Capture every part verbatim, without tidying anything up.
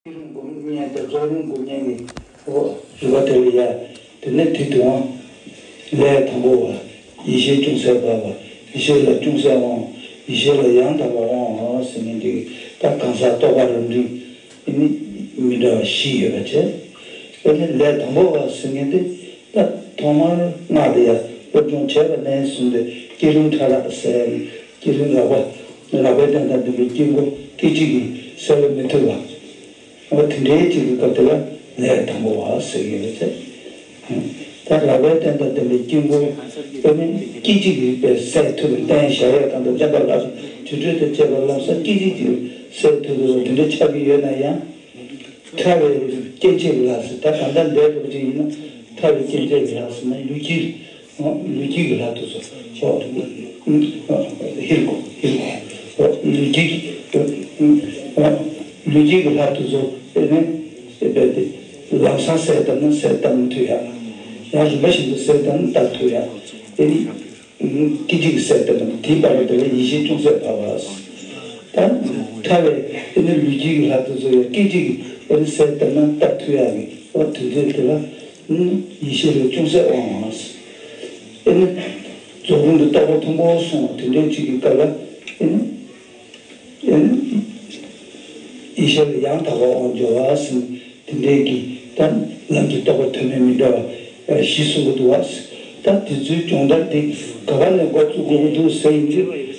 བསྐྱེད་རིམ་སྒོམ་མཁན་དང་རྫོགས་རིམ་སྒོམ་མཁན་གྱི་འོ་རིམ་པ་དེ་ལ་ཡ། དེ་ནས་དེ་དུས་ལས་དང་པོ་བ། ཡེ་ཤེས་ཅུང་ཟད་འབར་བ། ཡེ་ཤེས་ལ་ཅུང་ཟད་དབང་། ཡེ་ཤེས་ལ་ཡང་དག་པར་དབང་བ་ཟེར་མཁན་དེ་ད་གང་ཟག་རྟོགས་པ་རབ་འབྲིང་ཨེ་ནི་མི་འདྲ་བ་བཞི་ཡོད་པ་བྱས། དེ་ནས་ལས་དང་པོ་བ་ཟེར་མཁན་དེ་ད་ཐོག་མར་སྔགས་དེ་ཡ་སློབ་སྦྱོང་བྱས་པ་ནས་བཟུང་སྟེ་བསྐྱེད་རིམ་ཕྲ་རགས་ཟེར་ནས། བསྐྱེད་རིམ་རགས་པ། རགས་པའི་རྟེན་དང་ལྡན་པའི་དཀྱིལ་འཁོར་སྐད་ཅིག་གིས་གསལ་བར་མི་ཐུབ་པ། འོ་དེ་འདྲའི་ཅིག་གི་སྐབས་དེ་ལ་ལས་དང་པོ་བ་ཟེར་གྱི་ཡོད་ཚེ། ད་རགས་པའི་རྟེན་དང་ལྡན་པའི་དཀྱིལ་འཁོར་དཔེ་མིན་སྐད་ཅིག་གིས་དཔེ་གསལ་ཐུབ་པའི་རྟེན་བཞག་ཡས་དང་དུ་བསྟན་པ་ལ་སོགས་དུར་ཁྲོད་དང་བཅས་པ་ལམ་སང་སྐད་ཅིག་གིས་གསལ་ཐུབ་པ་དེ་འདྲ་ཆགས་ཀྱི་ཡོད་ན་ཡང་། ཕྲ་བའི་སྐྱེ་མཆེད་ལ་ཟེར། ད་གང་ལྟར་འདས་པ་ཅིག་ཡིན་ན་ཕྲ་བའི་སྐྱེ་མཆེད་ལ་ཟེར་ན་ལུས་དཀྱིལ། ལུས་དཀྱིལ་གྱི་ལྷ་དེ་ཚོ། ཧིར་གོ་ཧིར་གོ་ལུས་དཀྱིལ། ལུས་དཀྱིལ་གྱི་ལྷ་དེ་ཚོ་ཨེ་ནས་རྦད་དེ་ལམ་སང་གསལ་བཏབ་ན་གསལ་བཏབ་མི་ཐུབ་ཡ། ཡང་རིམ་པ་བཞིན་དུ་གསལ་བཏབ་ན་བཏབ་ཐུབ་ཡ། ཨེ་ནི། སྐད་ཅིག་གིས་གསལ་བཏབ་པ་དེའི་བར་དུ་དེ་ལ་ཡེ་ཤེས་ཅུང་ཟད་འབར་བ། ད་ཕྲ་བའི་ཨེ་ནི་ལུས་དཀྱིལ་གྱི་ལྷ་དེ་ཚོ་ཡང་སྐད་ཅིག་གིས་ཨེ་ནི་གསལ་བཏབ་ན་བཏབ་ཐུབ་ཡ་གི་འོ་དེ་འདྲའི་དེ་ལ་ཡེ་ཤེས་ལས་ཅུང་ཟད་དབང་བ། ཨེ་ནི་རྫོགས་རིམ་དུ་རྟོགས་པ་མཐོན་པོར་སོང་བ་དེ་འདྲའི་ཅིག་གི་སྐབས་ལ་ཨེ་ནི། ཡེ་ཤེས་ལ་ཡང་དག་པར་དབང་འབྱོར་བ་ཟེར་ནས་དེ་འདྲའི་གི་ད་ལམ་གྱི་རྟོགས་པ་ཐོགས་མེད་མི་འདྲ་བ་བཞི་གསུང་གི་འདུག་བ། ད་དེ་ཚོའི་སྦྱོང་བརྡར་དེ་ག་པར་ནས་འགོ་བཙུགས་དགོས་ཀྱི་འདུག་ཟེར་ཡིན་དུས།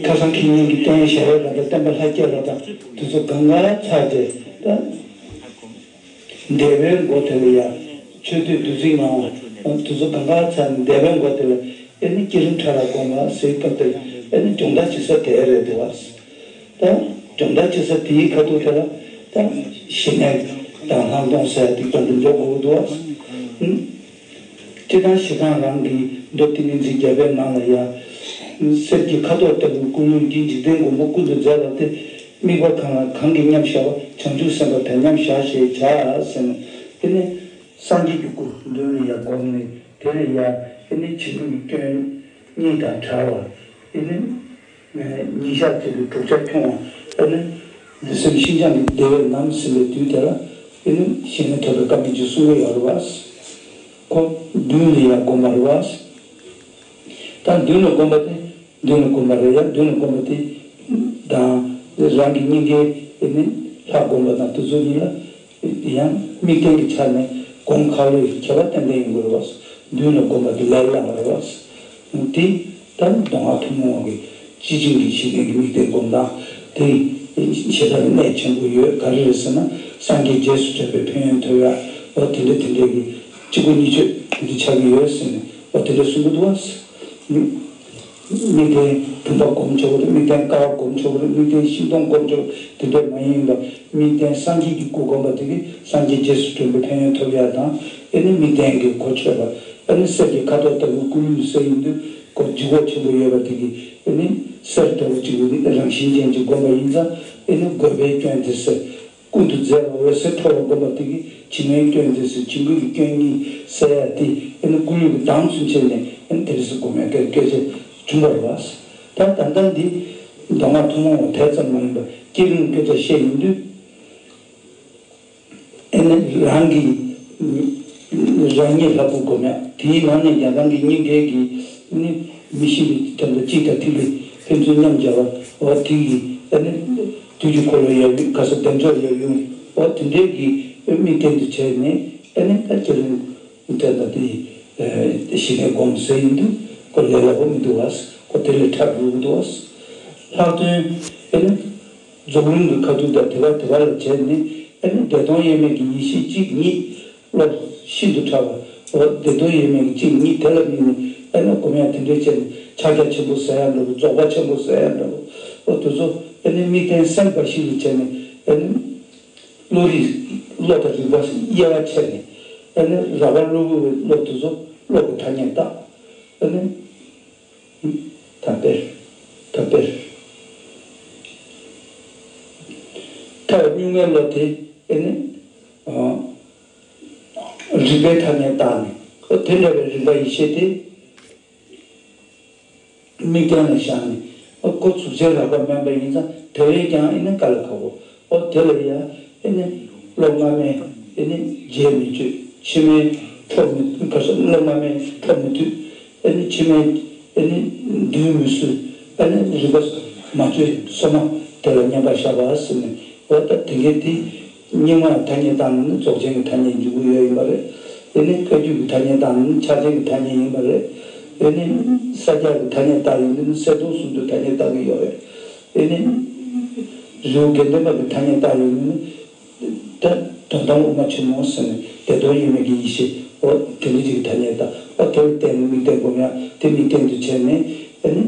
ཁ་སང་ཁེ་ཉིན་གྱི་བསྟན་ཞལ་ལ་དང་བསྟན་པ་ལྷ་བརྒྱ་ལ་དང་དེ་ཚོ་གང་ག་ཚར་ཏེ་ད། འདས་པའི་མགོ་དེ་ལ་ཡ། ཆོས་སྡུད་བདུད་རྩི་མང་བ། དེ་ཚོ་གང་ག་ཚར་ནས་འདས་པའི་མགོ་དེ་ལ་ཨེ་ནི་བསྐྱེད་རིམ་ཕྲ་རགས་སྒོམ་པ་ཟེར་སྐབས་དེར་ཨེ་ནི་སྦྱོང་བརྡར་བྱེད་ས་དེ་རེད་འདུག་བ། ད་སྦྱོང་བརྡར་བྱེད་ས་དེའི་ཁ་ཐུག་དེ་ལ་ད་ཞི་གནས་དང་ལྷག་མཐོང་ཟེར་ཡ་དེ་ཀྱང་དུ་འཇོག་དགོས་འདུག་བ། སྤྱིར་བཏང་ཞི་སྒང་རང་གི་མདོ་ཏིང་ངེ་འཛིན་རྒྱས་པའི་ནང་ལ་ཡང་། གསེར་གྱི་ཁ་དོག་ལྟ་བུའི་སྐུ་ལུས་ཀྱིས་འཇིག་རྟེན་མགོན་པོ་ཀུན་ཏུ་མཛེས་པ་སྟེ། དམིགས་པ་གང་ལ་གང་གིས་མཉམ་བཞག་པ་བྱང་ཆུབ་སེམས་དཔའ་དང་མཉམ་བཞག་ཞེས་བྱ་ཟེར་ནས། དེ་ནི་སངས་རྒྱས་ཀྱི་སྐུ། མདུན་ལ་ཡར་བསྒོམས་ནས་དེ་ལ་ཡར་དེ་ནི་བྱིང་རིམ་གྱི་སྐྱོན་གཉིས་དང་བྲལ་བ། དེ་ནི་ཉིན་ཞག་གཅིག་ཏུ་དྲུག་ཆར་ཁྱོང་བ། དེ་ནི་ལུས་སེམས་ཤིན་སྦྱངས་ཀྱི་བདེ་བས་ནམ་ཟིན་པའི་དུས་དེ་ལ་དེ་ནི་ཞི་གནས་ཐོབ་པའི་སྐབས་ཀྱི་གསུང་གི་ཡོད་རེད་བ། ཁོ་མདུན་ལ་ཡར་བསྒོམ་པ་རེད་བ། ད་མདུན་ལ་བསྒོམ་པ་དེ། མདུན་ལ་བསྒོམ་པ་རེད་ཡ། མདུན་ལ་བསྒོམ་པ་དེ་དང་། རང་གི་སྙིང་གའི་ནི་ལྷ་བསྒོམ་པ་དང་དེ་ཚོ་གཉིས་ལ་ཡང་དམིགས་རྟེན་གྱི་ཆ་ནས་སྒོམ་ཁག་ལོས་ཁྱད་པར་ཏན་ཏན་ཡིན་དགོས་རེད་བ། མདུན་ལ་བསྒོམ་པ་དེ་ལས་སླ་བ་རེད་བ། དེ་ལྟར་མདོ་སྔགས་ཐུན་མོང་བ་གི་སྤྱི་ཆིངས་ཀྱི་ཞི་གནས་ཀྱི་དམིགས་རྟེན་སྒོམ་སྟངས་དེ་ཞེ་དྲག་གནད་ཆེན་པོ་ཡོད། ག་རེ་རེད་ཟེར་ན་སངས་རྒྱས་རྗེས་སུ་དྲན་པའི་ཕན་ཡོན་ཐོབ་ཡ། འོ་དེ་འདྲ་དེ་འདྲ་གི་གཅིག་པུ་གཉིས་ཆོད་དེ་འདྲ་ཆགས་ཀྱི་ཡོད་ཟེར་ནས་འོ་དེ་འདྲ་གསུང་གི་འདུག་བ། དམིགས་རྟེན་བུམ་པ་སྒོམ་ཆོག་གི་རེད། དམིགས་རྟེན་ཀ་བ་སྒོམ་ཆོག་གི་རེད། དམིགས་རྟེན་ཤིང་སྡོང་སྒོམ་ཆོག་དེ་འདྲ་མ་ཡིན་པ། དམིགས་རྟེན་སངས་རྒྱས་ཀྱི་སྐུ་སྒོམ་པ་དེ་གིས་སངས་རྒྱས་རྗེས་སུ་དྲན་པའི་ཕན་ཡོན་ཐོབ་ཡ་དང་། ཨེ་ནི་དམིགས་རྟེན་གྱི་གོ་ཆོད་པ། ཨེ་ནི་གསེར་གྱི་ཁ་དོག་ལྟ་བུའི་སྐུ་ལུས་ཟེར་ཡིན་དུས་གོ་ལྗིད་ཁོག་ཆེན་པོ་ཡོད་པ་དེ་གིས་ཨེ་ནི་གསེར་ལྟ་བུ་གཅིག་གི་རང་བཞིན་ཅན་གྱི་སྒོམ་པ་ཡིན་ཙང་ཨེ་ནི་དགོས་པའི་སྐྱོན་དེ་སེལ། ཀུན་ཏུ་མཛེས་པ་འོད་ཟེར་འཕྲོ་བར་བསྒོམ་པ་དེ་གིས་བྱིང་བའི་སྐྱོན་དེ་སེལ། བྱིང་རྒོད་ཀྱི་སྐྱོན་གཉིས་སེལ་ཡ་དེ་ཨེ་ནི་ཀུན་སློང་གི་གདངས་སུ་བྱས་ནས་ཨེ་ནི་དེ་རིགས་སུ་སྒོམ་ཡ་སྐད་སྐད་ཆ་བྱུང་བ་རེད་བ། ད་ད་ལྟ་འདི་མདོ་སྔགས་ཐུན་མོང་བ་དེ་ཙམ་མ་ཡིན་པ་བསྐྱེད་རིམ་སྐད་ཆ་བཤད་ཡོང་དུས། ཨེ་ནི་རང་གི་རང་ཉིད་ལྷ་སྐུ་སྒོམ་ཡ། དེའི་ནང་ནས་ཀྱང་རང་གི་སྙིང་གའི་གི་ནི་མི་ཤིགས་པའི་དོན་དུ་གཅིག་དང་ཐིག་ལེ་ཕན་ཚུན་མཉམ་སྦྱར་བ། འོ་དེ་ཡིས་ཨེ་ནི་དུས་ཀྱི་འཁོར་ལོ་ཡབ་ཡུམ་ག་ས་བདེ་མཆོག་ཡབ་ཡུམ་འོ་དེ་འདྲའི་གི་དམིགས་རྟེན་དུ་བྱས་ནས་ཨེ་ནི་ད་བསྐྱེད་རིམ་དེ་ལ་དེ་ཞི་གནས་སྒོམ་ཟེར་ཡིན་དུས་ཁོ་ལས་སླ་པོ་མི་འདུག་བ། ཁོ་དེ་ལས་ཕྲ་རུ་འདུག་བ། ལྷག་དོན་ཨེ་ནི། རྫོགས་རིམ་གྱི་ཁ་ཐུག་དང་དེ་བ་དེ་བ་ལ་བྱས་ནས་ཨེ་ནི་བདེ་སྟོང་དབྱེར་མེད་ཀྱི་ཡེ་ཤེས་གཅིག་ཉིད་བློ་ཤིན་ཏུ་ཕྲ་བ། འོ་བདེ་སྟོང་དབྱེར་མེད་ཀྱི་གཅིག་ཉིད་དེ་ལ་དམིགས་ནས་ཨེ་ནི་སྒོམ་ཡ་དེ་འདྲས་བྱས་ནས་ཕྱག་རྒྱ་ཆེན་པོ་ཟེར་ཡ་འདྲ་པོ། རྫོགས་པ་ཆེན་པོ་ཟེར་ཡ་འདྲ་པོ། འོ་དེ་ཚོ་ཨེ་ནི་དམིགས་རྟེན་སེམས་འབའ་ཞིག་ལ་བྱས་ནས་ཨེ་ནི་བློ་རིག་བློ་དང་རིག་པ་དབྱེ་བ་ཕྱེ་ནས་ཨེ་ནི་རགས་པ་གློ་བུར་བའི་བློ་དེ་ཚོ་བློ་གི་ཐ་སྙད་བཏགས། ཨེ་ནི། ཐ་དཔེར། ཐ་དཔེར། ཐ་སྙུང་བའི་བློ་དེ་ཨེ་ནི། རིག་པའི་ཐ་སྙད་བཏགས་ནས་ཨོ་དེ་འདྲ་བའི་རིག་པ་ཡེ་ཤེས་དེ། དམིགས་རྟེན་ལ་བཞག་ནས་ཨོ་ཁོ་གཟུགས་ཅན་རགས་པ་དམན་པ་ཡིན་ཙང་དེ་བས་ཀྱང་ཨེ་ནི་དཀའ་ལས་ཁག་པོ། ཨོ་དེ་ལ་ཡང་ཨེ་ནི་བློ་སྔ་མས་ཨེ་ནི་རྗེས་མི་གཅོད། ཕྱི་མས་འཕྲོ་མི་ག་ས་བློ་སྔ་མས་འཕྲོ་མི་མཐུད། ཨེ་ནི་ཕྱི་མས་ཨེ་ནི་མདུན་མི་བསུ། ཨེ་ནི་རིག་པ་མ་བཅོས་སོ་མ་དེ་ལ་མཉམ་པར་བཞག་པ་ཟེར་ནས། ཨོ་ད་དེ་གས་དེ་རྙིང་མ་ཐ་སྙད་བཏགས་ན་ནི་རྫོགས་ཆེན་གྱི་ཐ་སྙད་འཇུག་གི་ཡོད་ཡིན་པ་རེད། ཨེ་ནི་བཀའ་བརྒྱུད་ཀྱི་ཐ་སྙད་བཏགས་ན་ནི་ཕྱག་ཆེན་གྱི་ཐ་སྙད་ཡིན་པ་རེད། ཨེ་ནི་ས་སྐྱ་གི་ཐ་སྙད་བཏགས་ཡོང་དུས་ནི་གསལ་སྟོང་གསུམ་དུ་ཐ་སྙད་བཏགས་ཀྱི་ཡོད་རེད། ཨེ་ནི་རི་བོ་དགེ་ལྡན་པ་གི་ཐ་སྙད་བཏགས་ཡོང་དུས་ནི། ད་དོན་དམ་དབུ་མ་ཆེན་མོ་ཟེར་ནས་བདེ་སྟོང་དབྱེར་མེད་ཀྱི་ཡེ་ཤེས། ཨོ་དེ་འདྲ་ཅིག་གི་ཐ་སྙད་བཏགས། ཨོ་དེ་ལ་བརྟེན་ནས་དམིགས་རྟེན་སྒོམ་ཡག་དེ་དམིགས་རྟེན་དུ་བྱས་ནས། ཨེ་ནི་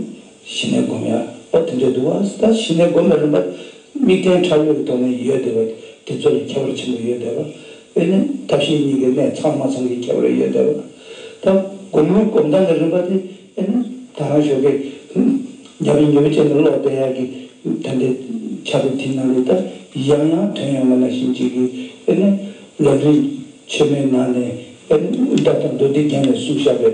ཞི་གནས་སྒོམ་ཡག་ཨོ་དེ་འདྲ་འདུག་བ། ད་ཞི་གནས་སྒོམ་པའི་རིམ་པ་དམིགས་རྟེན་ཕྲ་བའི་ཐོག་ནས་ཡོད་བསྡད་པ་དེ་ཚོ་ལས་ཁྱད་པར་ཆེན་པོ་ཡོད་བསྡད་པ། ཨེ་ནི་ཐབས་ཤེས་གཉིས་ཀའི་གནད་ཚང་མ་ཚང་གི་ཁྱད་པར་ཡོད་བསྡད་པ། ད་སྒོམ་ལུགས་སྒོམ་སྟངས་ཀྱི་རིམ་པ་དེ། ཨེ་ནི་ད་རང་ཞོགས་ཀས་ཉབ་ཉུབ་བྱས་ནས་ཀློག་བསྡད་ཡག་གི་ད་འདྲའི་ཆ་དེ་དེ་ནང་ལས་ད་ཡང་ཡང་ཐོན་ཡོང་བ་ནང་བཞིན་ཅིག་གི། ཨེ་ནི་ལམ་རིམ་ཆེན་མོའི་ནང་ནས། ཨེ་ནི་ཨུ་ཏྟ་དང་མདོ་སྡེ་རྒྱན་ལས་གསུངས་བཞག་པའི།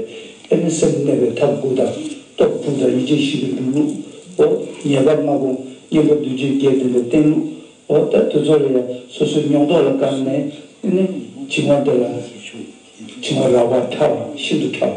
ཨེ་ནི་སེམས་གནས་པའི་ཐབས་དགུ་དང་། སྟོབས་དགུ་དང་ཡིད་ཆེས་བཞི་པའི་སྒྲུབ་ལུགས། ཨོ་ཉེས་པ་ལྔ་སྤོང་། གཉེན་པོ་འདུ་བྱེད་བརྒྱད་ལྡན་པའི་བསྟེན་ལུགས། ཨོ་ད་དེ་ཚོ་ལ་ཡང་སོ་སོའི་མྱོང་རྟོགས་ལ་བཀར་ནས། ཨེ་ནི་བྱིང་བ་དེ་ལ་བྱིང་བ་རགས་པ་ཕྲ་བ་ཤིན་ཏུ་ཕྲ་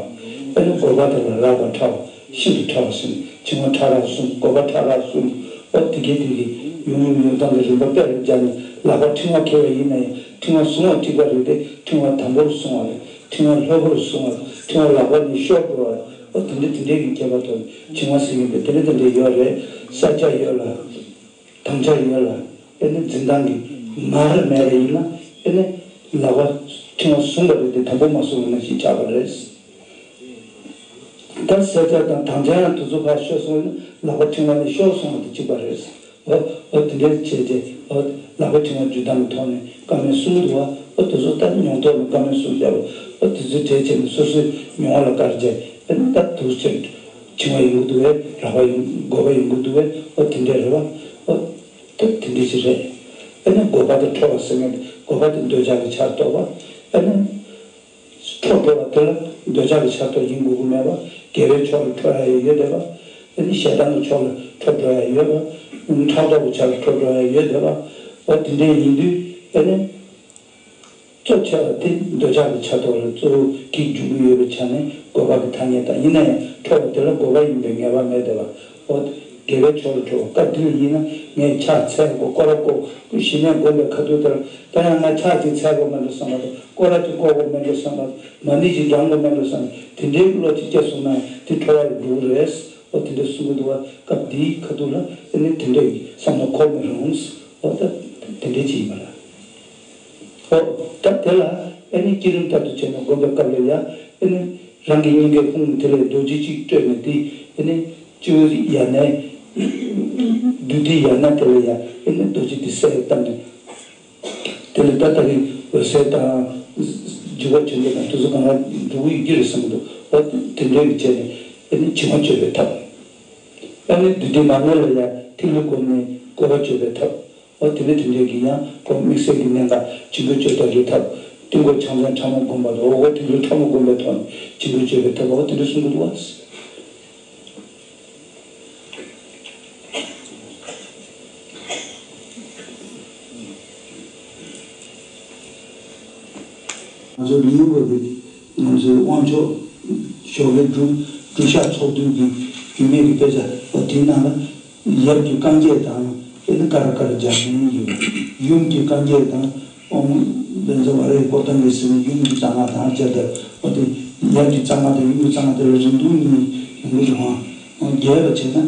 བ། ཨེ་ནི་རྒོད་པ་དེ་ལ་རགས་པ་ཕྲ་བ་ཤིན་ཏུ་ཕྲ་བ་ཟེར་ནས། བྱིང་བ་ཕྲ་རགས་གསུམ། རྒོད་པ་ཕྲ་རགས་གསུམ། ཨོ་དེ་གས་དེ་གས་ཡོང་ཡོང་ཡོང་སྟངས་ཀྱི་རིམ་པ་དཔེ་ལ་སྦྱར་ནས། ལག་པ་ཕྲེང་བ་འཁྱེར་བ་ཡིན་ན་ཡང་ཕྲེང་བ་བཟུང་བ་གཅིག་པ་རེད་དེ། ཕྲེང་བ་དམ་པོར་བཟུང་བ་རེད། ཕྲེང་བ་ལྷོད་པོར་བཟུང་བ་རེད། ཕྲེང་བ་ལག་པ་ནས་ཤོར་འགྲོ་བ་རེད། ཨོ་དེ་འདྲ་དེ་འདྲའི་གི་ཁྱད་པར་ཐོག་ནས་བྱིང་བ་ཟེར་མཁན་དེ་དེ་འདྲ་དེ་འདྲ་ཡོད་རེད། ས་སྐྱ་ཡོད་ལ། དམ་བཅའ་ཡོད་ལ། ཨེ་ནི་འཛིན་སྟངས་ཀྱི་མར་མེད་པ་ཡིན་ན། ཨེ་ནི་ལག་པ་ཕྲེང་བ་བཟུང་བ་རེད་དེ། དམ་པོ་མ་བཟུང་བ་ནང་བཞིན་ཆགས་པ་རེད། ད་ས་སྐྱ་དང་དམ་བཅའ་ཡང་དེ་ཚོ་ཕར་ཤོར་སོང་ན། ལག་པ་ཕྲེང་བ་ནས་ཤོར་སོང་བ་དང་གཅིག་པ་རེད། ཨོ་ཨོ་དེ་འདྲ་བྱས་རྗེས། ཨོ་ལག་པའི་ཕྲེང་བ་འཇུག་སྟངས་ཀྱི་ཐོག་ནས་བཀའ་མོལ་གསུང་གི་འདུག་བ། ཨོ་དེ་ཚོ་ད་མྱོང་རྟོགས་ནས་བཀའ་མོལ་གསུང་བཞག་པ། ཨོ་དེ་ཚོའི་གྲས་བྱས་ནས་སོ་སོའི་མྱོང་བ་ལ་བཀར་བྱས། ཨེ་ནི་ད་དུ་ཆེར་བྱིང་བ་ཡོང་གི་འདུག་བས། རགས་པ་ཡོང་། རྒོད་པ་ཡོང་གི་འདུག་བས། ཨོ་དེ་འདྲ་རེད་བ། ཨོ་ད་དེ་འདྲ་ཞིག་རེད། ཨེ་ནི་རྒོད་པ་དང་ཁྲོ་བ་ཟེར་མཁན་དེ། རྒོད་པ་དེ་འདོད་ཆགས་ཀྱི་ཆར་གཏོགས་པ། ཨེ་ནི་ཁྲོ་འགྲོ་བ་དེ་ལ་འདོད་ཆགས་ཀྱི་ཆར་གཏོགས་ཡིན་དགོས་ཀྱི་མེད་པ། དགེ་བའི་ཕྱོགས་ལ་ཁྲོ་ཡ་ཡོད་བསྡད་པ། ཨེ་ནི་ཞེ་སྡང་གི་ཕྱོགས་ལ་ཁྲོ་འགྲོ་ཡ་ཡོད་པ། ཕྲག་དོག་གི་ཆར་ཁྲོ་འགྲོ་ཡ་ཡོད་བསྡད་པ། ཨོ་དེ་འདྲ་ཡིན་དུས། ཨེ་ནི། གཙོ་ཆེ་བ་དེ་འདོད་ཆགས་ཀྱི་ཆར་གཏོགས་ལ་གཙོ་བོ་གིས་འཇུག་གི་ཡོད་པའི་ཆ་ནས་རྒོད་པ་གི་ཐ་སྙད་བཏགས། ཡིན་ན་ཡང་ཁྲོ་བ་དེ་ལ་རྒོད་པ་ཡིན་པའི་ངེས་པ་མེད་བསྡད་པ། འོ། དགེ་བའི་ཕྱོགས་ལ་ཁྲོ་བ། སྐབས་འདི་ལ་ཡིན་ན་ངས་ཕྱག་འཚལ་དགོས། སྐོར་ར་བསྐོར། ཞི་གནས་སྒོམ་པའི་ཁ་ཐུག་དེར་ད་ཡང་ང་ཕྱག་ཅིག་འཚལ་དགོས་མེད་འགྲོ་བསམ་པ་དང་། སྐོར་ར་ཅིག་བསྐོར་དགོས་མེད་འགྲོ་བསམ་པ་དང་། མ་ཎི་ཅིག་བགྲང་དགོས་མེད་འགྲོ་བསམ་པ། དེ་འདྲའི་བློ་ཅིག་སྐྱེས་སོང་ན་ཡང་དེ་ཁྲོ་བ་ལ་འགྲོ་གི་རེད། འོ་དེ་འདྲ་གསུང་གི་འདུག་བ། སྐབས་འདིའི་ཁ་ཐུག་ལ་ཨེ་ནི་དེ་འདྲའི་བསམ་བློ་འཁོར་མི་རུང་། འོ་ད་དེ་འདྲའི་ཅིག་ཡིན་པ་ལ། འོ་ད་དེ་ལ་ཨེ་ནི་བསྐྱེད་རིམ་ལྟར་དུ་བྱས་ནས་སྒོམ་པའི་སྐབས་ལ་ཡང་ཨེ་ནི་རང་གི་སྙིང་གའི་ཧཱུྃ་དེ་ལས་རྡོ་རྗེ་གཅིག་སྤྲོས་ནས། དེ་ཨེ་ནི་སྤྱི་བོའི་ཡ་ནས། བདུད་སྡེའི་ཡ་ན་དེ་ལ་ཡང་ཨེ་ནི་རྡོ་རྗེ་དེ་གསལ་བཏབ་ནས། དེ་ལས་ད་ལྟ་གི་འོད་གསལ་དང་། འཇུག་པ་ཆེན་པོ་དང་དེ་ཚོ་གང་ག་འགྲོ་གི་ཡོད་ཀྱི་རེད་བསམ་གྱི་འདུག་འོ་དེ་འདྲའི་གི་བྱས་ནས་ཨེ་ནི་བྱིང་བ་གཅོད་པའི་ཐབས། ཨེ་ནི་བདུད་སྡེ་མར་མེ་ལ་ཡང་ཐིག་ལེ་བསྒོམས་ནས་རྒོད་པ་གཅོད་པའི་ཐབས། འོ་དེ་འདྲ་དེ་འདྲའི་གི་ཡང་སྒོམ། དམིགས་བསལ་གྱི་གནད་འགག་བྱིང་རྒོད་གཅོད་ཐབས་ཀྱི་ཐབས། སྟེང་སྒོ་ཕྱག་མཚན་ཕྲ་མོ་བསྒོམ་པ་དང་། འོག་སྒོ་ཐིག་ལེ་ཕྲ་མོ་བསྒོམ་པའི་ཐོག་ནས་བྱིང་རྒོད་གཅོད་པའི་ཐབས། འོ་དེ་འདྲ་གསུང་གི་འདུག་བ། ང་ཚོ་ལིའུ་པ་པའི་ང་ཚོའི་དབང་ཆོག་ཞོགས་པའི་སྒྲུབ་སྒྲུབ་ཞག་ཚོགས་འདུའི་གི་རྒྱུད་སྨད་ཀྱི་དཔེ་ཆ། འོ་དེའི་ནང་ལ་ཡབ་ཀྱི་རྐང་རྗེས་དང་། ཨེ་ནི་ཀར་ཀར་སྦྱར་མཁན་ཡོད། ཡུམ་གྱི་རྐང་རྗེས་དང་། ཨོཾ་བཛྲ་ཝཱ་ར་ཧི་ཀོ་ཏ་མི་ཟེར་ནས་ཡུམ་གྱི་རྩ་སྔགས་དང་སྦྱར་ཏེ། འོ་དེ་ཡབ་ཀྱི་རྩ་སྔགས་དང་ཡུམ་གྱི་རྩ་སྔགས་དེ་ལ་རིང་ཐུང་གཉིས་ཡོང་གི་རེད་བ། རྒྱས་པ་བྱས་ན།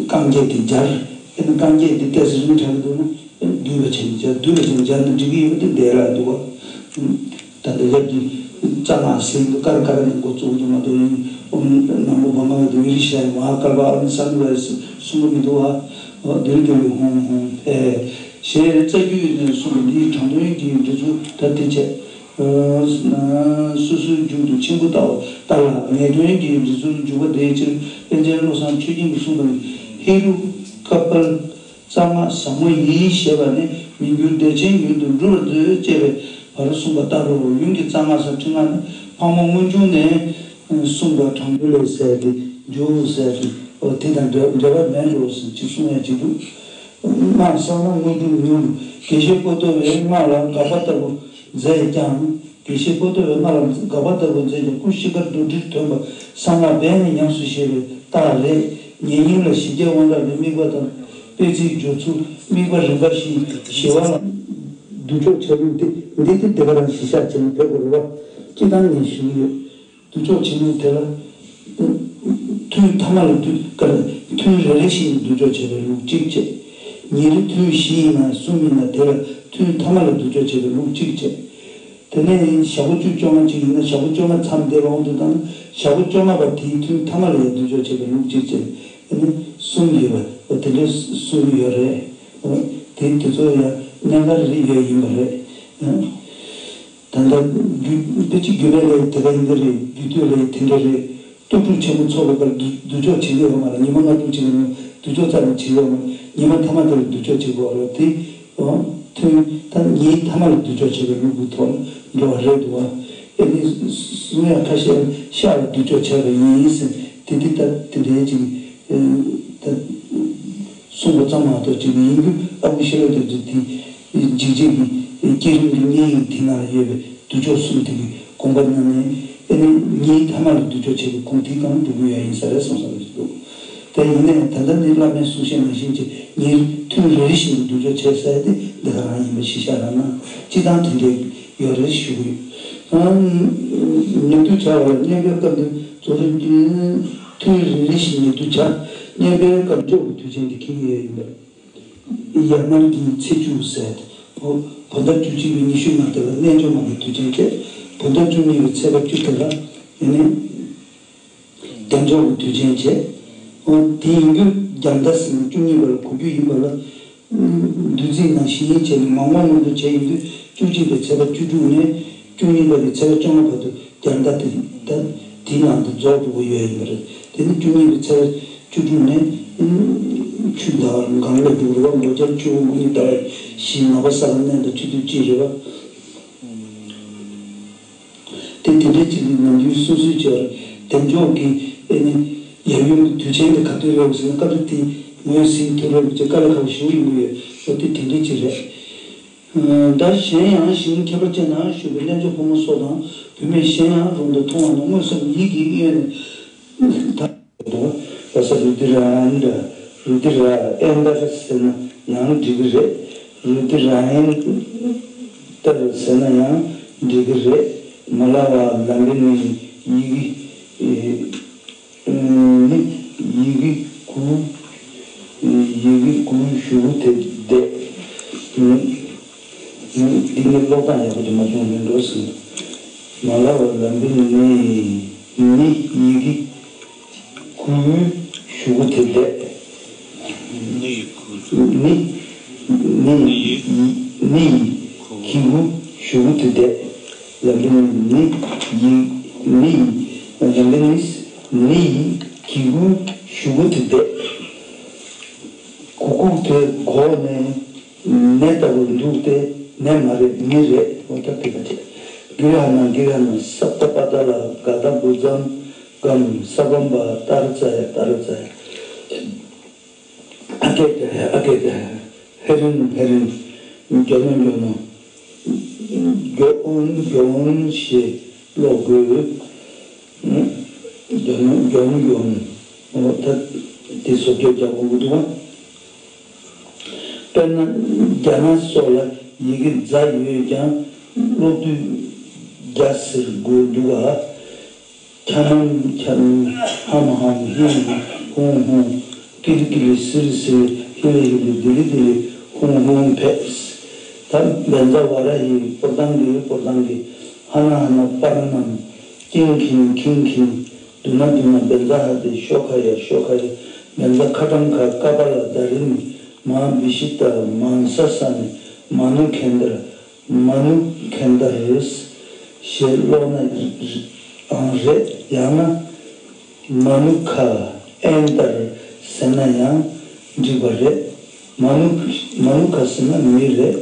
རྐང་རྗེས་དེ་སྦྱར། ཨེ་ནི་རྐང་རྗེས་དེ་ཏོག་ཙམ་རིང་དྲགས་ཀྱི་འདུག་ན། ཨེ་ནི་བསྡུས་པ་བྱས་ནས་སྦྱར། བསྡུས་པ་བྱས་ནས་སྦྱར་ན་འགྲིག་གི་ཡོད་པ་དེ་འདས་ལ་འདུག་བ། ད་ལྟ་ཡབ་ཀྱི་རྩ་སྔགས་ཟེར་དུས་ཀར་ཀར་ནས་འགོ་བཙུགས་ཀྱི་མ་གཏོགས། ཨོཾ་ནམ་མོ་བྷ་ག་ཝ་ཏུ་ཨི་རི་ཤྭ་ཡ་མ་ཧཱ་ཀལ་པ་ཨ་ནི་སཱ་མི་ཝ་ཡ་གསུང་གི་མི་འདུག་བ། འོ་དེ་རིང་དེ་ལས་ཧཱུྃ་ཧཱུྃ་ཕཊ་ཞེས་རྩ་རྒྱུད་ནས་གསུངས་པ་འདིའི་དྲང་དོན་གྱི་འབྲི་ཚུལ་ད་དེ་བྱས། སོ་སོའི་རྒྱུད་དུ་ཆེན་པོ་ལྟ་བུ་ལྟར་ལ། ངེས་དོན་གྱི་འབྲི་ཚུལ་འཇུག་པ་དེའི་ཕྱིར། པཎ་ཆེན་བློ་བཟང་ཆོས་རྒྱན་གྱིས་གསུངས་པ་ནི། ཧེ་རུ་ཀ་པཱལ་རྩ་སྔགས་ཟབ་མོ་ཡིན་ཞེས་པ་ནི། མི་འགྱུར་བདེ་ཆེན་ཡུལ་དུ་འགྲུབ་པར་མཛོད་ཅེས་པའི་བར་གསུངས་པ་ལྟར་རོ། ཡུམ་གྱི་རྩ་སྔགས་སམ་ཕྲེང་སྔགས་ནི་ཕག་མོ་སྔོན་བྱུང་ནས་གསུངས་པ་དྲང་པོ་ལས་ཟེར་ཏེ། འཇུག་ཟེར་ཏེ། འོ་དེ་དང་འབྲེལ་འབྲེལ་བ་མེད་འགྲོ་ཟེར་ཅིག་གསུང་ཡ་ཅིག་འདུག་སྔགས་བསགས་ན་དངོས་གྲུབ་མྱུར། དགེ་བཤེས་པོ་ཏོ་བས་སྔགས་ལ་དགག་པ་ལྟ་བུ་མཛད་ཀྱང་། དགེ་བཤེས་པོ་ཏོ་བས་སྔགས་ལ་དགག་པ་ལྟ་བུ་མཛད་ཀྱང་། སྐུ་ཤི་ཁར་རྡོར་དྲིལ་ཐོན་པ་གསང་སྔགས་སྦས་ནས་ཉམས་སུ་བཞེས་པའི་རྟགས་རེད། ཉེ་སྙིང་ལ་ཞི་རྒྱས་དབང་དྲག་གི་དམིགས་པ་དང་། སྤེལ་ཚིག་སྦྱོར་ཚུལ། དམིགས་པ་རིམ་པ་བཞིན་ཞི་བ་ལ། སྡུག་ཕྱོགས་ཆ་ལུགས་དེ་འདི་དེ་དེ་ག་རང་གཞི་བཞག་བྱས་ནས་ཕེབས་དགོས་རེད་བ། སྤྱི་བཏང་ངས་ཞུ་གི་ཡོད། སྡུག་ཕྱོགས་ཆེན་མོ་དེ་ལ། ཐུན་མཐའ་མ་ལ་སྡུག་ཀར་ཐུན་རེ་རེ་བཞིན་སྡུག་ཕྱོགས་བྱས་པའི་ལུགས་གཅིག་བྱས། ཉིན་རེ་ཐུན་བཞི་ཡིན་ན་གསུམ་ཡིན་ན་དེ་ལ་ཐུན་མཐའ་མ་ལ་སྡུག་ཕྱོགས་བྱས་པའི་ལུགས་གཅིག་བྱས། དེ་ནས་ཞག་པོ་བཅུ་བཅོ་ལྔ་གཅིག་ཡིན་ན་ཞག་པོ་བཅོ་ལྔ་མཚམས་དེ་ལ་དབང་དུ་བཏང་ན་ཞག་པོ་བཅོ་ལྔ་པ་དེའི་ཐུན་མཐའ་མ་ལ་ཡང་སྡུག་ཕྱོགས་བྱས་པའི་ལུགས་གཅིག་བྱས། དེ་ནས་གསུམ་ཡོད་པ་དེ་འདྲའི་གསུམ་ཡོད་རེད། དེ་དེ་ཚོ་ཡང་གནད་འགག་རེ་ཡོད་ཡིན་པ་རེད། ད་ལྟ་རྒྱུ་དཔེ་ཆ་རྒྱུད་པའི་ལས་དེ་ག་ཡིན་གྱི་རེད། རྒྱུད་སྟོད་ལས་དེ་འདྲ་རེད། སྟོབས་ཕྲུག་ཆེན་པོ་ཚོགས་པའི་བར་དུ་སྡུག་ཕྱོགས་བྱེད་ཀྱི་ཡོད་མ་རེད། ཉི་མ་ལྔ་དྲུག་བྱེད་ཀྱི་ཡོད། སྡུག་ཕྱོགས་རྩ་ནས་བྱེད་ཀྱི་ཡོད་མ་རེད། ཉི་མ་ཐ་མ་དེ་ལ་སྡུག་ཕྱོགས་བྱེད་དགོས་རེད། དེ་ཐུན་ད་ཉིན་ཐ་མ་ལ་སྡུག་ཕྱོགས་བྱེད་པའི་ལུགས་ཀྱི་ཐོག་ལ་འགྲོ་བ་རེད་འདུག་བ། ཨེ་ནི་གསུང་ཡག་ཁ་ཤས་ཤར་ལ་སྡུག་ཕྱོགས་བྱས་པ་ཡིན་ཟེར། དེ་འདི་ལྟར་དེ་འདྲའི་ཅིག་ད། གསུངས་པ་ཙམ་མ་གཏོགས་ཅིག་ཡིན་རྒྱུ་ཨ་ཁུ་ཤེས་རབ་རྡོ་རྗེ་དེ་འཇིགས་བྱེད་ཀྱི་བསྐྱེད་རིམ་གྱི་བསྙེན་ཡིག་དེ་ནང་ལ་ཡོད་པའི་སྡུག་ཕྱོགས་གསུམ་དེ་གི་དགོངས་པ་གནང་ནས་ཨེ་ནི་ཉིན་ཐ་མ་ལ་སྡུག་ཕྱོགས་བྱེད་པའི་དགོངས་ཐིག་གང་འདུག་གི་ཡ་ཡིན་ས་རེད་བསམ་བསམ་ཞིག་འདུག་དེ་ཡིན་ནའི་ད་ལྟ་ནི་བླ་མའི་གསུང་བཤད་ནང་བཞིན་གྱི་ཉིན་ཐུན་རེ་རེ་བཞིན་དུ་སྡུག་ཕྱོགས་བྱེད་ས་དེ་འདི་ག་རང་ཡིན་པ་གཞི་བཞག་རང་ན་སྤྱི་བཏང་དེ་འདྲའི་ཡོད་རེད་ཞུ་གི་ཡོད། ཉིན་དུ་བྱ་བ་ལ་གནས་པའི་སྐབས་དུ་རྫོགས་རིམ་གྱི་ཐུན་རེ་རེ་བཞིན་ཉིན་དུ་བྱ། གནས་པའི་སྐབས་འཇོག་གི་དུས་ཆེན་འདི་འཁེལ་གྱི་ཡོད་ཡིན་པ་རེད། ཡར་མར་གྱི་ཚེས་བཅུ་ཟེར། བོ་བོད་ཟླ་བཅུ་གཅིག་པའི་ཉི་ཤུ་ལྔ་དེ་ལ་རྣལ་འབྱོར་མ་གི་དུས་ཆེན་བྱས། བོད་ཟླ་བཅུ་གཉིས་པའི་ཚེས་པ་བཅུ་དེ་ལ་ཡིན་ནའི་རྒྱལ་འཇོག་གི་དུས་ཆེན་བྱས། འོ་དེ་ཡིན་རྒྱུ་རྒྱལ་ཟླ་ཟེར་ནས་བཅུ་གཉིས་པ་ལ་གོ་རྒྱུ་ཡིན་པ་ལ། བདུན་ཚིགས་ནང་བཞིན་བྱས་ནས་མ་འོངས་མངོན་དུ་བྱས་ཡིན་དུས་བཅུ་གཅིག་པའི་ཚེས་པ་བཅུ་དྲུག་ནས་བཅུ་གཉིས་པ་གི་ཚེས་པ་བཅོ་ལྔ་བར་དུ་རྒྱལ་ཟླ་དེ་ད་དེའི་ནང་དུ་རྫོགས་འགྲོ་གི་ཡོད་ཡིན་པ་རེད། དེ་ནི་བཅུ་གཉིས་པའི་ཚེས་པ་བཅུ་དྲུག་ནས་ཆུ་ཟླ་བ་གང་ལ་འགྲོ་གི་རེད་བ། ལོ་བརྒྱ་ཆུ་བོ་དགུ་ནི་ཟླ་བ་བཞི། ནག་པ་ས་ལ་གནས་དང་ཆུ་ཚོད་གཅིག་རེད་བ། དེ་དེ་འདྲའི་ཅིག་གི་ནམ་རྒྱུན་སོ་སོའི་ཆར་བདེ་མཆོག་གི་ཨེ་ནི་ཡབ་ཡུམ་གྱི་དུས་ཆེན་དེ་ག་དུས་རེད་ཟེར་ན་སྐབས་དེ་ངོས་ཟིན་ཐུབ་རེད་ཅེས་དཀའ་ལས་ཁག་པོ་ཞེ་པོ་ཡིན་གྱི་ཡོད། འོ་དེ་དེ་འདྲའི་ཅིག་རེད། ད་གཞན་ཡང་ཞིང་ཁྱད་པར་ཅན་ན་བཞུགས་པའི་རྣལ་འབྱོར་ཕོ་མོ་སོགས་དང་བུད་མེད་གཞན་ཡང་རུང་དུ་མཐོང་བ་ན་དངོས་སམ་ཡིད་ཀྱི་གཡོན་ནས་ད། བ་ས་རུ་དི་ར་ཨན་ཏར། རུ་དི་ར་ཨན་ཏར་ཟེར་ན་ཡང་འགྲིག་གི་རེད། རུ་དི་ར་ཨན་ཏར་ཟེར་ན་ཡང་འགྲིག་གི་རེད། མ་ལ་བ་ལམ་བི་ནི་ཡི་གེ་ནི་ཡི་གེ་དགུ་ཡི་གེ་དགུ་ཞུ་དེ་བསྡད། འདི་ནི་ཀློག་སྟངས་ཡག་པོ་ཅིག་མ་བྱུང་ནས་འགྲོ་ཟིན། མ་ལ་བ་ལམ་བི་ནི་ནི་ཡི་གེ་ཀུ་ཞུ་གུ་དེ་བསྡད། ནི་ནི་ནི་ནི་ཀི་གུ་ཞུ་གུ་དེ་བསྡད། ལམ་བི་ནི་ནི་ཡི་ནི་ལམ་བི་ནི་ནི་ཡི་ཀི་གུ་ཞུ་གུ་དེ་བསྡད། གུ་གུ་དེ་གོ་ནས། ནད་ལྟ་བུར་འདུག་སྟེ་ནད་མ་རེད་མི་རེད། འོ་ད་དེ་ག་བྱེད། གི་ར་ན་གི་ར་ན་སབ་ཏ་པ་ཏ་ལ་ག་ད་བུ་ཛམ་གམ་ས་བམ་པ་ཏར་ཙ་ཡ་ཏར་ཙ་ཡ། ཨ་ཀེ་ཏ་ཨ་ཀེ་ཏ་ཧེ་རིན་ཧེ་རིན། གྱོ་ནོ་གྱོ་ནོ། གྱོ་འོན་གྱོ་འོན་ཞེས་ཀློག་དགོས། གྱོ་ནོ་གྱོ་འོན་གྱོ་འོན། འོ་ད་དེ་བཟོ་བཅོས་རྒྱག་དགོས་ཀྱི་འདུག་བ། དཔེར་ན་རྒྱ་ནག་སོགས་ལ་ཡི་གེ་ཛ་ཡོད་ཀྱང་ཀློག་དུས་རྒྱ་ཟེར་དགོས་འདུག་ག་ཁྱ་ནམ་ཁྱ་ནམ་ཧམ་ཧམ་ཧིམ་ཧིམ་ཧུང་ཧུང་ཀི་རི་ཀི་རི་སི་རི་སི་རི་ཧི་ལི་ཧི་ལི་དི་ལི་དི་ལི་ཧུང་ཧུང་ཕེབས། ད་བན་ཛ་ཝ་ར་ཧི་པོར་ཏང་གི་པོར་ཏང་གི་ཧ་ན་ཧ་ན་པར་ནམ་ཀིང་ཁིང་ཁིང་ཁིང་། དུ་ན་དུ་ན་བན་ཛ་ཧ་ཏི་ཤོ་ཁ་ཡ་ཤོ་ཁ་ཡ། བན་ཛ་ཁ་ཏང་ཁ་ཀ་པ་ལ་ད་རི་ནི་མ་བི་ཤི་ཏ་མང་ས་ས་ནི་མ་ནུ་ཁེན་དར་མ་ནུ་ཁེན་དར་ཞེས་ཀློག་ན་ཨང་རེད། ཡང་ན་མ་ནུ་ཁ་ཨེན་དར་ཟེར་ན་ཡང་འགྲིག་པ་རེད། མ་ནུ་མ་ནུ་ཁ་ཟེར་ན་མི་རེད།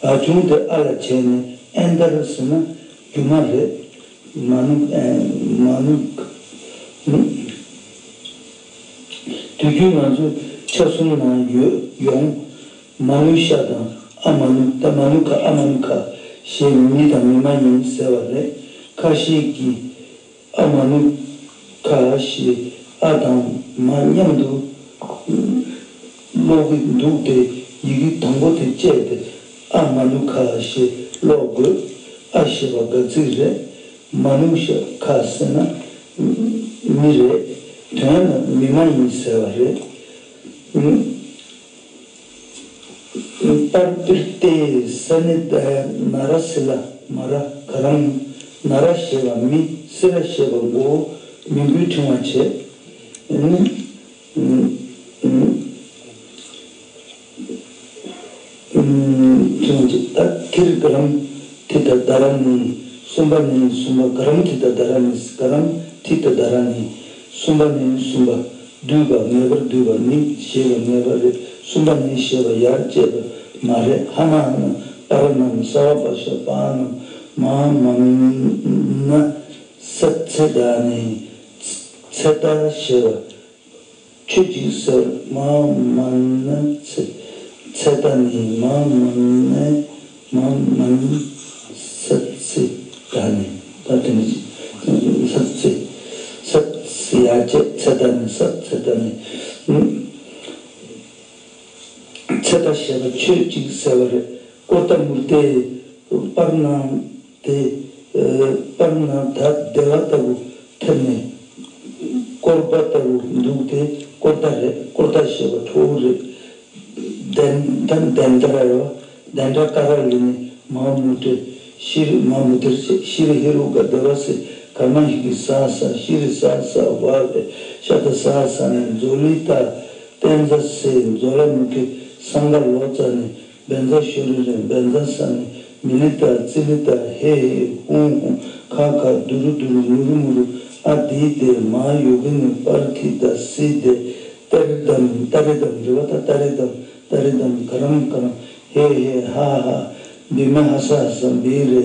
ཨ་ཆུང་དེ་ཨ་ལ་བྱས་ནས་ཨེན་དར་ཟེར་ན་རྒྱུ་མ་རེད། མ་ནུ་ཨེ་མ་ནུ། དུས་རྒྱུན་ང་ཚོ་ཆ་གསུམ་ནང་ཡོད་ཡོང་ མ་ནུ་ཤ་དང་ཨ་མ་ནུ། ད་མ་ནུ་ཁ་ཨ་མ་ནུ་ཁ་ཞེས་མི་དང་མི་མ་ཡིན་ཟེར་བ་རེད། ཁ་ཤས་ཀྱིས་ཨ་མ་ནུ་ཁ་ཞེས་ཨ་དང་མ་མཉམ་དུ་ཀློག་གི་འདུག་སྟེ། ཡི་གེ་དང་པོ་དེ་བཅད་དེ་ཨ་མ་ནུ་ཁ་ཞེས་ཀློག་དགོས། ཨ་ཞེས་པ་དགག་ཚིག་རེད། མ་ནུ་ཤ་ཁ་ཟེར་ན་མི་རེད། དོན་ལ་མི་མ་ཡིན་ཟེར་བ་རེད། པར་པིར་ཏེ་ས་ནི་ད་ཡ་ན་ར་སི་ལ་མ་ར་ག་རམ། ན་ར་ཞེས་པ་མི། སི་ར་ཞེས་པ་མགོ་བོ་མིང་པོའི་ཕྲེང་བ་བྱས། ཕྲེང་བ་བྱས། ད་ཐིར་ག་རམ་ཐི་ད་ད་ར་ནི། གསུམ་པ་ནི་གསུམ་པ་ག་རམ་ཐི་ད་ད་ར་ནི། ག་རམ་ཐི་ད་ད་ར་ནི། གསུམ་པ་ནི་གསུམ་པ། བསྡུས་པ་ངེས་པར་བསྡུས་པ་ནི་ཞེས་པ་ངེས་པ་རེད། གསུམ་པ་ནི་ཞེས་པ་ཡར་བཅད་པ་མ་རེད། ཧ་མ་ཧ་ན་པ་ར་ནམ་ས་བ་པ་ཤ་པ་ནམ་མ་མ་ན་ས་ཚེ་ད་ནི་ཚེ་ད་ཞེས་པ་ཆོས་ཅིག་ཟེར། མ་མ་ན་ཚེ་ཚེ་ད་ནི་མ་མ་ན་མ་མ་ན་ས་ཚེ་ད་ནི། ད་དེ་ནི་ས་ཚེ་ས་ཚེ་ཡར་བཅད་ཚེ་ད་ནི་ས་ཚེ་ད་ནི། ཚེ་ད་ཞེས་པ་ཆོས་ཅིག་ཟེར་བ་རེད། ཀོ་ཏ་མུར་ཏེ་པར་ནང་དེ། པར་ནང་ད་བདེ་བ་ལྟ་བུ་ཐེབས་ནས། ཀོར་པ་ལྟ་བུ་འདུག་སྟེ། ཀོར་ཏ་རེད། ཀོར་ཏ་ཞེས་པ་ཁྲོ་བོ་རེད། དན་དན་དན་དྲ་རེད་བ། དན་དྲ་ཀ་ར་ལི་ནི་མ་མུ་ཏྲེ། ཤི་རི་མ་མུ་ཏྲེ་ཤི་རི་ཧེ་རུ་ཀ་དེ་བ་སི་ཀརྨ་ཧི་གི་ས་ས། ཤི་རི་ས་ས་བ་བེ་ཤ་ཏ་ས་ས་ནི་མཛོ་ལི་ཏ་ཏན་ཛ་སེ་མཛོ་ལ་མུ་ཁི་སང་ག་ལོ་ཙ་ནི། བན་ཛ་ཤོ་རི་རེ་བན་ཛ་ས་ནི། མི་ལི་ཏ་ཙི་ལི་ཏ་ཧེ་ཧེ་ཧུང་ཧུང་ཁ་ཁ་དུ་རུ་དུ་རུ་མུ་རུ་མུ་རུ། ཨ་དི་དེ་མ་ཡོ་གི་ནི་པར་ཐི་ཏ་སི་དེ་ཏ་རི་དམ་ཏ་རི་དམ་རི་བ་ཏ་ཏ་རི་དམ་ཏ་རི་དམ་ག་རམ་ག་རམ་ཧེ་ཧེ་ཧ་ཧ། བི་མེ་ཧ་ས་ཧ་ས་བི་རེ་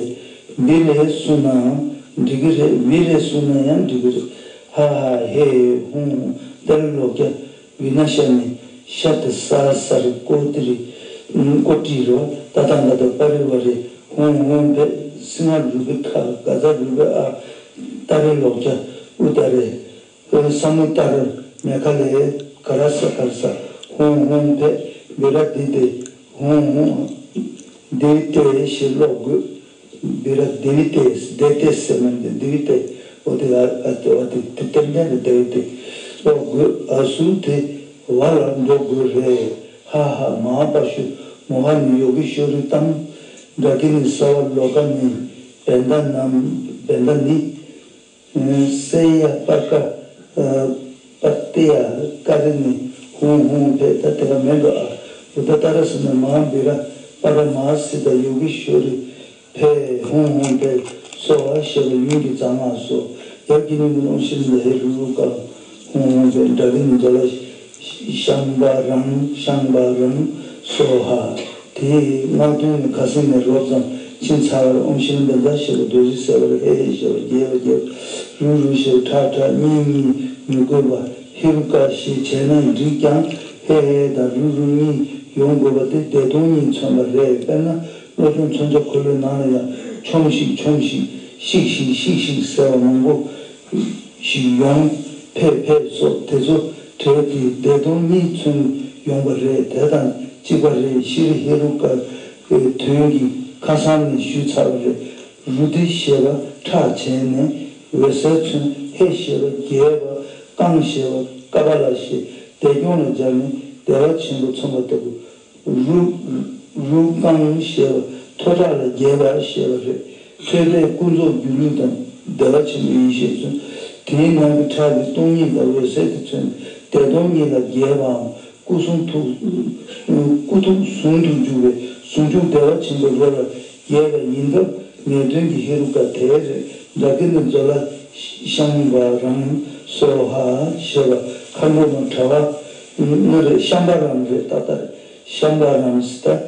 བི་རེ་སུ་ན་འགྲིག་གི་རེད། བི་རེ་སུ་ན་ཡང་འགྲིག་གི་རེད། ཧ་ཧ་ཧེ་ཧེ་ཧུང་ཧུང་ཏ་རི་ལོ་ཀྱ། བི་ན་ཤ་ནི་ཤ་ཏི་ས་ས་རི་ཀོ་ཏི་རི་ཀོ་ཏི་རོ་ཏ་ཏ་ང་ཏ་པ་རི་བ་རི་ཧོང་ཧོང་བེ་སི་ང་རུ་བེ་ཁ་ག་ཛ་རུ་བེ་ཨ་ཏ་རི་ལོག་ཀྱ་ཨུ་ཏ་རེ་ས་མུ་ཏ་རི་མེ་ཁ་ལེ་ག་ར་ས་ག་ར་ས་ཧོང་ཧོང་བེ་བེ་ར་དི་དེ་ཧོང་ཧོང་དེ་ཏེ་ཞེ་ལོག་གུ། བི་ར་དེ་བི་ཏེས་དེ་ཏེས་ཟེར་མིན་དེ་དེ་བི་ཏེ། འོ་དེ་ཨ་ཨ་དེ་བ་དེ་དེ་ཏན་ཏན་དེ་དེ་བི་ཏེ། ཨོ་དགོས་ཨ་སུ་དེ་བ་ལ་འགྲོ་དགོས་རེད། ཧ་ཧ་མ་པ་ཤུ་མོ་ཧ་ནི་ཡོ་གི་ཤོ་རི་ཏམ། འདྲ་ཀི་ནི་ས་བ་ལོ་ཀ་ནི་བན་ད་ནམ་བན་ད་ནི། སེ་ཡ་པ་ཀ་པ་ཏི་ཡ་ཀ་རི་ནི་ཧུང་ཧུང་བེ་ད་དེ་ག་མེད་འགྲོ་ཨ། བུ་ད་ཏ་ར་སི་ན་མ་བི་ར་པ་ར་མ་སི་ད་ཡོ་གི་ཤོ་རི་བེ་ཧུང་ཧུང་བེ་སོ་ཧ་ཞེས་པ་ཡུམ་གྱི་གཙང་མ་སོ། ཡབ་ཀྱི་ནི་མི་ནོ་ཤིན་ད་ཧེ་རུ་རུ་ཀ་ཧུང་ཧུང་བེ་འདྲ་གི་ནི་འདོ་ལ་ཤང་བ་རང་ཤང་བ་རང་སོ་ཧ། དེའི་སྔགས་དོན་ནི་ཁ་སང་ནས་རོབ་ཙམ་ཕྱིན་ཚར་བར་ཨོམ་ཤིན་དན་ད་ཞེས་པ་རྡོ་རྗེ་སེ་བར་ཧེ་ཧེ་ཞེས་པ་རྒྱས་པ་རྒྱས་པ་རུ་རུ་ཞེས་པ་ཁྲག་ཁྲག་གཉིས་གཉིས་མི་དགོས་པ་ཧེ་རུ་ཀ་ཞེས་བྱས་ན་འགྲིག་ཀྱང་ཧེ་ཧེ་དང་རུ་རུ་གཉིས་ཡོང་དགོས་པ་དེ་བདེ་སྟོང་གཉིས་མཚོན་པ་རེད། དཔེར་ན་བློ་སྦྱོང་མཚོན་བྱ་འཁོར་ལོའི་ནང་ལ་ཡང་ཆོམས་ཤིག་ཆོམས་ཤིག་ཤིག་ཤིག་ཤིག་ཤིག་ཟེར་བ་མང་པོ། ཞིག་ཡོང་། ཕེབས་ཕེབས་སོགས་དེ་ཚོ་གྲས་ཀྱི་བདེ་སྟོང་གཉིས་མཚོན་ཡོང་པ་རེད། དེ་དང་གཅིག་པ་རེད། ཤྲཱི་ཧེ་རུ་ཀ་གི་དོན་གྱི་ཁ་སང་ནས་ཞུས་ཚར་བ་རེད། རུ་དི་ཞེས་པ་ཁྲག་བྱས་ནས་འོད་ཟེར་མཚོན། ཧེ་ཞེས་པ་རྒྱས་པ་རྐང་ཞེས་པ་ཀ་པ་ལ་ཞེས་བདེ་སྐྱོང་ལ་སྦྱར་ནས་བདེ་བ་ཆེན་པོ་མཚོན་པ་ལྟ་བུ། རུ་རུ་རྐང་ཞེས་པ་མཐོ་དྲགས་ལ་རྒྱས་པ་ཞེས་པ་རེད། ཐོད་པས་ཀུན་རྫོབ་སྒྱུ་ལུས་དང་བདེ་བ་ཆེན་པོའི་ཡེ་ཤེས་མཚོན། དེའི་ནང་གི་ཁྲག་གི་སྟོང་ཉིད་དང་འོད་ཟེར་དེ་མཚོན། བདེ་སྟོང་ཉིད་ལ་རྒྱས་པའམ་སྐུ་གསུང་ཐུགས་སྐུ་ཐུགས་ཟུང་དུ་འཇུག་པའི་ཟུང་འཇུག་བདེ་བ་ཆེན་པོའི་རོ་ལ་རྒྱས་པ་ཡིན་སྟབས་ངེས་དོན་གྱི་ཧེ་རུ་ཀ་དེ་རེད། འདྲ་ཀི་ནི་མཛོ་ལ་ཤང་བ་རང་སོ་ཧ་ཞེས་པ་མཁའ་འགྲོ་མ་དྲ་བ་ནི་རེད། ཤང་བ་རང་རེད། ཏག་ཏག་རེད། ཤང་བ་རང་ཟེར་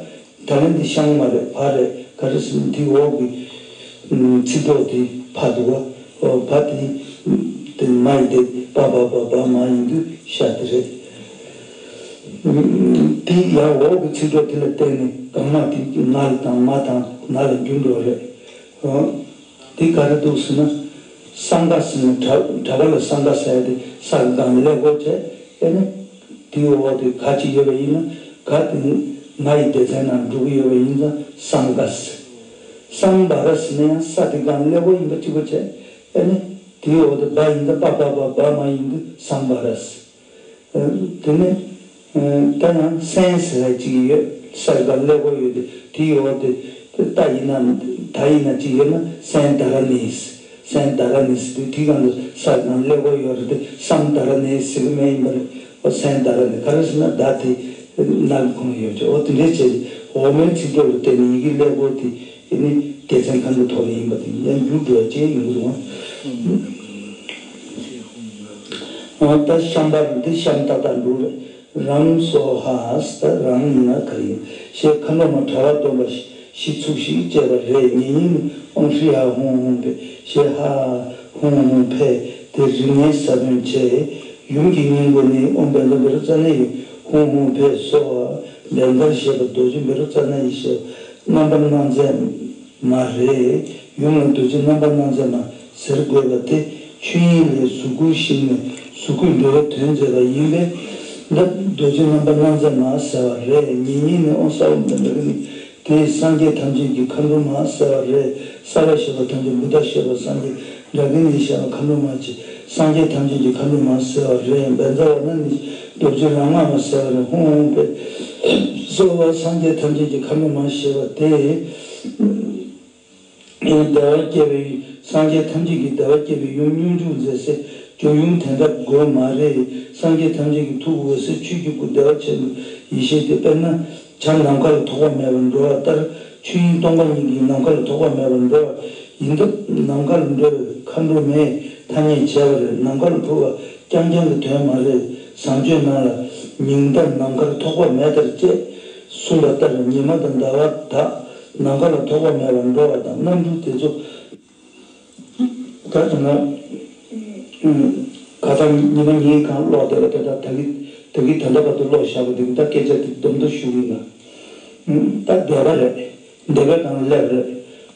ད། ད་ལན་འདི་ཤང་མ་རེད། བ་རེད། ག་རེ་ཟེར་ན་འདི་འོག་གི་ཚིག་གྲོགས་དེ་བ་འདུག་བ། བ་དེ་དེ་མ་ཡིན་ཏེ་བ་བ་བ་བ་མ་ཡིན་དུས་ཤ་དེ་རེད། དེ་ཡང་འོག་གི་ཚིག་གྲོགས་དེ་ལ་བརྟེན་ནས་གང་མ་དེ་ང་ལ་དང་མ་དང་ང་ལ་འགྱུར་འགྲོ་རེད། འོ། དེ་ག་རེ་འདུག་ཟེར་ན། སང་ག་ཟེར་ན་གྲྭ་གྲྭ་པ་ལ་སང་ག་ཟེར་ཡ་དེ་ས་གི་སྒང་ལ་ཀླད་ཀོར་བྱས། ཨེ་ནི། དེའི་འོག་དེ་ག་ཅིག་ཡོད་པ་ཡིན་ན། ག་དེ་ང་ཡི་སྡེ་ཚན་ནང་འགྲོ་གི་ཡོད་པ་ཡིན་ཙང་སང་ག་ཟེར། སམ་བྷ་ར་ཟེར་ན་ཡང་ས་དེ་སྒང་ཀླད་ཀོར་ཡིན་པ་གཅིག་པ་བྱས། ཨེ་ནི། དེའི་འོག་དེ་བ་ཡིན་ཙང་པ་བ་བ་བ་མ་ཡིན་དུས་སམ་བྷ་ར་ཟེར། དེ་ནས་ད་ཡང་སན་ཟེར་བ་ཅིག་ཡོད། ས་ག་ཀླད་ཀོར་ཡོད་དེ་དེའི་འོག་དེ་ད་ཡིན་ན་ད་ཡིན་ན་ཅིག་ཡོད་ན་སན་དྷ་ར་ནི་ཟེར། སན་དྷ་ར་ནི་ཟེར་དུས་དེའི་སྒང་དུ་ས་ག་ཀླད་ཀོར་ཡོད་རེད་དེ་སམ་དྷ་ར་ནི་ཟེར་གི་མེད་ཡིན་པ་རེད། འོ་སན་དྷ་ར་ནི་ག་རེ་ཟེར་ན་ད་དེ་ནག་གི་ཁོངས་ཡོད་ཅེས། འོ་དེ་འདྲའི་བྱས་ཏེ་འོག་མའི་ཚིག་གྲོགས་ལ་བརྟེན་ནས་ཡི་གེ་ཀླད་ཀོར་དེ། དེ་ནི་སྡེ་ཚན་གང་གི་ཐོག་ལ་ཡིན་པ་དེ་ཡང་འགྱུར་འགྲོ་བ་བཅས་ཡིན་དགོས་རུང་། ད་ཤམ་བྷ་ར་འདི་ཤམ་ཏག་ཏག་འགྲོ་རེད། རཾ་སྭཱ་ཧཱ་ད་རཾ་ཡིན་ན་ག་རེ་ཡིན་ཞེས་མཁའ་འགྲོ་མ་དྲ་བ་སྡོམ་པ་བཞི་ཚུགས་ཤིག་ཅེས་པ་རེད། ཉེ་ཉིན་ཨོཾ་ཧྲཱིཿཧཱུྃ་ཧཱུྃ་ཕཊ་ཞེས་ཧཱ་ཧཱུྃ་ཧཱུྃ་ཕཊ་དེ་རིགས་ལྔའི་ས་བོན་བྱས། ཡུམ་གྱི་སྙིང་པོ་ནི་ཨོཾ་བཛྲ་བཻ་རོ་ཙ་ན་ཡེ་ཧཱུྃ་ཧཱུྃ་ཕཊ་སྭཱ་ཧཱ། བཛྲ་ཞེས་པ་རྡོ་རྗེ་བཻ་རོ་ཙ་ན་ཡེ་ཞེས་པ་རྣམ་པར་སྣང་མཛད་མ་རེད། ཡུམ་ལ་རྡོ་རྗེ་རྣམ་པར་སྣང་མཛད་མ་ཟེར་དགོས་པ་དེ་ཆོས་དབྱིངས་ལས་གཟུགས་སྐུར་བཞེངས་ནས་གཟུགས་སྐུའི་འགྲོ་བའི་དོན་མཛད་པ་ཡིན་པས། ད་རྡོ་རྗེ་རྣམ་པར་སྣང་མཛད་མ་ཟེར་བ་རེད། ཉེ་ཉིན་ནི་ཨོཾ་སྭཱ་ཧཱ་ཨོཾ་བཛྲ་བཻ་རོ་ནི། དེས་སངས་རྒྱས་ཐམས་ཅད་ཀྱི་མཁའ་འགྲོ་མ་ཟེར་བ་རེད། སྭཱ་ཧཱ་ཞེས་པ་ཐམས་ཅད་བུདྡྷ་ཞེས་པ་སངས་རྒྱས་ཌཱ་ཀི་ཎི་ཞེས་པ་མཁའ་འགྲོ་མ་ཅེས་སངས་རྒྱས་ཐམས་ཅད་ཀྱི་མཁའ་འགྲོ་མ་ཟེར་བ་རེད། བཛྲ་བ་ན་ནི་རྡོ་རྗེ་རཱ་མ་མ་ཟེར་བ་རེད། ཧཱུྃ་ཧཱུྃ་ཕཊ་སྭཱ་ཧཱ། སངས་རྒྱས་ཐམས་ཅད་ཀྱི་མཁའ་འགྲོ་མ་ཞེས་པ་དེ། བདེ་བ་སྐྱེ་བའི་སངས་རྒྱས་ཐམས་ཅད་ཀྱི་བདེ་བ་སྐྱེ་བའི་ཡུམ་སྙོམས་འཇུག་མཛད་སའི་སྦྱོར་ཡུམ་དེ་འདྲ་དགོས་མ་རེད། སངས་རྒྱས་ཐམས་ཅད་ཀྱི་ཐུགས་འོད་ཟེར་ཆོས་ཀྱི་སྐུ་བདེ་བ་ཆེན་པོའི་ཡེ་ཤེས་དེ། དཔེར་ན། བྱ་ནམ་མཁའ་ལ་ཐོགས་པ་མེད་པར་འགྲོ་བ་ལྟར་ཆོས་དབྱིངས་སྟོང་པ་ཉིད་ཀྱིས་ནམ་མཁའ་ལ་ཐོགས་པ་མེད་པར་འགྲོ་བ་ཡིན་སྟབས། ནམ་མཁའ་ལ་འགྲོ་བའི་མཁའ་འགྲོ་མའི་ཐ་སྙད་བྱས་པ་རེད། ནམ་མཁའ་ལ་འཕུར་བ་རྐྱང་རྐྱང་གི་དོན་མ་རེད། བཟང་སྤྱོད་རྣམས་ལ་ཉིན་ལྟར་ནམ་མཁར་ཐོགས་པ་མེད་ལྟར་བཅས་གསུངས་པ་ལྟར། ཉི་མ་དང་ཟླ་བ་དག་ནམ་མཁའ་ལ་ཐོགས་པ་མེད་པར་འགྲོ་བ་དང་རྣམ་འཕྲུལ་དེ་ཚོ། ད་དེ་ན། ཁ་སང་ཉི་མ་གཉིས་གང་ཀློག་བསྡད་པ་དེ་དག་ད་གི་ད་གི་ད་ལྟ་བར་དུ་ཀློག་བཞག་པ་དེ་གི་ད་སྐད་ཆ་དེ་སྡོམ་ད་ཞུ་གི་ཡིན་ན། ད་བསྡད་པ་རེད། བསྡད་པའི་སྒང་སླེབས་རེད།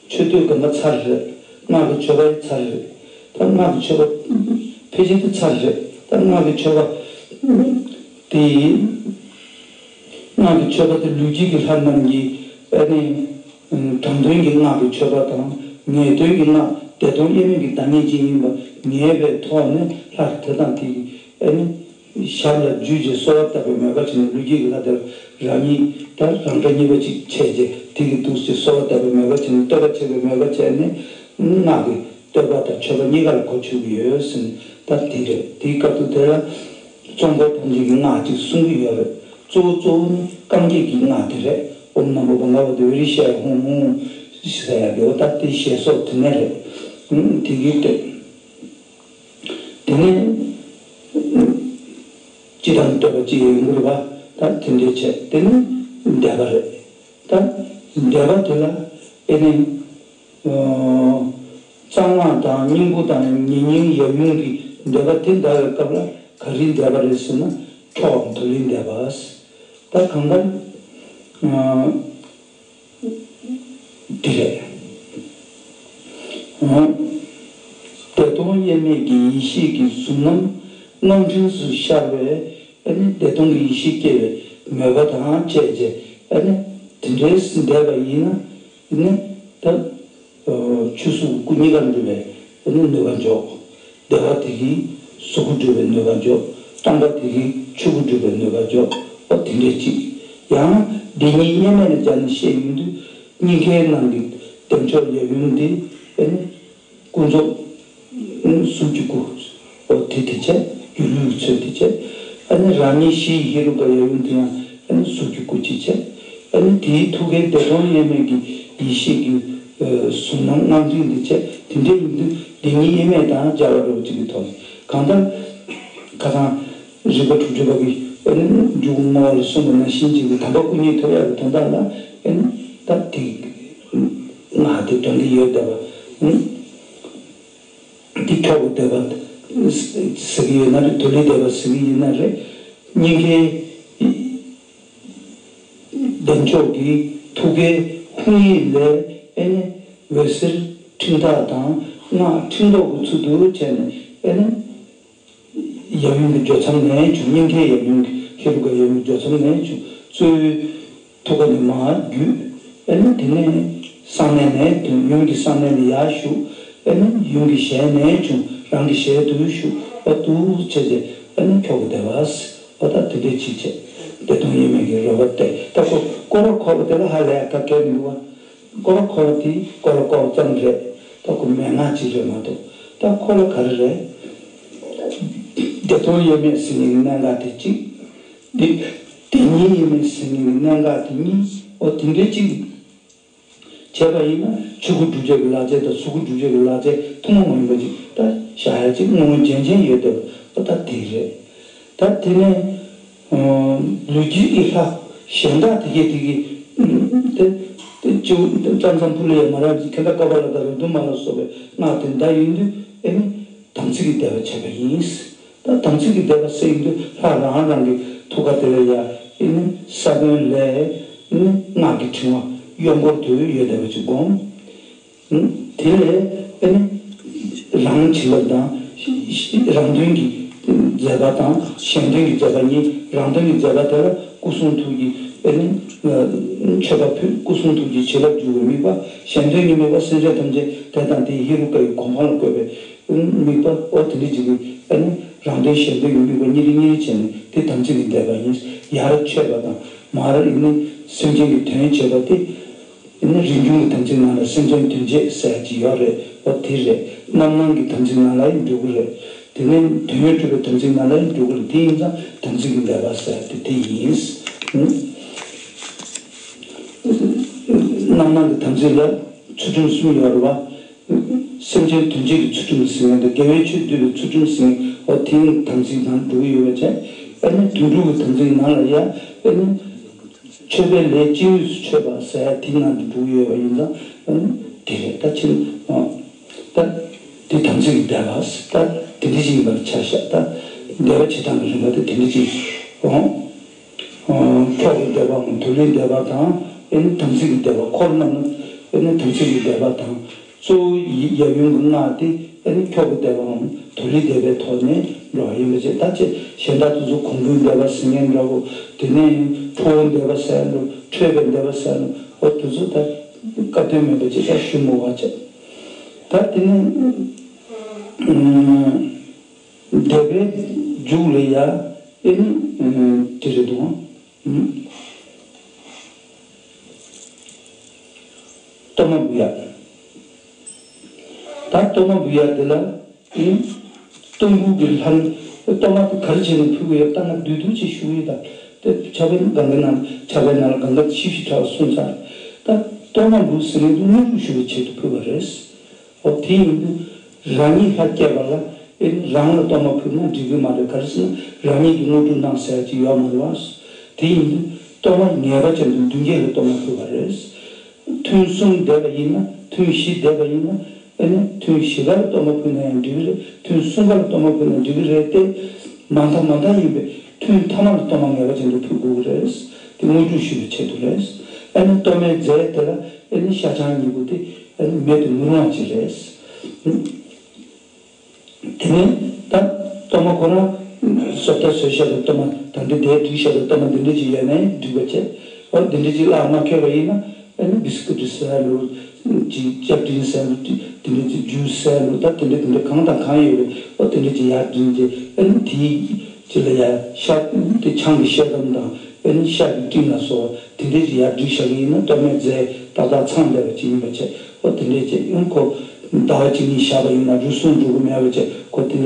མཆོད་བསྟོད་གང་ག་ཚར་རེད། སྔགས་ཀྱི་མཆོད་པ་ཚར་རེད། ད་སྔགས་ཀྱི་མཆོད་པ་ཕལ་ཆེར་དེ་ཚར་རེད། ད་སྔགས་ཀྱི་མཆོད་པ་དེ་ཡིན། སྔགས་ཀྱི་མཆོད་པ་དེ་ལུས་དཀྱིལ་གྱི་ལྷ་རྣམས་ཀྱིས་ཨ་ནི། དྲང་དོན་གྱི་སྔགས་ཀྱི་མཆོད་པ་དང་ངེས་དོན་གྱི་སྔགས་བདེ་སྟོང་དབྱེར་མེད་ཀྱི་བདག་ཉིད་ཅན་ཡིན་པ་ངེས་པའི་ཐོག་ནས་སླར་དེ་དང་དེ་ཡི་ཨ་ནི། ཞབས་ལ་འཇུས་ཀྱིས་གསོལ་བ་བཏབ་པའི་མོས་པ་བྱས་ནས་ལུས་དཀྱིལ་གྱི་ལྷ་དེར་རང་ཉིད་དང་རང་འདྲ་གཉིས་པ་གཅིག་བྱས་རྗེས་དེ་གི་འདུག་ཅེས་གསོལ་བ་བཏབ་པའི་མོས་པ་བྱས་ནས་བསྟོད་པ་བྱེད་པའི་མོས་པ་བྱས་ནས་སྔགས་ཀྱི་བསྟོད་པ་དང་མཆོད་པ་གཉིས་ཀ་ལ་གོ་ཆོད་ཀྱི་ཡོད་ཟེར་ནས་ད་དེ་རེད། དེའི་སྐབས་དུ་དེ་ལ་གཙོ་འཁོར་ཐམས་ཅད་ཀྱི་སྔགས་གཅིག་གསུང་གི་ཡོད་རེད། གཙོ་བོ་གཙོ་བོ་ནི་རྐང་གཅིག་གི་སྔགས་དེ་རེད། ཨོཾ་ནམ་མོ་བྷ་ག་ཝ་ཏེ་བི་རི་ཤ་ཡ་ཧཱུྃ་ཧཱུྃ་ཟེར་ཡ་དེ་འོ་ད་དེ་ཞེས་སོགས་དེ་ནས་རེད། དེ་གི་སྟེ། དེ་ནས་སྤྱི་དང་བསྟོད་པ་ཅིག་ཡོང་གི་རེད་པ། ད་དེ་འདྲའི་བྱས་དེ་ནས་བཟླས་པ་རེད། ད་བཟླས་པ་དེ་ལ་ཨེ་ནི། རྩ་སྔགས་དང་སྙིང་པོ་དང་ཉེ་སྙིང་ཡབ་ཡུམ་གྱི་བཟླས་པ་དེ་བཟླ་བའི་སྐབས་ལ་ག་རེའི་བཟླས་པ་རེད་ཟེར་ན་ཁྲོ་བའམ་དུ་ལེན་བཟླས་པ། ད་གང་ལྟར། འདི་རེད། བདེ་སྟོང་དབྱེར་མེད་ཀྱི་ཡེ་ཤེས་ཀྱི་གཟུགས་རྣམས་རྣམ་འཕྲུལ་དུ་ཤར་བས་ཨ་ནི་བདེ་སྟོང་གི་ཡེ་ཤེས་སྐྱེ་བའི་མོས་པ་དང་བཅས་བྱས་ཨ་ནི་དེ་འདྲའི་བཟླས་པ་ཡིན་ན་ཨ་ནི་ད་ཆོས་གཟུགས་སྐུ་གཉིས་ཀ་འགྲུབ་པའི་ཨ་ནི་ནུས་པ་འཇོག་བདེ་བ་དེ་གིས་གཟུགས་སྐུ་འགྲུབ་པའི་ནུས་པ་འཇོག་སྟོང་པ་དེ་གིས་ཆོས་སྐུ་འགྲུབ་པའི་ནུས་པ་འཇོག་ཨོ་དེ་འདྲའི་གཅིག་ཡང་བདེན་གཉིས་དབྱེར་མེད་ལ་སྦྱར་ནས་བཤད་ཡོང་དུས་སྙིང་གའི་ནང་གི་བདེ་མཆོག་ཡབ་ཡུམ་དེ་ཨ་ནི་ཀུན་རྫོབ་གཟུགས་ཀྱི་སྐུ་ཨོ་དེ་དེ་བྱས་སྒྱུ་ལུས་ཚོད་དེ་བྱས་ཨ་ནི་རང་ཉིད་གཞི་ཡི་ཧེ་རུ་ཀ་ཡབ་ཡུམ་དེ་ཡང་ཨ་ནི་གཟུགས་ཀྱི་སྐུ་གཅིག་བྱས་ཨ་ནི་དེའི་ཐུགས་ཀའི་བདེ་སྟོང་དབྱེར་མེད་ཀྱི་ཡེ་ཤེས་ཀྱི་གཟུགས་རྣམ་རྣམ་འཕྲུལ་འདི་བྱས་དེ་འདྲ་ཡིན་དུས་བདེན་གཉིས་དབྱེར་མེད་དང་སྦྱར་བ་འདྲ་བོ་ཅིག་གི་ཐོག་ནས་གང་ལྟར་ཁ་སང་རིག་པ་དྲུག་ཅུ་པ་གིས་ཨ་ནི་འཇུག་བསྔོ་བ་ལ་གསུངས་པ་ནང་བཞིན་ཅིག་གི་དམ་པ་སྐུ་གཉིས་ཐོབ་ཡག་གི་དོན་དག་ལ་ཨ་ནི་ད་དེ་སྔགས་དེ་དོན་འདི་ཡོད་བསྡད་པ། དེ་ཁྱོག་གི་བཟླས་པ་ཟེར་གྱི་ཡོད་ན་རེད། དུ་ལེན་བཟླས་པ་ཟེར་གྱི་ཡིན་ན་རེད། སྙིང་གའི་ བདེ་མཆོག་གི་ཐུགས་ཀའི་དབང་ཡིག་ལས་ཨེ་ནི་འོད་ཟེར་ཕྲེང་ཐག་དང་སྔགས་ཕྲེང་རྡོག་གི་ཚུལ་དུ་བྱས་ནས་ཨེ་ནི་ཡབ་ཡུམ་གྱི་སྦྱོར་མཚམས་ནས་བྱུང་། སྙིང་ཐིག་ཡབ་ཡུམ་གྱི་ཧེ་རུ་ཀ་ཡབ་ཡུམ་གྱི་སྦྱོར་མཚམས་ནས་བྱུང་། གཙོ་བོའི་ཐུགས་ཀ་ནས་མར་བརྒྱུད། ཨེ་ནི་དེ་ནས་གསང་གནས་ནས་དོན་ཡུམ་གྱི་གསང་གནས་ནས་ཡར་ཞུགས། ཨེ་ནི་ཡུམ་གྱི་ཞལ་ནས་བྱུང་། རང་གི་ཞལ་དུ་ཞུགས། འོ་འདུག་བྱས་རྗེས་ཨེ་ནི་འཁྱོག་པའི་བཟླས་པ། འོ་ད་དེ་འདྲས་ཅིག་བྱས། བདེ་སྟོང་དབྱེར་མེད་ཀྱི་རོལ་པ་བཏེགས། ད་ཁོ་སྐོར་ར་འཁོར་བ་དེ་ལ་ཧ་ལས་ཡ་ག་གེ་མི་འདུག་བ། སྐོར་ར་འཁོར་བ་དེ་སྐོར་ར་སྐོར་བ་ཙམ་རེད། ད་ཁོ་མན་ངག་ཅིག་རེད་མ་གཏོགས། ད་ཁོ་ལ་ག་རེ་རེད། བདེ་སྟོང་དབྱེར་མེད་ཟེར་མཁན་གྱི་གནད་འགག་དེ་གཅིག་དེ་དེ་ཉིད་དབྱེར་མེད་ཟེར་མཁན་གྱི་གནད་འགག་དེ་གཉིས། འོ་དེ་འདྲའི་གཅིག་བྱས་པ་ཡིན་ན་ཆོས་སྐུ་བསྒྲུབ་བྱ་གི་ལག་རྗེས་དང་གཟུགས་སྐུ་བསྒྲུབ་བྱ་གི་ལག་རྗེས་ཐུན་མོང་མ་ཡིན་པ་ཅིག་ད་བཞག་ཡ་ཅིག་དངོས་དངོས་རྗེན་རྗེན་ཡོད་བསྡད་པ། འོ་ད་དེ་རེད། ད་དེ་ནས་ལུས་དཀྱིལ་གྱི་ལྷ་གཞན་དག་དེ་གས་དེ་གས་དེ་དེ་སྤྱི་བོ་ཙམ་ཙམ་ཕུལ་ལ་ཡ་མ་རབས་ཀྱི་ཁེ་ད་ཀ་པ་ལ་ད་རུ་དུ་མ་ལ་སོགས་པའི་སྔགས་དེ་འདྲ་ཡིན་དུས་ཨེ་ནི་དམ་ཚིག་གི་བཟླས་པ་བྱས་པ་ཡིན། ད་དམ་ཚིག་གི་བཟླས་པ་ཟེར་ཡིན་དུས་ལྷ་རང་རང་གི་ཐུགས་ཀ་དེ་ལ་ཡ་ཨེ་ནི་ས་བོན་ལས་ཨེ་ནི་སྔགས་ཀྱི་ཕྲེང་བ་གཡོན་སྐོར་དུ་ཡོད་བསྡད་པ་ཅིག་བསྒོམ། དེ་ལས་ཨེ་ནི་རང་བྱིན་རླབས་དང་རང་དོན་གྱི་མཛད་པ་དང་གཞན་དོན་གྱི་མཛད་པ་གཉིས། རང་དོན་གྱི་མཛད་པ་དེ་ལ་སྐུ་གསུང་ཐུགས་ཀྱི་ཨེ་ནི་མཆོད་པ་ཕུལ། སྐུ་གསུང་ཐུགས་ཀྱི་བྱིན་རླབས་འཇུག་པའི་དམིགས་པ། གཞན་དོན་གྱི་དམིགས་པ་སེམས་ཅན་ཐམས་ཅད་དེ་དང་དེའི་ཧེ་རུ་ཀ་ཡི་གོ་འཕང་ལ་བཀོད་པའི་དམིགས་པ། འོ་དེ་འདྲ་ཅིག་གིས་ཨེ་ནི་རང་དོན་གཞན་དོན་གྱི་དམིགས་པ་གཉིས་རེ་གཉིས་རེ་བྱས་ནས་དེ་དམ་ཚིག་གི་བཟླས་པ་ཡིན། ཡར་མཆོད་པ་དང་མར་ཨེ་ནི་སེམས་ཅན་གྱི་དོན་བྱེད་པ་དེ། དེ་ནས་རིམ་བྱུང་གི་དམ་ཚིག་ནང་ལ་སེམས་ཅན་དོན་བྱེད་ཟེར་ཡ་ཅིག་ཡོད་རེད། འོ་དེ་རེད། རྣམ་སྣང་གི་དམ་ཚིག་ནང་ལ་ཡང་འགྲོ་གི་རེད། དེ་ནས་དོན་ཡོད་གྲུབ་པའི་དམ་ཚིག་ནང་ལ་ཡང་འགྲོ་གི་རེད། དེ་ཡིན་ཙང་དམ་ཚིག་གི་བཟླས་པ་ཟེར་ཡ་དེ་དེ་ཡིན། རྣམ་སྣང་གི་དམ་ཚིག་ལ་ཚུལ་ཁྲིམས་གསུམ་ཡོད་རེད་བ། སེམས་ཅན་དོན་བྱེད་ཀྱི་ཚུལ་ཁྲིམས་ཟེར་མཁན་དང་དགེ་བའི་ཆོས་སྡུད་པའི་ཚུལ་ཁྲིམས་ཟེར་མཁན། འོ་དེ་ཡང་དམ་ཚིག་ནང་འགྲོ་གི་ཡོད་པ་བྱས། ཨ་ནི་དོན་གྲུབ་ཀྱི་དམ་ཚིག་ནང་ལ་ཡ་ཨ་ནི། མཆོད་པའི་ལས་ཅི་ནུས་སུ་མཆོད་པ་ཟེར་དེ་ནང་དུ་འགྲོ་གི་ཡོད་པ་ཡིན་ཙང་། དེ་རེད། ད་ཕྱིན་ད་དེ་དམ་ཚིག་གི་བཟླས་པ་ད་དེ་འདྲ་ཞིག་ཡིན་པར་ཆ་བཞག་ད་བཟླས་པ་བྱེད་སྟངས་ཀྱི་རིམ་པ་དེ་དེ་འདྲ་ཞིག་འོང་། འཁྱོག་གི་བཟླས་པའམ་དུ་ལེན་བཟླས་པ་དང་། ཨེ་ནི་དམ་ཚིག་གི་བཟླས་པ། འཁོར་རྣམས་ལ་ཨེ་ནི་དམ་ཚིག་གི་བཟླས་པ་དང་། གཙོ་བོ་ཡབ་ཡུམ་གྱི་སྔགས་དེ་ཨེ་ནི་འཁྱོག་པའི་བཟླས་པའམ་དུ་ལེན་བཟླས་པའི་ཐོག་ནས་འགྲོ་བ་ཡིན་པ་བྱས། ད་ཅི་གཞན་དག་དེ་ཚོ་གོང་བུའི་བཟླས་པ་ཟེར་མཁན་འདྲ་བོ། དེ་ནས་ཁྲོ་བོའི་བཟླས་པ་ཟེར་འགྲོ། མཆོད་པའི་བཟླས་པ་ཟེར་འགྲོ། འོ་དེ་ཚོ་ད་སྐབས་དོན་མེད་པ་ཅིག་ད་ཞུ་མི་དགོས་པ་བྱས། ད་དེ་ནས་བཟླས་པའི་མཇུག་ལ་ཡ་ཨེ་ནི་དེ་རེད་འདུག་གཏོར་མ་འབུལ་ཡ། ད་གཏོར་མ་འབུལ་ཡ་དེ་ལ་ཨིན། གཏོར་འབུལ་གྱི་ལྷ་གཏོར་མ་དེ་ག་རེ་བྱས་ནས་ཕུལ་དགོས་ཡོད་ལྟ་ན་བསྡུས་བསྡུས་ཅིག་ཞུ་གི་ཡོད། ད་དེ་ཕྱག་དཔེ་གངྒཱའི་ནང་ཕྱག་དཔེ་ནང་ལ་གངྒཱ་ཤིབ་ཤིབ་ཕྲ་བ་གསུངས་ཚར། ད་གཏོར་མ་འབུལ་ཟེར་མཁན་དེ་དངོས་གྲུབ་ཞུ་བའི་ཆེད་དུ་ཕུལ་བ་རེད། འོ་དེ་ཡིན་དུས་རང་ཉིད་ལྷ་བསྐྱེད་པ་ལ་ཨེ་རང་ལ་གཏོར་མ་ཕུལ་ན་འགྲིག་གི་མ་རེད། ག་རེ་ཟེར་ན་རང་ཉིད་ཀྱིས་དངོས་གྲུབ་གནང་ཟེར་ཡ་ཅིག་ཡོད་མ་རེད་བ། དེ་ཡིན་དུས་གཏོར་མ་ངེས་པ་ཅན་དུ་མདུན་བསྐྱེད་ལ་གཏོར་མ་ཕུལ་བ་རེད། ཐུན་གསུམ་བཟླས་པ་ཡིན་ན། ཐུན་བཞི་བཟླས་པ་ཡིན་ན། ཨེ་ནི་ཐུན་བཞི་ཀ་ལ་གཏོར་མ་ཕུལ་ན་ཡང་འགྲིག་གི་རེད། ཐུན་གསུམ་ཀ་ལ་གཏོར་མ་ཕུལ་ན་འགྲིག་གི་རེད་དེ། མ་མཐའ་མ་མཐའ་ཡིན་པའི་ཐུན་ཐ་མ་ལ་གཏོར་མ་ངེས་པ་ཅན་དུ་ཕུལ་དགོས་ཀྱི་རེད། དེ་དངོས་གྲུབ་ཞུ་བའི་ཆེད་དུ་རེད། ཨེ་ནི་གཏོར་མའི་རྫས་དེ་ལ་ཨེ་ནི་ཤ་ཆང་གཉིས་པོ་དེ་ཨེ་ནི་མེད་དུ་མི་རུང་བ་ཅིག་རེད། དེ་ནས་ད་གཏོར་མ་ཁོ་རང་བཟོ་ལྟ་བཟོས་བཞག་པའི་གཏོར་མ་དང་། འདི་འདྲའི་བསྒྲིགས་བཞག་པའི་གཏོར་མ་འདི་འདྲ་ཅིག་ཡོད་ན་འགྲིག་པ་བྱས། འོ་འདི་འདྲ་ཅིག་བརླག་མ་ཁེལ་བ་ཡིན་ན། ཨ་ནི་བི་སི་ཀུ་ཊི་ཟེར་ལོ། ཅིག་ཅབ་ཏིན་ཟེར་ལོ། དེ་འདྲ་ཅིག་ཇུས་ཟེར་ལོ། ད་དེ་འདྲ་དེ་འདྲ་གང་དང་གང་ཡོད་རེད། འོ་དེ་འདྲ་ཅིག་ཡར་བསྒྲིགས་རྗེས། ཨ་ནི་དེའི་ཅིག་ལ་ཡ་ཤ་དེ་ཆང་གི་ཤ་དམ་དང་། ཨེ་ནི་ཤ་གི་སྤྲིན་ལ་སོགས་དེ་འདྲས་ཀྱི་ཡར་བསྒྲིགས་བཞག་གི་ཡིན་ན། གཏོར་མའི་རྫས་ཏག་ཏག་ཚང་བསྡད་པ་ཅིག་ཡིན་པ་བྱས། ཨོ་དེ་འདྲས་བྱས་ཡང་ཁོ་ཟླ་བ་གཅིག་གཉིས་བཞག་པ་ཡིན་ན་རུལ་སུངས་འགྲོ་གི་མེད་པ་བྱས། ཁོ་དེ་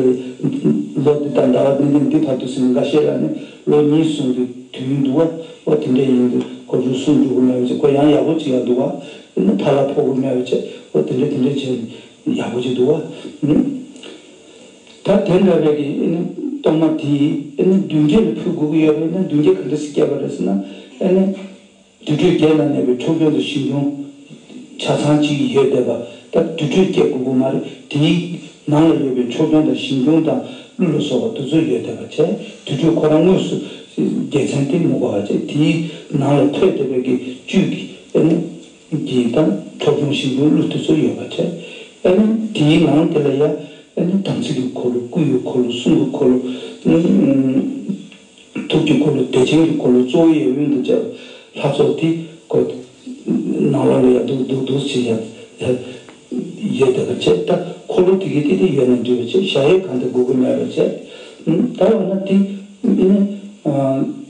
ལོ་འདི་དང་ཟླ་བ་འདི་ནས་འདི་བར་དུ་ཟིན་འགའ་ཤས་ལ་ནི་ལོ་གཉིས་གསུམ་གྱི་དུས་ཡུན་འདུག་བ། ཨོ་དེ་འདྲས་ཡིན་དུས་ཁོ་རུལ་སུངས་འགྲོ་གི་མེད་པ་བྱས། ཁོ་ཡང་ཡག་པོ་ཅིག་ཡང་འདུག་བ། ཨེ་ནི་ཕར་ལ་ཕོག་གི་མེད་པ་བྱས། ཨོ་དེ་འདྲས་དེ་འདྲས་བྱས་ཡག་པོ་ཅིག་འདུག་བ། ད་དེ་འདྲ་བའི་གི་ཨེ་ནི་གཏོར་མ་དེ་ཨེ་ནི་མདུན་བསྐྱེད་ལ་ཕུལ་དགོས་ཀྱི་ཡོད་པ་ཡིན་ན། མདུན་བསྐྱེད་ག་འདྲ་ཞིག་བསྐྱེད་པ་རེད་ཟེར་ན། ཨེ་ནི་དུར་ཁྲོད་བརྒྱད་ནང་གནས་པའི་ཕྱོགས་སྐྱོང་དང་ཞིང་སྐྱོང་ཆ་ཚང་གཅིག་ཡོད་བསྡད་པ། ད་དུར་ཁྲོད་བསྐྱེད་དགོས་ཀྱི་མ་རེད། དེའི་ནང་ལ་ཡོད་པའི་ཕྱོགས་སྐྱོང་དང་ཞིང་སྐྱོང་དང་ཀླུ་ལ་སོགས་པ་དེ་ཚོ་ཡོད་བསྡད་པ་བྱས། དུར་ཁྲོད་ཁོ་རང་དངོས་སུ་ རྒྱལ་མཚན་དེ་མི་དགོས་པ་བྱས། དེའི་ནང་ལ་འཁོད་བསྡད་པའི་གི་བཅུད་ཀྱི་ཨ་ནི་གི་ད་འཕྲོ་སྐྱོང་ཞིང་སྐྱོང་གླུ་དེ་ཚོ་ཡོད་པ་བྱས། ཨ་ནི་དེའི་ནང་དེ་ལ་ཡ་ཨ་ནི་དམ་ཚིག་གི་འཁོར་ལོ། སྐུ་ཡི་འཁོར་ལོ། གསུང་གི་འཁོར་ལོ། ཨ་ནི་ཐུགས་ཀྱི་འཁོར་ལོ། བདེ་ཆེན་གྱི་འཁོར་ལོ། གཙོ་བོ་ཡབ་ཡུམ་དང་བཅས་པ་ལྷ་ཚོགས་དེ་ཁོ་ནང་ལོགས་ལ་ཡ་འདུག་འདུག་འདུག་བྱས་ཡ་ཡ་ཡོད་བསྡད་པ་བྱས། ད་འཁོར་ལོ་དེ་གི་དེ་དེ་ཡོད་ན་འགྲིག་པ་བྱས། གཞལ་ཡས་ཁང་དེ་དགོས་ཀྱི་མེད་པ་བྱས། ད་འོ་ན་དེ་ཨ་ནི་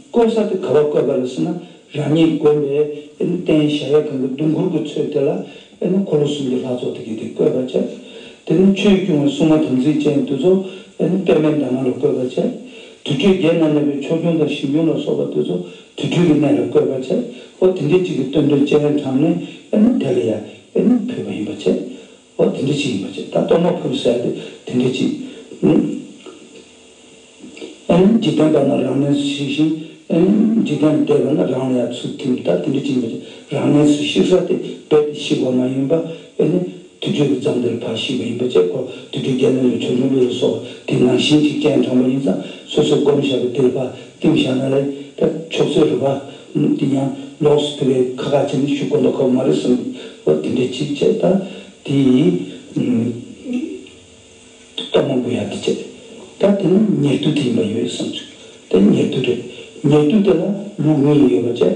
བཀོད་ས་དེ་ག་པར་བཀོད་པ་རེད་ཟེར་ན། རང་ཉིད་དགོན་པའི་ཨ་ནི་རྟེན་གཞལ་ཡས་ཁང་གི་གདུང་སྒོར་གྱི་ཚོད་དེ་ལ་ཨ་ནི་འཁོར་ལོ་གསུམ་གྱི་ལྷ་ཚོགས་དེ་གི་དེ་བཀོད་པ་བྱས། དེ་ནི་ཆོས་སྐྱོང་བའི་སྲུང་མ་དམ་ཚིག་ཅན་དེ་ཚོ་ཨ་ནི་པདྨའི་འདབ་མ་ལ་བཀོད་པ་བྱས། དུར་ཁྲོད་བརྒྱད་ན་གནས་པའི་ཆོས་སྐྱོང་དང་ཞིང་སྐྱོང་ལ་སོགས་པ་དེ་ཚོ་དུར་ཁྲོད་ཀྱི་གནས་ལ་བཀོད་པ་བྱས། ཨོ་དེ་འདྲའི་གཅིག་གི་བསྟན་སྒྲོན་སྤྱན་རས་གྲགས་ནས་ཨ་ནི་དེ་ལ་ཡ་ཨ་ནི་ཕུལ་བ་ཡིན་པ་བྱས། ཨོ་དེ་འདྲ་ཅིག་ཡིན་པ་བྱས། ད་གཏོར་མ་ཕུལ་ཟེར་ཏེ་དེ་འདྲ་ཅིག་ཨ་ནི་འཇིག་རྟེན་པ་རྣམས་རང་གནས་སུ་གཤེགས་ཤིང་། ཨ་ནི་འཇིག་རྟེན་ལ་བསྡད་པ་ན་རང་ལ་ཡང་ཚུར་ཐིམ། ད་དེ་འདྲ་ཅིག་ཡིན་པ་བྱས། རང་གནས་སུ་གཤེགས་ས་དེ་རྦད་དེ་གཤེགས་པ་མ་ཡིན་པ། ཨ་ནི་དུར་ཁྲོད་ཀྱི་རྫམ་དེར་ཕར་གཤེགས་པ་ཡིན་པ་བྱས། ཁོ་དུར་ཁྲོད་བརྒྱད་ན་གནས་པའི་ཆོས་སྐྱོང་གླུ་ལ་སོགས་པ་དེ་ནང་བཞིན་ཅིག་སྤྱན་དྲངས་པ་ཡིན་ཙང་། སོ་སོས་བསྒོམས་བཞག་པའི་དེར་ཕར་བསྟིམ་བཞག་ན་ལས། ད་ཆོག་ཚོད་རེད་པ། དེ་ཡང་ལོགས་སུ་དེ་བས་ཁ་ཁ་བྱས་ནས་ཞུ་དགོས་མདོག་ཁ་པོ་མ་རེད་བསམ་གྱི། འོ་དེ་འདྲ་ཅིག་བྱས། ད་དེ་ཡིན། གཏོར་མ་འབུལ་ཡག་དེ་བྱས། ད་དེ་ནི་ཉེར་བསྡུ་དེ་ཡིན་པ་ཡོད་བསམ་བྱུང་། དེ་ཉེར་བསྡུ་རེད། ཉེར་བསྡུ་དེ་ལ་ལུགས་གཉིས་ཡོད་པ་བྱས།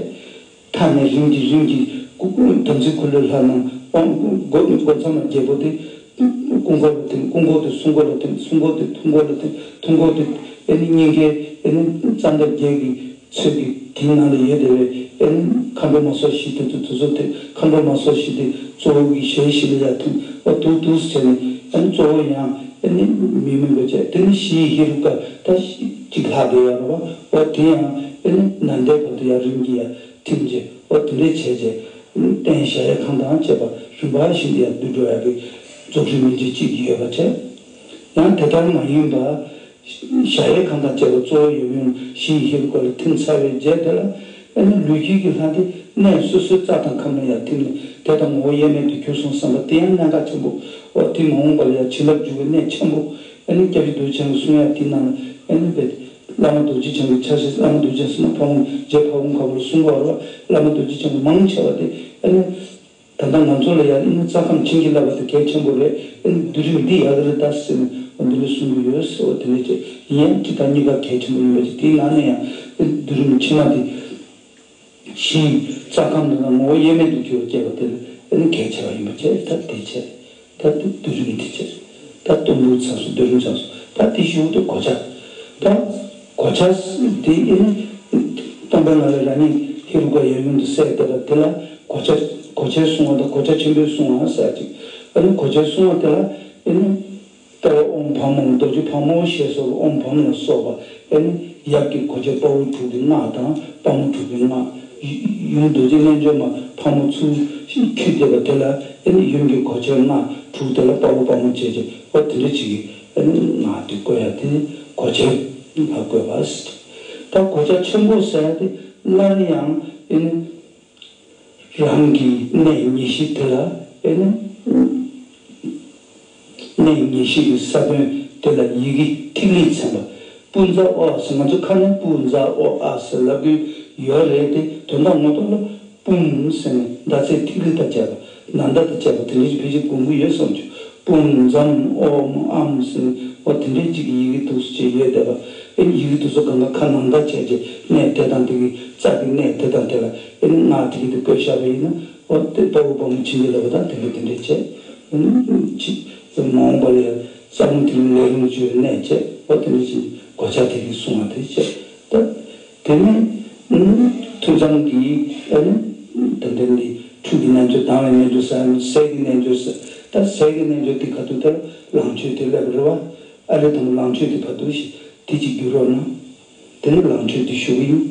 མཐའ་ནས་རིམ་གྱིས་རིམ་གྱིས་སྐུ་སྐུ་དམ་ཚིག་འཁོར་ལོའི་ལྷ་རྣམས་དབང་སྒོ་སྒོ་མཚམས་ལ་རྒྱལ་པོ་དེ་སྐུ་འཁོར་ལ་ཐིམ། སྐུ་འཁོར་དེ་སྲུང་འཁོར་ལ་ཐིམ། སྲུང་འཁོར་དེ་ཐུགས་འཁོར་ལ་ཐིམ། ཐུགས་འཁོར་དེ་ཨ་ནི་སྙིང་གའི་ཨ་ནི་རྩ་འདབ་བརྒྱད་ཀྱི་ཚོད་ཀྱི་དེའི་ནང་ལ་ཡོད་བསྡད་པའི་ཨ་ནི་མཁའ་འགྲོ་མ་སོགས་བཞི་དེ་ཚོ་དེ་ཚོ་དེ་མཁའ་འགྲོ་མ་སོགས་བཞི་དེ་གཙོ་བོ་གི་ཞལ་བཞི་ལ་ཡར་ཐིམ། འོ་འདུག་འདུག་བྱས་ནས་ཨ་ནི་གཙོ་བོ་ཡང་ཨ་ནི་མི་མིན་པ་བྱས། དེ་ནི་གཞི་ཡི་ཧེ་རུ་ཀ་ད་གཅིག་ལྷག་བསྡད་ཡོད་རེད་པ། འོ་དེ་ཡང་ཨ་ནི་ནཱ་དའི་བར་དུ་ཡར་རིམ་གྱིས་ཡར་ཐིམ་བྱས། འོ་དེ་འདྲས་བྱས་བྱས་རྟེན་གཞལ་ཡས་ཁང་དང་བཅས་པ་རིམ་པ་བཞིན་དུ་ཡར་བསྡུ་འགྲོ་ཡག་གི་རྫོགས་རིམ་མན་ཆད་གཅིག་ཡོད་པ་བྱས། ཡང་དེ་ལྟར་མ་ཡིན་པ། གཞལ་ཡས་ཁང་དང་བཅས་པ་གཙོ་བོ་ཡབ་ཡུམ་གཞི་ཡི་ཧེ་རུ་ཀ་ལ་ཐིམ་ཚར་བའི་རྗེས་དེ་ལ། ཨ་ནི་ལུས་དཀྱིལ་གྱི་ལྷ་དེ་གནས་སོ་སོའི་རྩ་དང་ཁམས་ལ་ཡར་ཐིམ་ནས་དེ་དང་ངོ་བོ་དབྱེར་མེད་དུ་གྱུར་སོང་བསམ་པ་དེ་ཡང་གནད་འགག་ཆེན་པོ། འོ་དེ་མ་འོངས་པ་ལ་ཡང་བྱིན་རླབས་འཇུག་པའི་གནད་ཆེན་པོ། ཨ་ནི་སྐྱབས་རྗེ་རྡོ་རྗེ་འཆང་གིས་གསུང་ཡག་དེའི་ནང་ལ་ཨ་ནི་བླ་མ་རྡོ་རྗེ་འཆང་གི་ཕྱག་བཞེས། བླ་མ་རྡོ་རྗེ་འཆང་ཟེར་ན་ཕ་བོང་རྗེ་ཕ་བོང་ཁ་པོ་ལ་གསུང་གི་ཡོད་རེད་པ། བླ་མ་རྡོ་རྗེ་འཆང་གི་མང་ཆེ་བ་དེ་ཨ་ནི། ད་ལྟ་ང་ཚོ་ལ་ཡང་ཨ་ནི་རྩ་ཁམས་བྱིན་གྱིས་བརླབས་པ་དེ་གལ་ཆེན་པོ་རེད། ཨ་ནི་བསྡུ་རིམ་འདི་ཡག་གི་རེད་ད་ཟེར་ནས་འོ་འདི་འདྲ་གསུང་གི་ཡོད་ཟེར་བ་དེ་འདྲ་བྱས། ཡིན་ཡང་སྤྱི་དང་གཉིས་ཀ་གལ་ཆེན་པོ་ཡིན་པ་ཅིག་དེའི་ནང་ནས་ཡང་ཨ་ནི་བསྡུ་རིམ་ཕྱི་མ་དེ་གཞི་ཡི་རྩ་ཁམས་དང་ངོ་བོ་དབྱེར་མེད་དུ་གྱུར་པ་བསྐྱེད་པ་དེ་ཨ་ནི་གལ་ཆེ་བ་ཡིན་པ་བྱས། ད་དེ་བྱས། ད་དེ་བསྡུ་རིམ་དེ་བྱས། ད་གཏོར་འབུལ་ཚར་སོང་། བསྡུ་རིམ་ཚར་སོང་། ད་དེ་གཞུག་ཏུ་གོ་ཆ། ད་གོ་ཆ་དེ་ཨ་ནི་སྟོན་པ་ལ་ལས་རང་ཉིད་ཧེ་རུ་ཀ་ཡབ་ཡུམ་དུ་གསལ་བསྡད་པ་དེ་ལ་གོ་ཆ། གོ་ཆའི་སྲུང་བ་དང་གོ་ཆ་ཆེན་པོའི་སྲུང་བ་ཟེར་ཅིག་ཨ་ནི་གོ་ཆའི་སྲུང་བ་དེ་ལ་ཨ་ནི་རྟ་བབས་ཨོཾ་བྷ་མ་ཧཱུྃ། རྡོ་རྗེ་ཕག་མོ་ཞེས་སོགས་ཨོཾ་བྷ་མ་ལ་སོགས་པ། ཨ་ནི་ཡབ་ཀྱི་གོ་ཆའི་དཔའ་བོ་དྲུག་གི་སྔགས་དང་དཔའ་མོ་དྲུག་གི་སྔགས། ཡུམ་རྡོ་རྗེ་རྣལ་འབྱོར་མ་ཕག་མོ་ཚུར་འཁྱུད་བསྡད་པ་དེ་ལ་ཨ་ནི་ཡུམ་གྱི་གོ་ཆའི་སྔགས་དྲུག་དེ་ལ་དཔའ་བོ་དཔའ་མོ་བྱས་བྱས། འོ་དེ་འདྲ་ཅིག་གི་ཨ་ནི་སྔགས་དེ་བཀོད་ཡག་དེ་གོ་ཆའི་སྔགས་བཀོད་པ་ཟེར། ད་གོ་ཆ་ཆེན་པོ་ཟེར་ཡག་དེ་སླར་ཡང་ཨ་ནི་རང་གི་གནས་ཉེར་བཞི་དེ་ལ་ཨ་ནི། གནས་ཉེར་བཞི་གི་ས་བོན་དེ་ལ་ཡི་གེ་ཐིག་ལེས་མཚན་པ། པུ་ཛ་ཨོ་ཨ་ཟེར། ང་ཚོ་ཁ་ནས་པུ་ཛ་ཨོ་ཨ་ཟེར་ལབ་ཀྱི་ཡོད་རེད་དེ། དོན་དག་ངོ་ཐོག་ལ་པུཾ་ཟེར་ནས་ཟླ་ཚེས་ཐིག་ལེ་དང་བཅས་པ། ནཱ་ད་དང་བཅས་པ་དེ་འདྲ་ཞིག་ཕལ་ཆེར་གོ་གི་ཡོད་བསམ་བྱུང་། པུཾ་ཛམ་ཨོཾ་ཨཾ་ཟེར་ནས་འོ་དེ་འདྲའི་ཅིག་གི་ཡི་གེ་འདུག་སེ་བྱས་ཡོད་བསྡད་པ། ཨེ་ཡི་གེ་དེ་ཚོ་གང་ག་ཁ་ནང་ད་བྱས་བྱས་གནས་དེ་དང་དེ་གི་རྩ་གི་གནས་དེ་དང་དེ་ལ་ཨེ་སྔགས་དེ་གི་དེ་བཀོད་བཞག་པ་ཡིན་ན། འོ་དེ་དཔའ་བོ་དཔའ་མོ་བྱིན་གྱིས་བརླབས་པ་དང་དེ་འདྲ་དེ་འདྲ་བྱས། ཨ་ནི་ཅི་མ་འོངས་པ་ལ་ཡང་རྩ་བོ་དེ་ལས་རིམ་བཅུ་གནས་བྱས། འོ་དེ་འདྲ་བྱས་གོ་ཆ་དེ་གི་གསུང་བ་དེ་བྱས། ད་དེ་ནས་ཨ་ནི་ཐུན་མཚམས་ཀྱི་ཨ་ནི་ད་ལྟ་འདི་འཕྲུལ་གྱི་རྣལ་འབྱོར་དང་བའི་རྣལ་འབྱོར་ཟེར། ཟས་ཀྱི་རྣལ་འབྱོར་ཟེར། ད་ཟས་ཀྱི་རྣལ་འབྱོར་དེ་ག་དུས་དེར་ལང་མཆོད་དེ་སླེབས་རེད་བ། ཨ་རེ་དང་ལང་མཆོད་དེ་བར་དུ་ཞིག་དེ་གཅིག་བསྒྱུར་རོགས་གནང་། དེ་ནི་ལང་མཆོད་དེ་ཞུ་གི་ཡིན།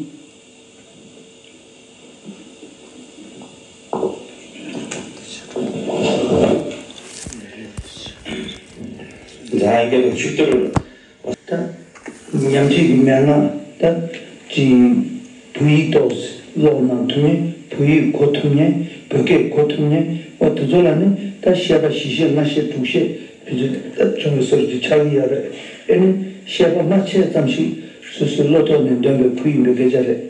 ད་ཉམས་ཆག་གི་མན་ངག་ད་ཅིག་བོད་ཡིག་ཏོག་ཙམ་ཀློག་གནང་ཐུབ་མཁན། བོད་ཡིག་གོ་ཐུབ་མཁན། བོད་སྐད་གོ་ཐུབ་མཁན། འོ་དེ་ཚོ་ལ་ནི་ད་བཤད་པ་བཞི་བཤད་ལྔ་བཤད་དྲུག་བཤད། བྱུང་བའི་སོར་གྱི་ཆགས་ཀྱི་ཡོད་རེད། ཨེ་ནི་བཤད་པ་མ་ཆད་ཙམ་ཞིག་ སོ་སོའི་བློ་ཐོག་ནས་འདོན་པའི་ཁུལ་ཡིན་པའི་སྐད་ཆ་རེད།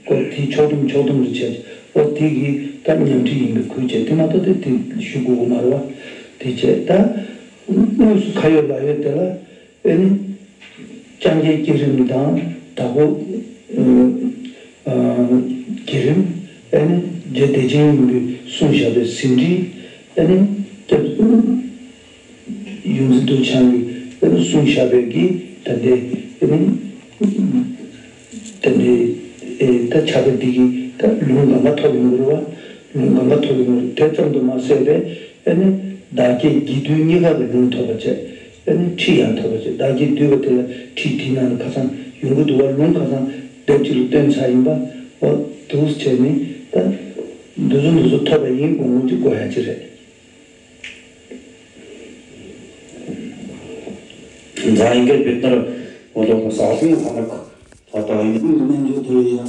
ཨོ་དེ་ཕྱོགས་སྡོམ་ཕྱོགས་སྡོམ་རེ་བྱས། ཨོ་དེ་གི་ད་ཉམས་ཁྲིད་ཡིན་པའི་ཁུལ་བྱས། དེ་མ་གཏོགས་དེ་དེ་ཞུ་དགོས་ཀྱི་མ་རེད་བ། དེ་བྱས་ད་དངོས་སུ་ཁ་ཡོད་ལག་ཡོད་དེ་ལ། ཨེ་ནི། ལྕང་སྐྱའི་བསྐྱེད་རིམ་དང་དྭགས་པོ། ཨ། བསྐྱེད་རིམ། ཨེ་ནི། རྗེ་བདེ་ཆེན་སྙིང་པོས་གསུངས་བཞག་པའི་ཟིན་བྲིས། ཨེ་ནི། ཡོངས་འཛིན་རྡོ་རྗེ་འཆང་གིས་ཨེ་ནི་གསུངས་བཞག་པའི་གི་ད་ལྟའི་ཨེ་ནི། ད་ནི། ཨེ་ད་ཕྱག་དཔེ་འདི་གི་ད་ལུང་གང་ག་ཐོབ་ཡོང་གི་རེད་བ། ལུང་གང་ག་ཐོབ་ཡོང་གི་རེད། དེ་ཙམ་དུ་མ་ཟད་པའི་ཨེ་ནི་བདག་བསྐྱེད་དགེ་འདུན་གཉིས་ཀ་གི་ལུང་ཐོབ་པ་བྱས། ཨེ་ནི་ཁྲིད་ཡང་ཐོབ་པ་བྱས། བདག་བསྐྱེད་བསྡུས་པ་དེ་ལ་ཁྲིད་དེའི་ནང་ལ་ཁ་སང་ཡོང་གི་འདུག་བ། ལུང་ཁ་སང་དེབ་གཅིག་ལ་བཏོན་ཚར་ཡིན་པ། འོ་འདུག་བྱས་ནས་ད་འདི་ཚོ་འདི་ཚོ་ཐོབ་པ་ཡིན་དགོངས་ངོ་ཅིག་དགོས་ཡ་ཅིག་རེད། འཛམ་གླིང་གི་བེ་ཏར་འོ་དོ་ས་སུ་ཧ་ལག་ད་ལྟ་ཡིན། རྣལ་འབྱོར་དེ་ལ་ཡང་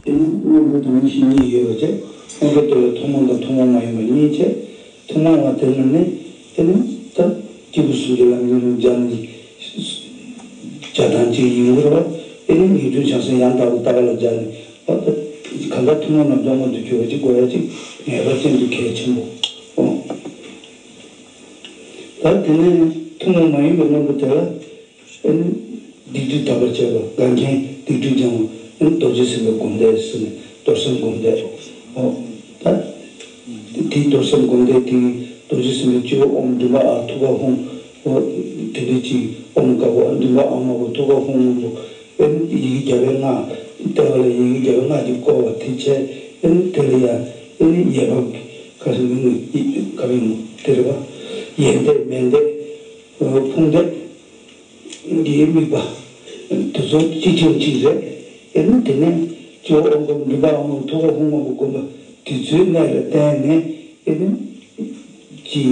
ཨེ་ནི་དངོས་པོ་དང་མི་ཤེས་གཉིས་ཡོད་པ་བྱས། དངོས་པོ་དེ་ལ་ཐུན་མོང་དང་ཐུན་མོང་མ་ཡིན་པ་གཉིས་བྱས། ཐུན་མོང་བ་དེ་ལ་ནི་ཨེ་ནི་ད་སྐྱེས་བུ་སུམ་ཅུ་ལ་ངེས་འབྱུང་སྦྱར་ནས་སྦྱར་སྟངས་གཅིག་ཡིན་དགོས་རེད་བ། ཨེ་ནི་ངེས་འབྱུང་བྱང་སེམས་ཡང་དག་པར་ལྟ་བ་ལ་སྦྱར་ནས། ཨ་ད་གང་ལྟར་ཐུན་མོང་ལ་འདོམས་པ་དུ་གྱུར་པ་ཅིག་དགོས་ཡ་ཅིག་ངེས་པར་ཅན་དུ་གལ་ཆེན་པོ། ཨོ། ད་དེ་ནས་ཐུན་མོང་མ་ཡིན་པའི་རྣམ་པ་དེ་ལ་ཨེ་ནི་སྡིག་སྒྲིབ་དག་པར་བྱེད་པ། འགལ་རྐྱེན་སྡིག་སྒྲིབ་སྦྱང་བ། ཨེ་ནི་རྡོ་རྗེ་སེམས་དཔའི་སྒོམ་བཟླས་ཟེར་ནས་རྡོར་སེམས་སྒོམ་བཟླས། ཨོ། ད་དེའི་རྡོར་སེམས་སྒོམ་བཟླས་དེ་རྡོ་རྗེ་སེམས་དཔའི་སྤྱི་བོ་ཨོཾ་མགྲིན་པ་ཨཱཿ་ཐུགས་ཀར་ཧཱུྃ། ཨོ་དེ་འདྲ་ཅིག་ཨོཾ་དཀར་པོ་མགྲིན་པ་ཨཱཿ་དམར་པོ་ཐུགས་ཀར་ཧཱུྃ་སྔོན་པོ། ཨེ་ནི་ཡི་གེ་བརྒྱ་པའི་སྔགས། ལྟེ་བ་ལ་ཡི་གེ་བརྒྱ་པའི་སྔགས་ཀྱིས་བསྐོར་བ་དེ་བྱས། ཨེ་ནི་དེ་ལ་ཡང་ཨེ་ནི་ཡས་པ་ག་རེ་མིང་ཡི་ག་རེ་མོ་དེ་རེད་པ། ཡས་འདེབས་མས་འདེབས། ཕུང་འདེབས། འདིའི་དམིགས་པ། དེ་ཚོ་གཅིག་རྐྱང་གཅིག་རེད། ཨེ་ནི་དེ་ནས་སྤྱི་བོ་ཨོཾ་དཀར་པོ་མགྲིན་པ་ཨཱཿ་དམར་པོ་ཐུགས་ཀར་ཧཱུྃ་སྔོན་པོ་བསྒོམ་པ་དེ་ཚོའི་གནད་ལ་བརྟེན་ནས་ཨེ་ནི། གི་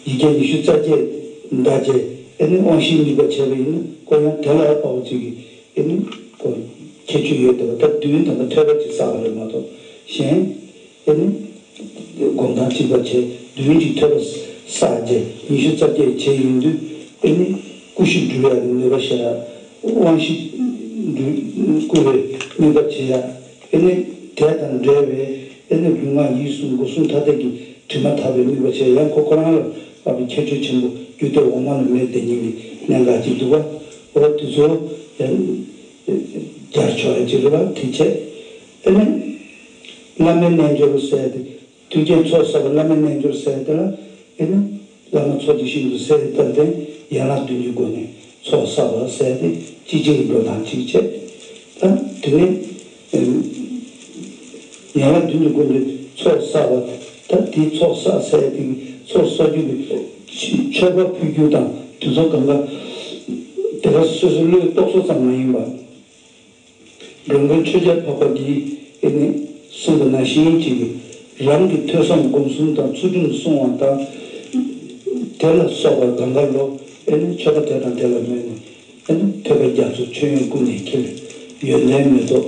ཡི་གེ་ཉི་ཤུ་རྩ་བརྒྱད་བཟླས་བྱས། ཨེ་ནི་དབང་བཞིའི་དམིགས་པ་བྱས་པ་ཡིན་ན་ཁོ་ཡང་དེ་ལ་དཔའ་བོ་གཅིག་གིས་ཨེ་ནི་ཁོ་ཁྱད་ཆོས་ཡོད་དེ་བ། ད་མདུན་དང་པོ་ཐོད་པ་གཅིག་བསགས་པ་རེད་མ་གཏོགས་གཞན་ཨེ་ནི་སྒོམ་སྟངས་གཅིག་པ་བྱས། མདུན་གཅིག་ཐོད་པ་བསགས་བྱས་ཉི་ཤུ་རྩ་བརྒྱད་བྱས་ཡིན་དུས་ཨེ་ནི་ཀུ་ཤུ་འགྲུལ་ཡག་གི་ནུས་པ་ཤར། དབང་བཞི་འགྲུལ་བསྐུལ་བའི་ནུས་པ་བྱེད་ཡག་ཨེ་ནི་དེ་དང་འབྲེལ་བའི་ཨེ་ནི་ལུས་ངག་ཡིད་གསུམ་སྒོ་གསུམ་མཐའ་དག་གི་དྲི་མ་དག་པའི་ནུས་པ་བྱས། ཡང་ཁོ་ཁོ་རང་ལ་དཔག་པའི་ཁྱད་ཆོས་ཆེན་པོ་རྒྱུད་སྡེ་འོག་མ་ལ་མེད་དེ་ཉིད་ཀྱི་གནད་འགག་ཅིག་འདུག་པ། འོ་དེ་ཚོ་ཡང་སྦྱར་ཆོག་ཡ་ཅིག་རེད་པ། དེ་བྱས་ཨེ་ནི་བླ་མའི་རྣལ་འབྱོར་ཟེར་ཏེ། མཐུན་རྐྱེན་ཚོགས་བསགས་པ་བླ་མའི་རྣལ་འབྱོར་ཟེར་དེ་ལ་ཨེ་ནི་བླ་མ་ཚོགས་ཀྱི་ཞིང་དུ་ཟེར་ཏེ་ལྟར་ལྡན་ཡན་ལག་བདུན་གྱི་སྒོ་ནས་ཚོགས་བསགས་པ་ཟེར་ཏེ་སྤྱི་ཆིངས་འགྲོ་སྟངས་གཅིག་བྱས། ད་དེ་ནས་ཨེ་ཡན་ལག་བདུན་གྱི་སྒོ་ནས་ཚོགས་བསགས་པ། ད་དེའི་ཚོགས་བསགས་ཟེར་དེ་ཚོགས་བསགས་རྒྱུ་གི་མཆོད་པ་ཕུལ་རྒྱུ་དང་དེ་ཚོ་གང་ག་དེ་ག་སོ་སོའི་བློའི་རྟོག་བཟོ་ཙམ་མ་ཡིན་པ། འགྲོ་མགོན་ཆོས་རྒྱལ་འཕགས་པ་གིས་ཨེ་ནི་གསུངས་པ་ནང་བཞིན་གཅིག་གིས་རང་གི་ཐོས་བསམ་སྒོམ་གསུམ་དང་ཚུལ་ཁྲིམས་བསྲུང་བ་དང་། དེ་ལ་སོགས་པ་གང་ག་ལོ་ཨེ་ནི་མཆོད་པ་དེ་དང་དེ་ལ་མོས་ནས་ཨེ་ནི་ཐོས་པ་རྒྱ་མཚོ་མཆོད་ཡོན་ཀུན་ནས་འཁྱིལ། ཡོན་ཏན་མེ་ཏོག་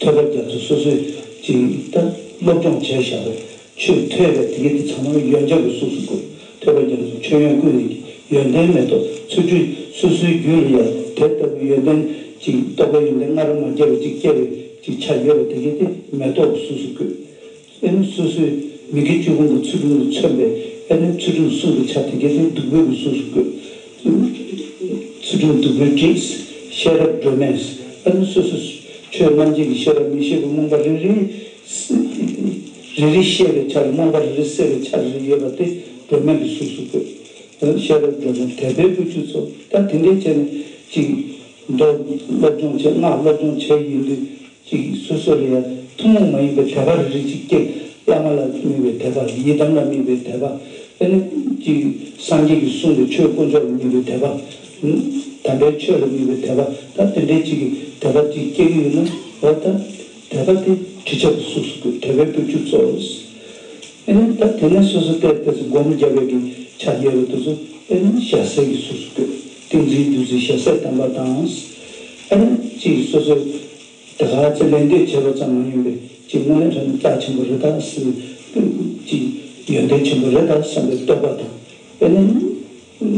ཐོས་པ་རྒྱ་མཚོ་སོ་སོས་ཀྱིས་ད་སློབ་སྦྱོང་བྱས་བཞག་པའི་ཆོས་ཐོས་པའི་དེ་གའི་དེ་ཚང་མ་ཡོན་ཆབ་ཀྱི་གཟུགས་སུ་བཀོད། ཐོས་པ་རྒྱ་མཚོ་མཆོད་ཡོན་ཀུན་ནས་འཁྱིལ། ཡོན་ཏན་མེ་ཏོག་ཚུལ་ཁྲིམས་སོ་སོའི་རྒྱུད་ལ་ཡང་དེ་ལྟ་བུའི་ཡོན་ཏན་ཅིག་རྟོགས་པའི་ཡོན་ཏན་སྔར་མ་སྐྱེས་པ་ཅིག་སྐྱེ་བའི་ཅིག་ཆ་ཡོད་པ་དེ་གའི་དེ་མེ་ཏོག་གི་གཟུགས་སུ་བཀོད། ཨེ་ནི་སོ་སོའི་མི་དགེ་བཅུ་སྤོང་གི་ཚུལ་ཁྲིམས་ལ་མཚོན་པའི་ཨེ་ནི་ཚུལ་ཁྲིམས་བསྲུངས་པའི་ཆ་དེ་གའི་དེ་བདུག་སྤོས་ཀྱི་གཟུགས་སུ་བཀོད། ཚུལ་ཁྲིམས་བདུག་སྤོས་བསྒྲིགས། ཤེས་རབ་སྒྲོན་མེ། ཨ་ནི་སོ་སོ་ཆོས་རྣམ་འབྱེད་ཀྱི་ཤེས་རབ་མི་ཤེས་པའི་རྨོངས་པ་རེ་རེ། རེ་རེ་ཤེས་པའི་ཆ་ལ་རྨོངས་པ་རེ་རེ་སེལ་བའི་ཆ་རེ་རེ་ཡོད་པ་དེ་སྒྲོན་མེ་གི་གཟུགས་སུ་བཀོད། ཨ་ནི་ཤེས་རབ་སྒྲོན་མེ་དད་པའི་བུ་ཆུ་ཚོགས། ད་དེ་འདྲའི་བྱས་ནས་ཅིག་མདོ་སློབ་སྦྱོང་བྱས། སྔགས་སློབ་སྦྱོང་བྱས་ཡིན་དུས་ཅིག་སོ་སོ་ལ་ཡང་ཐུན་མོང་མ་ཡིན་པའི་དད་པ་རེ་རེ་ཅིག་སྐྱེ། བླ་མ་ལ་དམིགས་པའི་དད་པ། ཡི་དམ་ལ་དམིགས་པའི་དད་པ། ཨ་ནི་ཅིག་སངས་རྒྱས་ཀྱིས་གསུངས་པའི་ཆོས་དཀོན་མཆོག་ལ་དམིགས་པའི་དད་པ། དམ་པའི་ཆོས་ལ་དམིགས་པའི་དད་པ། ད་དེ་འདྲའི་ཅིག་གི་དད་པ་ཅིག་སྐྱེ་གི་ཡོད་ན། འོ་ད་དད་པ་དེ་དྲི་ཆབ་ཀྱི་གཟུགས་སུ་བཀོད། དད་པའི་བུ་ཆུ་ཚོགས། ཨ་ནི་ད་དེ་ནས་སོ་སོ་ཏོག་ཙམ་སྒོམ་རྒྱབ་པའི་གི་ཆ་ཡོད་པ་དེ་ཚོ་ཨ་ནི་ཞལ་ཟས་ཀྱི་གཟུགས་སུ་བཀོད། ཏིང་འཛིན་བདུད་རྩིའི་ཞལ་ཟས་དམ་པ་དང་། ཨ་ནི་ཅིག་སོ་སོ་དེ་ག་ཚེ་ལན་འདེབས་བྱས་པ་ཙམ་མ་ཡིན་པའི་ཅིག་དངོས་གནས་དྲང་གནས་རྩ་ཆེན་པོ་རེད་ད་ཟེར་བའི་ཅིག་ཡོན་ཏན་ཆེན་པོ་རེད་ད་བསམ་པའི་རྟོགས་པ་དང་། ཨ་ནི་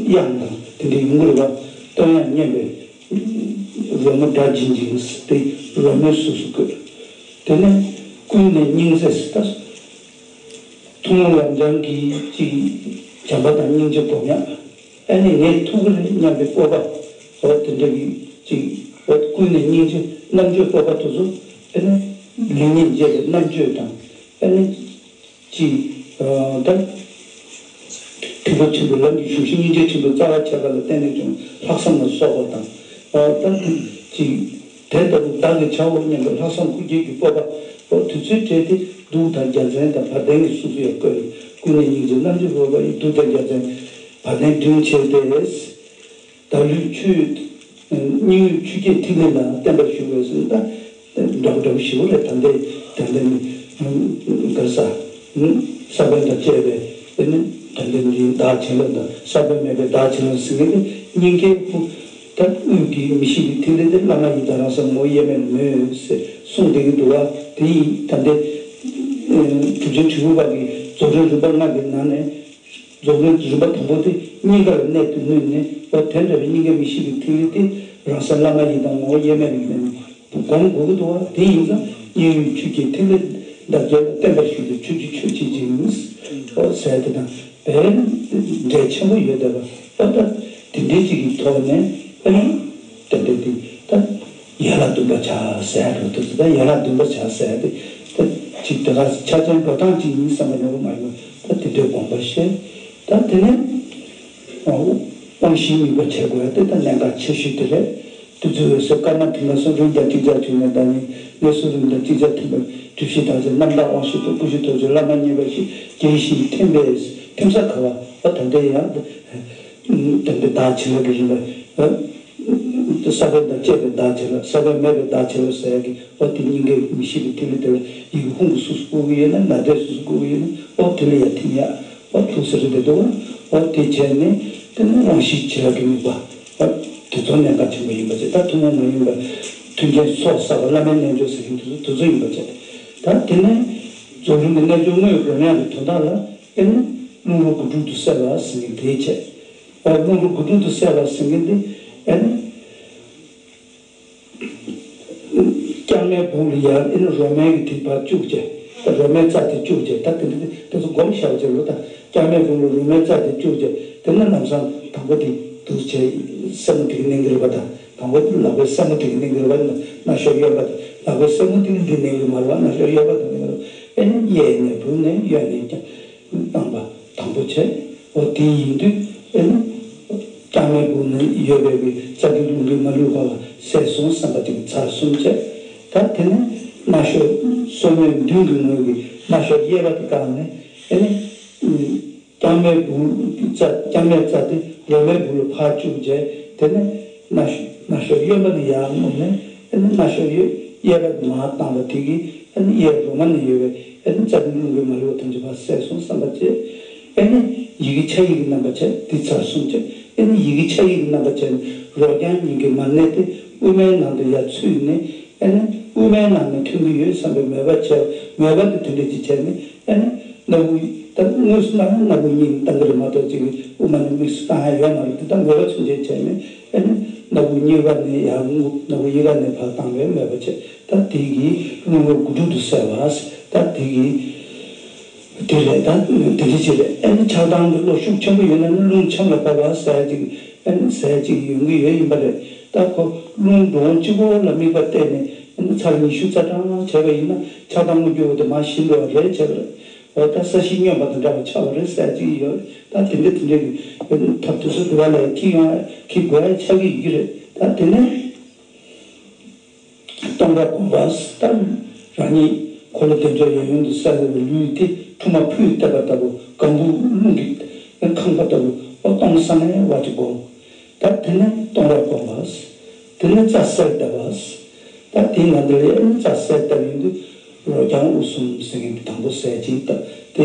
དབྱངས་དང་དེ་འདྲའི་ཡོང་གི་རེད་པ། བསྟོད་དབྱངས་སྙན་པའི་ རོལ་མོ་སྒྲ་འབྱིན་ཅིང་ཟེར་ཏེ་རོལ་མོའི་གཟུགས་སུ་བཀོད། དེ་ནས་ཀུན་ནས་སྙིང་རྗེ་ཟེར་ད། ཐུན་མོང་ལམ་སྦྱང་གི་ཅིག་བྱམས་པ་དང་སྙིང་རྗེ་སྒོམ་ཡག་ཨ་ནི་ངས་ཐུབ་ཀྱི་རེད་སྙམ་པའི་སྤོབས་པ། འོ་དེ་འདྲ་གི་ཅིག་འོ་ཀུན་ནས་སྙིང་རྗེ་རྣམ་དཔྱོད་སྤོབས་པ་དེ་ཚོ་ཨ་ནི་ལེགས་ཉེས་འབྱེད་པའི་རྣམ་དཔྱོད་དང་ཨ་ནི་ཅིག་ད་ཐེག་པ་ཆེན་པོའི་ལམ་གྱི་གཞུང་བཞི་སྙིང་རྗེ་ཆེན་པོའི་རྩ་བ་ཆགས་པ་ལ་བརྟེན་ནས་བྱུང་ལྷག་བསམ་ལ་སོགས་པ་དང་། ད་ཅིག་དེ་ལྟ་བུ་བདག་གིས་བྱའོ་སྙམ་པའི་ལྷག་བསམ་ཁུར་གྱི་གི་སྤོབས་པ། འོ་དེ་ཚོའི་གྲས་དེ་གདུགས་དང་རྒྱལ་མཚན་དང་བ་དན་གྱི་གཟུགས་སུ་ཡང་བཀོད་ནས་ཀུན་ནས་སྙིང་རྗེ་རྣམ་དཔྱོད་སྤོབས་པ་ཡི་གདུགས་དང་རྒྱལ་མཚན་བ་དན་བསྒྲེངས་བྱས་ཏེ། བདག་ལུས་ཆུ། སྙིང་དབུས་ཆུ་སྐྱེས་ཐིག་ལེ་ལ་བརྟན་པར་བཞུགས་པའི་ཟེར་ད། འདྲ་པོ་འདྲ་པོ་ཞིག་རེད་ད་ལྟའི་ད་ལྟ་ནི་ག་ས་ས་བོན་དང་བཅས་པའི་དེ་ནི་ད་ལྟ་ནི་བདག་བྱིན་རླབས་དང་ས་བོན་མེད་པའི་བདག་བྱིན་རླབས་ཟེར་མཁན་དེ་སྙིང་གའི་ཕུ་ད་དབུས་ཀྱི་མི་ཤིགས་པའི་ཐིག་ལེ་དེ་བླ་མ་ཡི་དམ་རང་གསལ་ངོ་བོ་དབྱེར་མེད་ལ་མོས་ཟེར་གསུངས་བསྡད་ཀྱི་འདུག་བ། དེ་ཡིན་ད་ལྟའི་གྲུབ་ཆེན་དྲིལ་བུ་པ་གི་རྫོགས་རིམ་རིམ་པ་ལྔ་གི་ནང་ནས། རྫོགས་རིམ་རིམ་པ་དང་པོ་དེ་སྙིང་ག་ལ་གནད་དུ་བསྣུན་ནས་འོ་དེ་འདྲ་བའི་སྙིང་གའི་མི་ཤིགས་པའི་ཐིག་ལེ་དེ་རང་གསལ་བླ་མ་ཡི་དམ་ངོ་བོ་དབྱེར་མེད་ལ་མོས་ནས་སྒོམ་དགོས་ཀྱི་འདུག་བ། དེ་ཡིན་ཙང་སྙིང་དབུས་ཆུ་སྐྱེས་ཐིག་ལེ་འདབ་བརྒྱད་ལ་བརྟན་པར་བཞུགས་པའི་ཆོས་ཀྱི་ཆོས་ཅན་ཅིང་། འོ་ཟེར་དེ་དང་དཔེ་འབྲེལ་ཆེན་པོ་ཡོད་བསྡད་པ་འོ་ད་དེ་འདྲའི་ཅིག་གི་ཐོག་ནས་ཨ་ནི་དེ་འདྲ་དེ་ད། ཡན་ལག་བདུན་པ་བྱ་ཟེར་རོ་དེ་ཚོ་ད་ཡན་ལག་བདུན་པ་བྱ་ཟེར་ཏེ་ད་ཅིག་དེ་ག་ཆ་ཚང་འགྲོ་སྟངས་ཅིག་ཡིན་བསམ་པ་ནོར་བ་མ་ཡོང་ད་དེ་འདྲའི་དགོངས་པ་བཞེས། ད་དེ་ནས་དབང་བཞིའི་དམིགས་པ་བྱེད་དགོས་ཏེ་ད་གནད་འགག་ཆེ་ཤོས་དེ་རེད། དེ་ཚོའི་འོད་ཟེར་དཀར་དམར་མཐིང་ག་གསུམ་རིམ་གྱིས་ཅིག་ཅར་བྱུང་ནས་ད་ནི་གནས་གསུམ་རིམ་གྱིས་ཅིག་ཅར་ཐིམ་པའི་སྒྲིབ་བཞི་དག་ཅིང་རྣམ་དག་དབང་བཞི་སྟོབས་ཀུན་གཞི་ཐོབ་ཅིང་བླ་མ་མཉེས་པ་བཞི་རྒྱས་ཤིང་ཐིམ་པས་ཐིམ་ས་ག་བ་འོ་ད་ལྟའི་ཡང་། དེ་འདི་བདག་བྱིན་རླབས་ཀྱི་རིམ་པ། ས་བོན་དང་བཅས་པའི་བདག་བྱིན་རླབས་ས་བོན་མེད་པའི་བདག་བྱིན་རླབས་ཟེར་ཡག་གི་འོ་དེ་སྙིང་གའི་མི་ཤིགས་པའི་ཐིག་ལེ་དེ་ལ་ཡི་གེ་ཧཱུྃ་གི་གཟུགས་སུ་བཀུག་གི་ཡོད་ན་ནཱ་དའི་གཟུགས་སུ་བཀུག་གི་ཡོད་ན་འོ་དེ་ལ་ཡང་ཐིམ་ཡག་འོ་ཐུགས་སུ་རེ་དེ་འདུག་བ། འོ་དེ་བྱས་ནས་དེ་ནི་དབང་བཞིའི་བྱིན་རླབས་ཀྱི་དམིགས་པ། འོ་དེ་ཚོ་གནད་འགག་ཆེན་པོ་ཡིན་པ་བྱས་ད་ཐུན་མོང་མ་ཡིན་པ་མཐུན་རྐྱེན་ཚོགས་བསགས་པ་བླ་མའི་རྣལ་འབྱོར་ཟེར་མཁན་དེ་ཚོ་དེ་ཚོ་ཡིན་པ་བྱས་ད་དེ་ནས་རྫོགས་རིམ་གྱི་རྣལ་འབྱོར་དངོས་སྒོམ་ཡག་གི་དོན་དག་ལ། ཨེ་ནི་རླུང་རོ་དགུ་ཕྲུགས་དུ་གསལ་བ་ཟེར་མཁན་དེའི་ཆེད། ཨོ་རླུང་རོ་དགུ་ཕྲུགས་དུ་གསལ་བ་ཟེར་མཁན་དེ་ཨེ་ནི་རྐྱང་མའི་བུང་ལ་ཡར་ཨེ་ནི་རོ་མའི་གི་དེ་ཕར་བཅུག་བྱས་རོ་མའི་རྩ་དེ་བཅུག་བྱས་ད་དེ་འདྲ་དེ་ཚོ་སྒོམ་བྱ་བ་བྱས་ལོ། ད་རྐྱང་མའི་བུང་ལ་རོ་མའི་རྩ་དེ་བཅུག་བྱས་དེ་ནི་ལམ་སང་དང་པོ་དེ་འདུག་བྱས་སེན་མོ་དེ་གི་གནོན་གི་རེད་པ། ད་དང་པོ་དེ་ལག་པའི་སེན་མོ་དེ་གི་གནོན་གི་རེད་པ། རྣ་ཤོག་གཡས་པ་དེ་ལག་པའི་སེན་མོ་དེ་གི་འདི་གནོན་གི་མ་རེད་པ། རྣ་ཤོག་གཡོན་པ་དེ་གནོན་གི་རེད། ཨེ་ནི་གཡས་ནས་བུད་ནས་གཡོན་ནས་ཀྱང་། བཏང་པ་དང་པོ་བྱས། འོ་དེ་ཡིན་དུས་ཨེ་ནི། རྐྱང་མའི་བུང་ནི་ཡོད་པའི་གི་རྩ་དེ་རླུང་གིས་མ་བསླུས་པ་ལ་གསལ་སོང་བསམ་པ་དེ་གི་ཚར་གསུམ་བྱས། ད་དེ་ནས་རྣ་ཤོག་སོར་མོའི་མདུན་གྱི་ངོས་ཀྱི་རྣ་ཤོག་གཡས་པ་དེ་བཀག་ནས་ཨེ་ནི། རྐྱང་མའི་བུང་རྩ་རྐྱང་མའི་རྩ་དེ་རོ་མའི་བུང་ལ་ཕར་བཅུག་བྱས་དེ་ནས་རྣ་ཤོག་རྣ་ཤོག་གཡོན་པ་ནས་ཡར་རྔུབ་ནས་ཨེ་ནི་རྣ་ཤོག་གཡས་པ་དེ་མར་བཏང་བ་དེ་གིས་ཨེ་ནི་གཡས་རོ་མ་ནས་ཡོད་པའི་ཨེ་ནི་རྩ་དེ་རླུང་གིས་མ་བསླུས་པ་ཐམས་ཅད་ཕར་གསལ་སོང་བསམ་པ་བྱས། ཨེ་ནི་ཡི་གེ་ཕྱག་ཡིག་གི་རྣམ་པ་བྱས་འདི་ཚར་གསུམ་བྱས། ཨེ་ནི་ཡི་གེ་ཕྱག་ཡིག་གི་རྣམ་པ་བྱས་ནས་རོ་རྐྱང་གཉིས་ཀྱི་མར་གནས་ཏེ་དབུ་མའི་ནང་དུ་ཡར་ཚུད་ནས་ཨེ་ནི་དབུ་མའི་ནང་ནས་ཐོན་གྱི་ཡོད་བསམ་པའི་མོས་པ་བྱས། མོས་པ་དེ་དེ་འདྲ་ཅིག་བྱས་ནས་ཨེ་ནི་སྣ་བུག་ད་དངོས་སུ་སྣ་སྣ་བུག་གཉིས་བཏང་གི་རེད་མ་གཏོགས་ཅིག་དབུ་མ་ནས་དམིགས་སུ་བཏང་ཡ་ཡོད་མ་རེད། དེ་ད་མོས་པ་ཚུན་ཆད་བྱས་ནས་ཨེ་ནི་སྣ་བུག་གཉིས་ཀ་ནས་ཡར་རྔུབ། སྣ་བུག་གཡས་ཀ་ནས་ཕར་བཏང་བའི་མོས་པ་བྱས། ད་དེ་གིས་རླུང་རོ་དགུ་ཕྲུགས་དུ་གསལ་བ། ད་དེ་གིས་དེ་རེད། ད་དེ་འདྲ་ཅིག་རེད། ཨེ་ནི་ཆགས་སྡང་གི་བློ་ཤུགས་ཆེན་པོ་ཡོད་ན་ནི་རླུང་ཆམ་ལ་བབས་པ་ཟེར་ཅིག་ཨེ་ནི་ཟེར་ཅིག་ཡོང་གི་ཡོད་ཡིན་པ་རེད། ད་ཁོ་རླུང་འགྲོ་འོང་གཅིག་པོ་ལ་དམིགས་པ་གཏད་ནས་ཨེ་ནི་ཚར་ཉི་ཤུ་རྩ་གྲངས་བྱས་པ་ཡིན་ན་ཆགས་སྡང་དངོས་རྒྱུ་བོ་དེ་མར་ཞི་འགྲོ་བ་རེད་བྱས་པ་རེད། འོ་ད་ས་གཞི་སྙོམས་པ་དང་འདྲ་བ་ཆགས་པ་རེད་ཟེར་ཅིག་ཡོད། ད་དེ་འདྲ་དེ་འདྲ་གི་ཐབས་དེ་ཚོ་དེ་བ་ལ་ཁྱི་ཡོང་ཁྱི་དགོས་ཡ་ཆགས་ཀྱི་ཡོད་ཀྱི་རེད། ད་དེ་ནས། སྟོང་ར་སྒོམ་པ་ལྟར། རང་ཉིད་འཁོར་ལོ་བདེ་མཆོག་ཡབ་ཡུམ་དུ་གསལ་བའི་ལུས་དེ་ཕྲུ་མ་ཕུས་བཏབ་པ་ལྟ་བུ་གང་བུ་རླུང་གིས་ཁེངས་པ་ལྟ་བུ་ཨོ་སྟོང་སང་ནས་བ་ཅིག་སྒོམ། ད་དེ་ནས་སྟོང་ར་སྒོམ་པ། དེ་ནས་རྩ་གསལ་བཏབ་པ། ད་དེའི་ནང་དུ་ལ་ཡང་རྩ་གསལ་བཏབ་ཡོང་དུས་རོ་རྐྱང་དབུ་གསུམ་ཟེར་མཁན་དེ་དང་པོ་གསལ་ཅིང་བཏབ་སྟེ།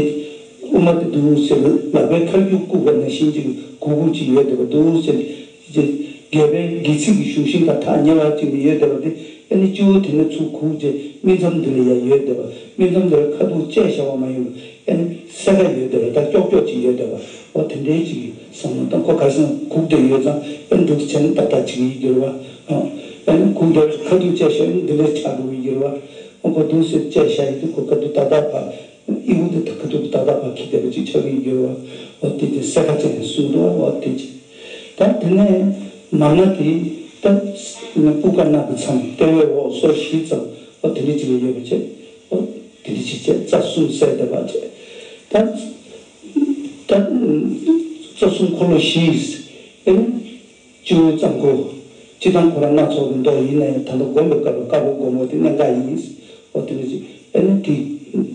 དབུ་མ་དེ་འདུག་ཟེར་ལག་པའི་ཁ་རྒྱུག་བཀུག་པ་ནང་བཞིན་ཅིག་གུག་གུག་ཅིག་ཡོད་བསྡད་པ་འདུག་ཟེར། རྒྱས་པའི་དགེ་ཚིག་གི་གཞུང་ཤིང་དང་ཐག་ཉེ་བ་ཅིག་ནས་ཡོད་བསྡད་པ་དེ་ཨ་ནི་སྤྱི་བོ་དེ་ནས་ཚུར་གུག་བྱས་སྨིན་མཚམས་འདི་ལ་ཡང་ཡོད་བསྡད་པ། སྨིན་མཚམས་འདི་ལ་ཁ་ཐུག་བཅད་བཞག་པ་མ་ཡིན་པར་ཨ་ནི་སེ་ཀ་ཡོད་བསྡད་པ་དང་ཀྱོག་ཀྱོག་ཅིག་ཡོད་བསྡད་པ། འོ་དེ་འདྲའི་ཅིག་གི་བསམ་བློ་བཏང་། ཁོ་ག་སེང་གུག་བསྡད་ཡོད་ཙང་ཨ་ནི་འདུག་བྱས་ནས་ཏག་ཏག་ཅིག་ཡིན་འགྱུར་བ། ཨ། ཨ་ནི་ཁུག་དེར་ཁ་ཐུག་བཅད་བཞག་ཡིན་འདི་འདྲ་ཆགས་འགྲོ་གི་ཡོད་རེད་བ། ཨོ་ཁོ་འདུག་སེ་བཅད་བཞག་ཡིན་དུས་ཁོ་ཁ་ཐུག་ཏག་ཏག་ཕ་ཨི་ཁུག་དེ་ཁ་ཐུག་ཏག་ཏག་ཕ་ཁྱི་དེ་འདྲ་ཅིག་ཆགས་ཀྱི་ཡོད་རེད་བ། ཨོ་དེ་དེ་སེ་ཁ་ཅན་གསུང་འདུག་ཨོ་དེ་ཅི། ད་དེ་ནས་མ་ན་དེ་ད་སྤུ་ཀ་ན་གི་མཚམས་ལྟེ་བའི་འོག་སོར་བཞི་ཙམ་ཨོ་དེ་འདྲ་ཅིག་ལ་ཡོད་པ་བྱས། ཨོ་དེ་འདྲ་ཅིག་བྱས་རྩ་གསུམ་གསལ་བསྡད་པ་བྱས། ད་ད་རྩ་གསུམ་འཁོར་ལོ་བཞི་ཨེ་ནི། སྤྱི་བོ་རྩ་འཁོར། སྤྱི་དང་ཁོ་རང་སྣ་ཚོགས་ཀྱི་མདོག་ཡིན་ན་ཡང་ད་ལྟ་སྒོམ་པའི་སྐབས་ལ་དཀར་པོ་སྒོམ་པ་དེ་གནད་འགག་ཡིན། འོ་དེ་འདྲ་ཅིག་ཨེ་ནི་དེ་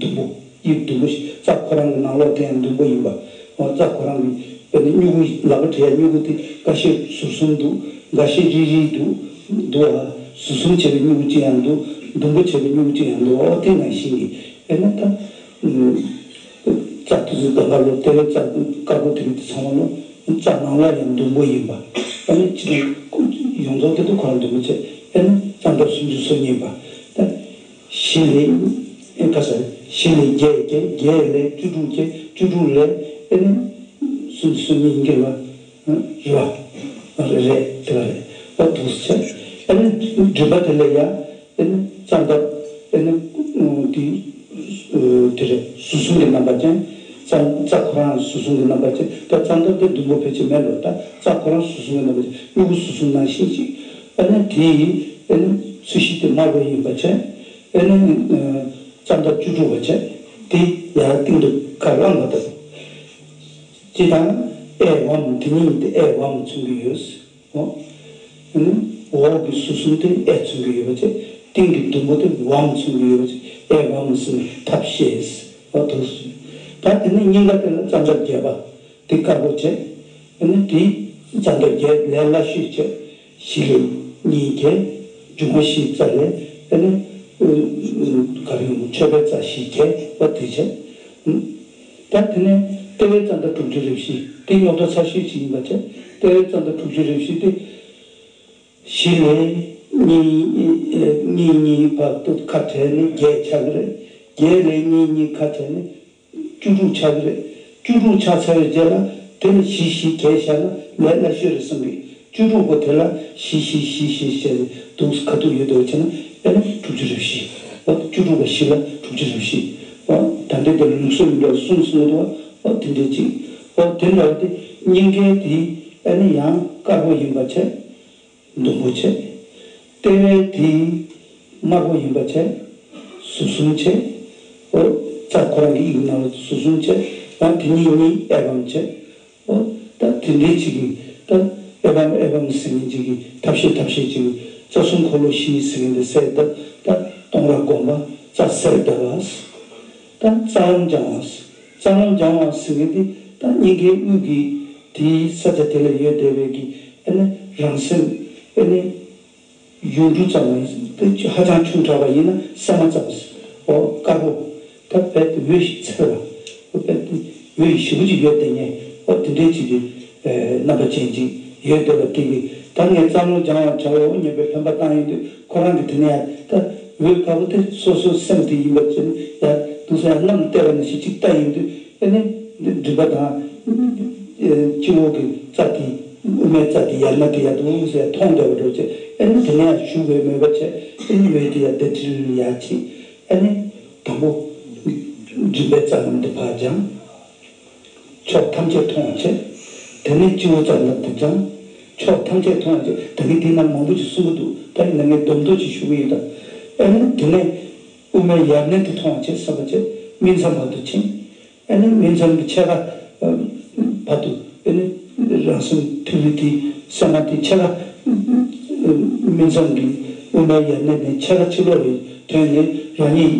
ཟླུམ་པོ། དབྱིབས་ཟླུམ་པོ་ཞིག་རྩ་ཁོ་རང་གི་ནང་ལོགས་དེ་ཡང་ཟླུམ་པོ་ཡིན་པ། འོ་རྩ་ཁོ་རང་གི་དཔེར་ན་སྨྱུ་གུ་ལག་པ་བྲེག་ཡ་སྨྱུ་གུ་དེ་འགའ་ཤས་ཟུར་གསུམ་འདུག་འགའ་ཤས་རིལ་རིལ་འདུག་འདུག་ཨ། ཟུར་གསུམ་བྱས་པའི་སྨྱུ་གུ་གཅིག་ཡང་འདུག་ཟླུམ་པོ་བྱས་པའི་སྨྱུ་གུ་གཅིག་ཡང་འདུག་འོ་དེ་ནང་བཞིན་གྱི་ཨེ་ནི་ད། རྩ་དེ་ཚོའི་སྒང་ག་ལོ་ལྟེ་བའི་རྩ་དཀར་པོ་དེ་རིགས་དེ་ཚང་མ་ལོ་རྩ་ནང་ལ་ཡང་ཟླུམ་པོ་ཡིན་པ། ཨ་ནི་སྤྱི་དང་ཡོངས་རྫོགས་དེ་དུ་ཁོ་རང་ཟླུམ་པོ་བྱས། ཨ་ནི་རྩ་འདབ་སུམ་ཅུ་སོ་གཉིས་པ། ད་བཞི་ལས་ཨེ་ཁ་ས་བཞི་ལས་བརྒྱད་བརྒྱད་བརྒྱད་ལས་བཅུ་དྲུག་བརྒྱད་བཅུ་དྲུག་ལས་ཨ་ནི་སུམ་ཅུ་སོ་གཉིས་ཡིན་གྱི་རེད་བ། རེད་བ། རེད་རེད་དེ་ལ་རེད་བ་འདུག་ཟེར། ཨ་ནི་མགྲིན་པ་དེ་ལས་ཡང་། ཨེ་ནི་རྩ་འདབ། ཨེ་ནི་དེ་དེ་རེད་ཟུར་གསུམ་གྱི་རྣམ་པ་ཅན། རྩ་རྩ་ཁོ་རང་ཟུར་གསུམ་གྱི་རྣམ་པ་ཅན། ད་རྩ་འདབ་དེ་ཟླུམ་པོ་ཕལ་ཆེར་མེད་ལོ། ད་རྩ་ཁོ་རང་ཟུར་གསུམ་གྱི་རྣམ་པ་ཅན། སྨྱུ་གུ་ཟུར་གསུམ་ནང་བཞིན་ཅིག་ཨེ་ནི་དེ་ཡི་ཨེ་ནི་ཚོས་གཞི་དེ་དམར་པོ་ཡིན་པ་བྱས། ཨེ་ནི་རྩ་འདབ་བཅུ་དྲུག་པ་བྱས། དེ་ཡར་སྟེང་དུ་ཁ་རླངས་པ་དང་། སྤྱི་དང་ཨེ་བམ་དེ་གཉིས་དེ་ཨེ་བམ་མཚོན་གྱི་ཡོད། འོ། ཨ་ནི་འོག་གི་ཟུར་གསུམ་དེ་ཨེ་མཚོན་གྱི་ཡོད་པ་བྱས། སྟེང་གི་ཟླུམ་པོ་དེ་བམ་མཚོན་གྱི་ཡོད་པ་བྱས། ཨེ་བམ་ཟེར་ནས་ཐབས་ཤེས། འོ་དུ། ད་དེ་ནས་སྙིང་ག་དེ་ལ་རྩ་འདབ་བརྒྱད་པ་དེ་དཀར་པོ་བྱས། ཨ་ནི་དེ་རྩ་འདབ་བརྒྱད་ལས་སླ་ཤོས་བྱས། བཞི་ལས་གཉིས་བརྒྱད། འབྱུང་བ་བཞིའི་རྩ་ལས་ཨ་ནི་ག་རེ་ཡོང་མཆོད་པའི་རྩ་བཞི་བརྒྱད་པ་དེ་བྱས། ད་དེ་ནས་ལྟེ་བའི་རྩ་འདབ་དྲུག་ཅུ་རེ་བཞི། དེ་རྙོག་དྲ་ཚ་ཤོས་ཅིག་ཡིན་པ་བྱས། ལྟེ་བའི་རྩ་འདབ་དྲུག་ཅུ་རེ་བཞི་དེ། བཞི་ལས་གཉིས་གཉིས་གཉིས་བར་དུ་ཁ་བྲལ་ནས་བརྒྱད་ཆགས་ཀྱི་རེད། བརྒྱད་ལས་གཉིས་གཉིས་ཁ་བྲལ་ནས་བཅུ་དྲུག་ཆགས་ཀྱི་རེད། བཅུ་དྲུག་ཆགས་ཚར་བའི་རྗེས་ལ་དེ་ལ་བཞི་བཞི་བརྒྱད་བཞག་ན་ལས་སླ་ཤོས་རེད་བསམ་གི། བཅུ་དྲུག་པོ་དེ་ལ་བཞི་བཞི་བཞི་བཞི་བྱས་ནས་འདུག་ཁ་ཐུག་ཡོད་དོ་བྱས་ན་ཨེ་ནི་དྲུག་ཅུ་རེ་བཞི། འོ་བཅུ་དྲུག་པ་བཞི་ལ་དྲུག་ཅུ་རེ་བཞི། འོ་ད་འདི་དེ་ལུགས་སྲོལ་ཡིན་པ་གསུངས་སོང་འདུག་འོ་དེ་འདྲ་ཅིག་འོ་དེ་འདྲ་བ་དེ་སྙིང་གའི་དེ་ཨེ་ནི་ཡང་དཀར་པོ་ཡིན་པ་བྱས། ཟླུམ་པོ་བྱས། ལྟེ་བའི་དེ་དམར་པོ་ཡིན་པ་བྱས། ཟུར་གསུམ་བྱས། འོ་རྩ་ཁོ་རང་གི་དབྱིབས་ནང་ལ་ཟུར་གསུམ་བྱས། འོ་དེ་གཉིས་གཉིས་ཨེ་བམ་བྱས། འོ་ད་དེ་འདྲའི་ཅིག་གི་ད་ཨེ་བམ་ཨེ་བམ་ཟེར་མཁན་ཅིག་གི་ཐབས་ཤེས་ཐབས་ཤེས་ཅིག་རྩ་གསུམ་འཁོར་ལོ་བཞི་ཟེར་མཁན་དེ་གསལ་བཏབ། ད་སྟོང་ར་སྒོམ་པ་རྩ་གསལ་བཏབ་པ། ད་རྩ་ལམ་སྦྱང་བ། རྩ་ལམ་སྦྱང་བ་ཟེར་མཁན་དེ་ད་སྙིང་གའི་དབུས་ཀྱི་དེའི་ས་ཆ་དེ་ལ་ཡོད་བསྡད་པའི་གི་ཨ་ནི་རང་སེམས་ཨ་ནི་ཡུངས་འབྲུ་ཙམ་ལ་ཧ་ཅང་ཆུང་དྲགས་པ་ཡིན་ན་སྲན་མ་ཙམ། འོ་དཀར་པོ། ད་རྦད་དེ་འོད་ཞིག་འཚེར་བ། འོ་རྦད་དེ་འོད་ཞེ་པོ་ཅིག་ཡོད་བསྡད་མཁན། འོ་དེ་འདྲའི་ཅིག་གི་རྣམ་པ་ཅན་ཅིག་ཡོད་བསྡད་པ་དེ་གི་ད་ངས་རྩ་ལམ་སྦྱང་བ་བྱ་འོ་སྙམ་པའི་འཕེན་པ་བཏང་ཡོང་དུས་ཁོ་རང་གི་དེ་ནས་ཡང་ད་འོད་དཀར་པོ་དེ་སོ་སོའི་སེམས་དེ་ཡིན་པ་ཅིག་ཡང་དུང་སང་ཡང་གནམ་བལྟས་པ་ནང་བཞིན་ཅིག་ལྟ་ཡོང་དུས། ཨ་ནི་འདི་མགྲིན་པ་དང་སྤྱི་བོ་གི་རྩ་དེ་དབུ་མའི་རྩ་དེ་ཡར་མར་དེ་ཡར་དུ་ཟེར་མཐོང་བསྡད་པ་འདྲ་བྱས། ཨ་ནི་དེ་ནས་ཡང་ཞུགས་པའི་མོས་པ་བྱས། ཨ་ནི་འོད་དེ་ཡར་དེ་ཁྲིར་ཡར་ཕྱིན། ཨ་ནི་དང་པོ་མགྲིན་པའི་རྩ་ལམ་དེ་ཕར་སྦྱངས། ཕྱོགས་ཐམས་ཅད་མཐོང་བྱས། དེ་ནས་སྤྱི་བོ་རྩ་ལམ་དེ་སྦྱངས། ཕྱོགས་ཐམས་ཅད་མཐོང་བྱས། ད་གིན་དེ་ནང་མང་པོ་ཞིག་གསུང་གི་འདུག་ད་ཡིན་ན་ངས་སྡོམ་མདོ་ཅིག་ཞུ་གི་ཡིན་ད། ཨ་ནི་དེ་ནས་དབུ་མའི་ཡར་སྣེ་དེ་མཐོང་བྱས་བསམ་པ་བྱས། སྨིན་མཚམས་བར་དུ་ཕྱིན། ཨ་ནི་སྨིན་མཚམས་ཀྱི་ཕྱེད་ཀ་བར་དུ་ཨ་ནི་རང་སེམས་ཐིག་ལེ་དེ་སྲན་མ་དེ་ཕྱེད་ཀ་སྨིན་མཚམས་ཀྱི་དབུ་མའི་ཡར་སྣེ་ནས་ཕྱེད་ཀ་ཕྱི་ལོགས་ལ་ཐོན་ནས་རང་ཉིད་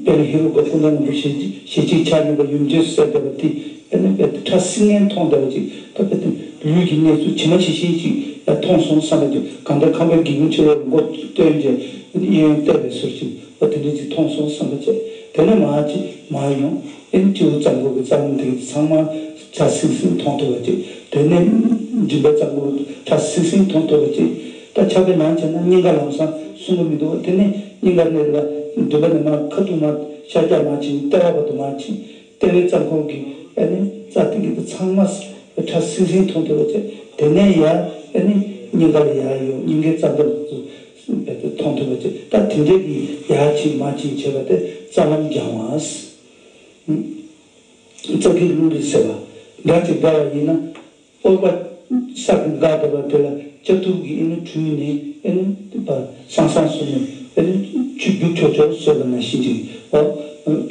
དཔལ་ཧེ་རུ་ཀ་ཀུན་དགའ་རིན་པོ་ཆེ་ཞལ་གཅིག་ཕྱག་གཉིས་པ་ཡུམ་ཆེན་གསལ་བཏབ་པ་དེ་ཨ་ནི་དཔེ་ཕྲ་སིང་ངེ་མཐོང་བསྡད་པ་ཅིག་ད་དཔེ་དེ་ལུས་ཀྱི་གནས་ཚུལ་ཇི་མ་ཇི་བཞིན་ཅིག་ཡང་མཐོང་སོང་བསམ་པ་ཅིག་གང་ལྟར་ཁང་པའི་སྒེའུ་ཁུང་ཕྱི་ལོགས་ལ་མགོ་བཏོན་བྱས་གཡས་གཡོན་བལྟས་པའི་ཟུར་ཅིག་འོ་དེ་འདྲ་ཅིག་མཐོང་སོང་བསམ་པ་བྱས། དེ་ནས་མར་ཅིག་མར་ཡོང་། ཨེ་སྤྱི་བོ་རྩ་འཁོར་གྱི་རྩ་ལམ་དེ་ཚང་མ་ཕྲ་སིང་སིང་མཐོང་ཐུབ་པ་ཅིག་དེ་ནས་མགྲིན་པའི་རྩ་འཁོར་ཕྲ་སིང་སིང་མཐོང་ཐུབ་པ་ཅིག་ད་ཆགས་པའི་ནང་བྱས་ན་སྙིང་ག་ལམ་སང་གསུང་གི་མི་འདུག་དེ་ནས་སྙིང་ག་ནས་ལ་མགྲིན་པ་ནས་མར་ཁ་ཐུག་མར་ཤར་རྒྱག་མར་ཕྱིན། ལྟེ་བ་བར་དུ་མར་ཕྱིན། ལྟེ་བའི་རྩ་འཁོར་གྱི་ཨ་ནི་རྩ་དེ་གི་དེ་ཚང་མ་ཕྲ་སིང་སིང་མཐོང་ཐུབ་པ་བྱས། དེ་ནས་ཡར་ཨ་ནི་ སྙིང་ག་ལ་ཡར་ཡོང་སྙིང་གའི་རྩ་འདབ་ཏུ་མཐོང་ཐུབ་པ་བྱེད། ད་དེ་འདྲའི་གི་ཡར་ཕྱིན་མར་ཕྱིན་བྱེད་པ་དེ་རྩ་ལམ་སྦྱང་བ། རྩ་བརྒྱད་རླུང་གིས་བསལ་བ་འདྲ་ཅིག་འབད་བ་ཡིན་ན། སྤོབས་པ་ས་གི་འགག་བསྡད་པ་དེ་ལ་ལྕགས་ཐུབ་ཀྱིས་ཨེ་ནི་འཁྲུལ་ནས་ཨེ་ནི་པ་སང་སང་སུ་ནས་ཨེ་ནི་ཆུ་རྒྱུག་ཆོག་ཆོག་བཟོས་པ་ནང་བཞིན་ཅིག་ཨོ།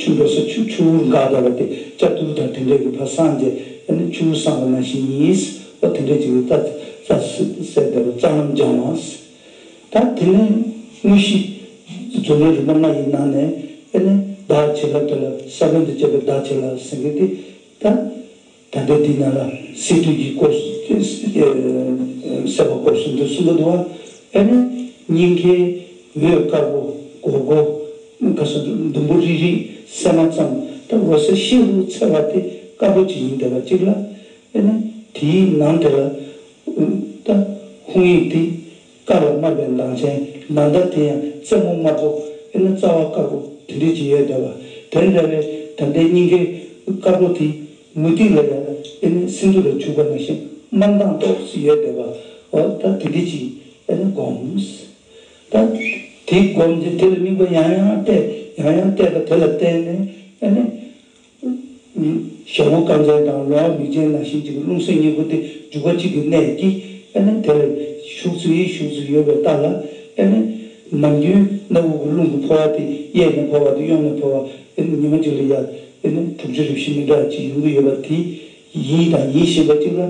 ཆུ་འགྲོ་ས་ཆུ་ཆུ་བོ་འགག་བསྡད་པ་དེ་ལྕགས་ཐུབ་དང་དེ་འདྲའི་གི་ཕར་སངས་རྗེས་ཨེ་ནི་ཆུ་བོ་སངས་པ་ནང་བཞིན་ཡིན། ཨོ་དེ་འདྲའི་ཅིག་གི་རྩ་རྩ་བསལ་བསྡད་པ་རྩ་ལམ་སྦྱང་བ། ད་དེ་ནས་དངོས་གཞི་རྫོགས་པའི་རིམ་པ་ལྔ་ཡི་ནང་ནས་ཨེ་ནི་བདག་བྱིན་རླབས་དེ་ལ་ས་བོན་དུ་བཅས་པའི་བདག་བྱིན་རླབས་ཟེར་མཁན་དེ་ད། ད་ལྟའི་འདི་ན་ལ་སི་ཏུ་གི་སྐོར་སེ་བ་སྐོར་གསུམ་དུ་གསུངས་པ་འདུག་བ། ཨེ་ནི་སྙིང་གའི་འོད་དཀར་པོ་སྒོར་སྒོར་ག་ས་ཟླུམ་པོ་རིལ་རིལ་སེ་མ་ཙམ་ད་འོད་ཟེར་ཤིན་ཏུ་འཚེར་བ་དེ་དཀར་པོ་ཅིག་ཡིན་བསྡད་པ་གཅིག་ལ། ཨེ་ནི་དེའི་ནང་དེ་ལ་ད་ཧཱུྃ་ཡིག་དེ། དཀར་ལ་དམར་བའི་མདངས་ཅན་ནམ་ཟླ་དེ་ཡང་རྩེ་མོ་དམར་པོ་ཨེ་ནི་རྩ་བ་དཀར་པོ་དེ་འདྲས་ཅིག་ཡོད་བསྡད་པ། དེ་འདྲ་བའི་ད་ལྟའི་སྙིང་གའི་དཀར་པོ་དེ་མུ་ཏིག་ལ་ཡང་ཨེ་ནི་སིནྡྷུ་ལ་བྱུག་པ་ནང་བཞིན་དམར་མདངས་ཏོག་ཙམ་ཡོད་བསྡད་པ། འོ་ད་དེ་འདྲས་ཅིག་ཨེ་ནི་བསྒོམ། ད་དེ་བསྒོམ་རྗེས་དེ་ལ་དམིགས་པ་ཡང་ཡང་གཏད་ཡང་ཡང་གཏད་པ་དེ་ལ་བརྟེན་ནས་ཨེ་ནི། ཞལ་སྔོ་དཀར་མཛེས་དང་ལོང་བ་མིག་ཅན་ནང་བཞིན་གྱི་རླུང་སེམས་གཉིས་པོ་དེ་འཇུག་པ་གཅིག་གི་གནད་ཀྱིས་ཨ་ནི་དེ་ལ་ཤུགས་ཚུད་ཡིན་ཤུགས་ཚུད་ཡོད་པའི་རྟགས་ལ་ཨ་ནི་ནམ་རྒྱུན་སྣ་བུག་གི་རླུང་གི་འཕོ་བ་དེ་གཡས་ནས་འཕོ་བ་དང་གཡོན་ནས་འཕོ་བ་ཨ་ནི་ཉི་མ་གཅིག་ལ་ཡ་ཨ་ནི་དྲུག་ཅུ་རེ་བཞི་མི་འདྲ་གཅིག་ཡོང་གི་ཡོད་པ་དེ་ཡིན་དང་ཡིན་བཞིན་པ་གཅིག་ལ།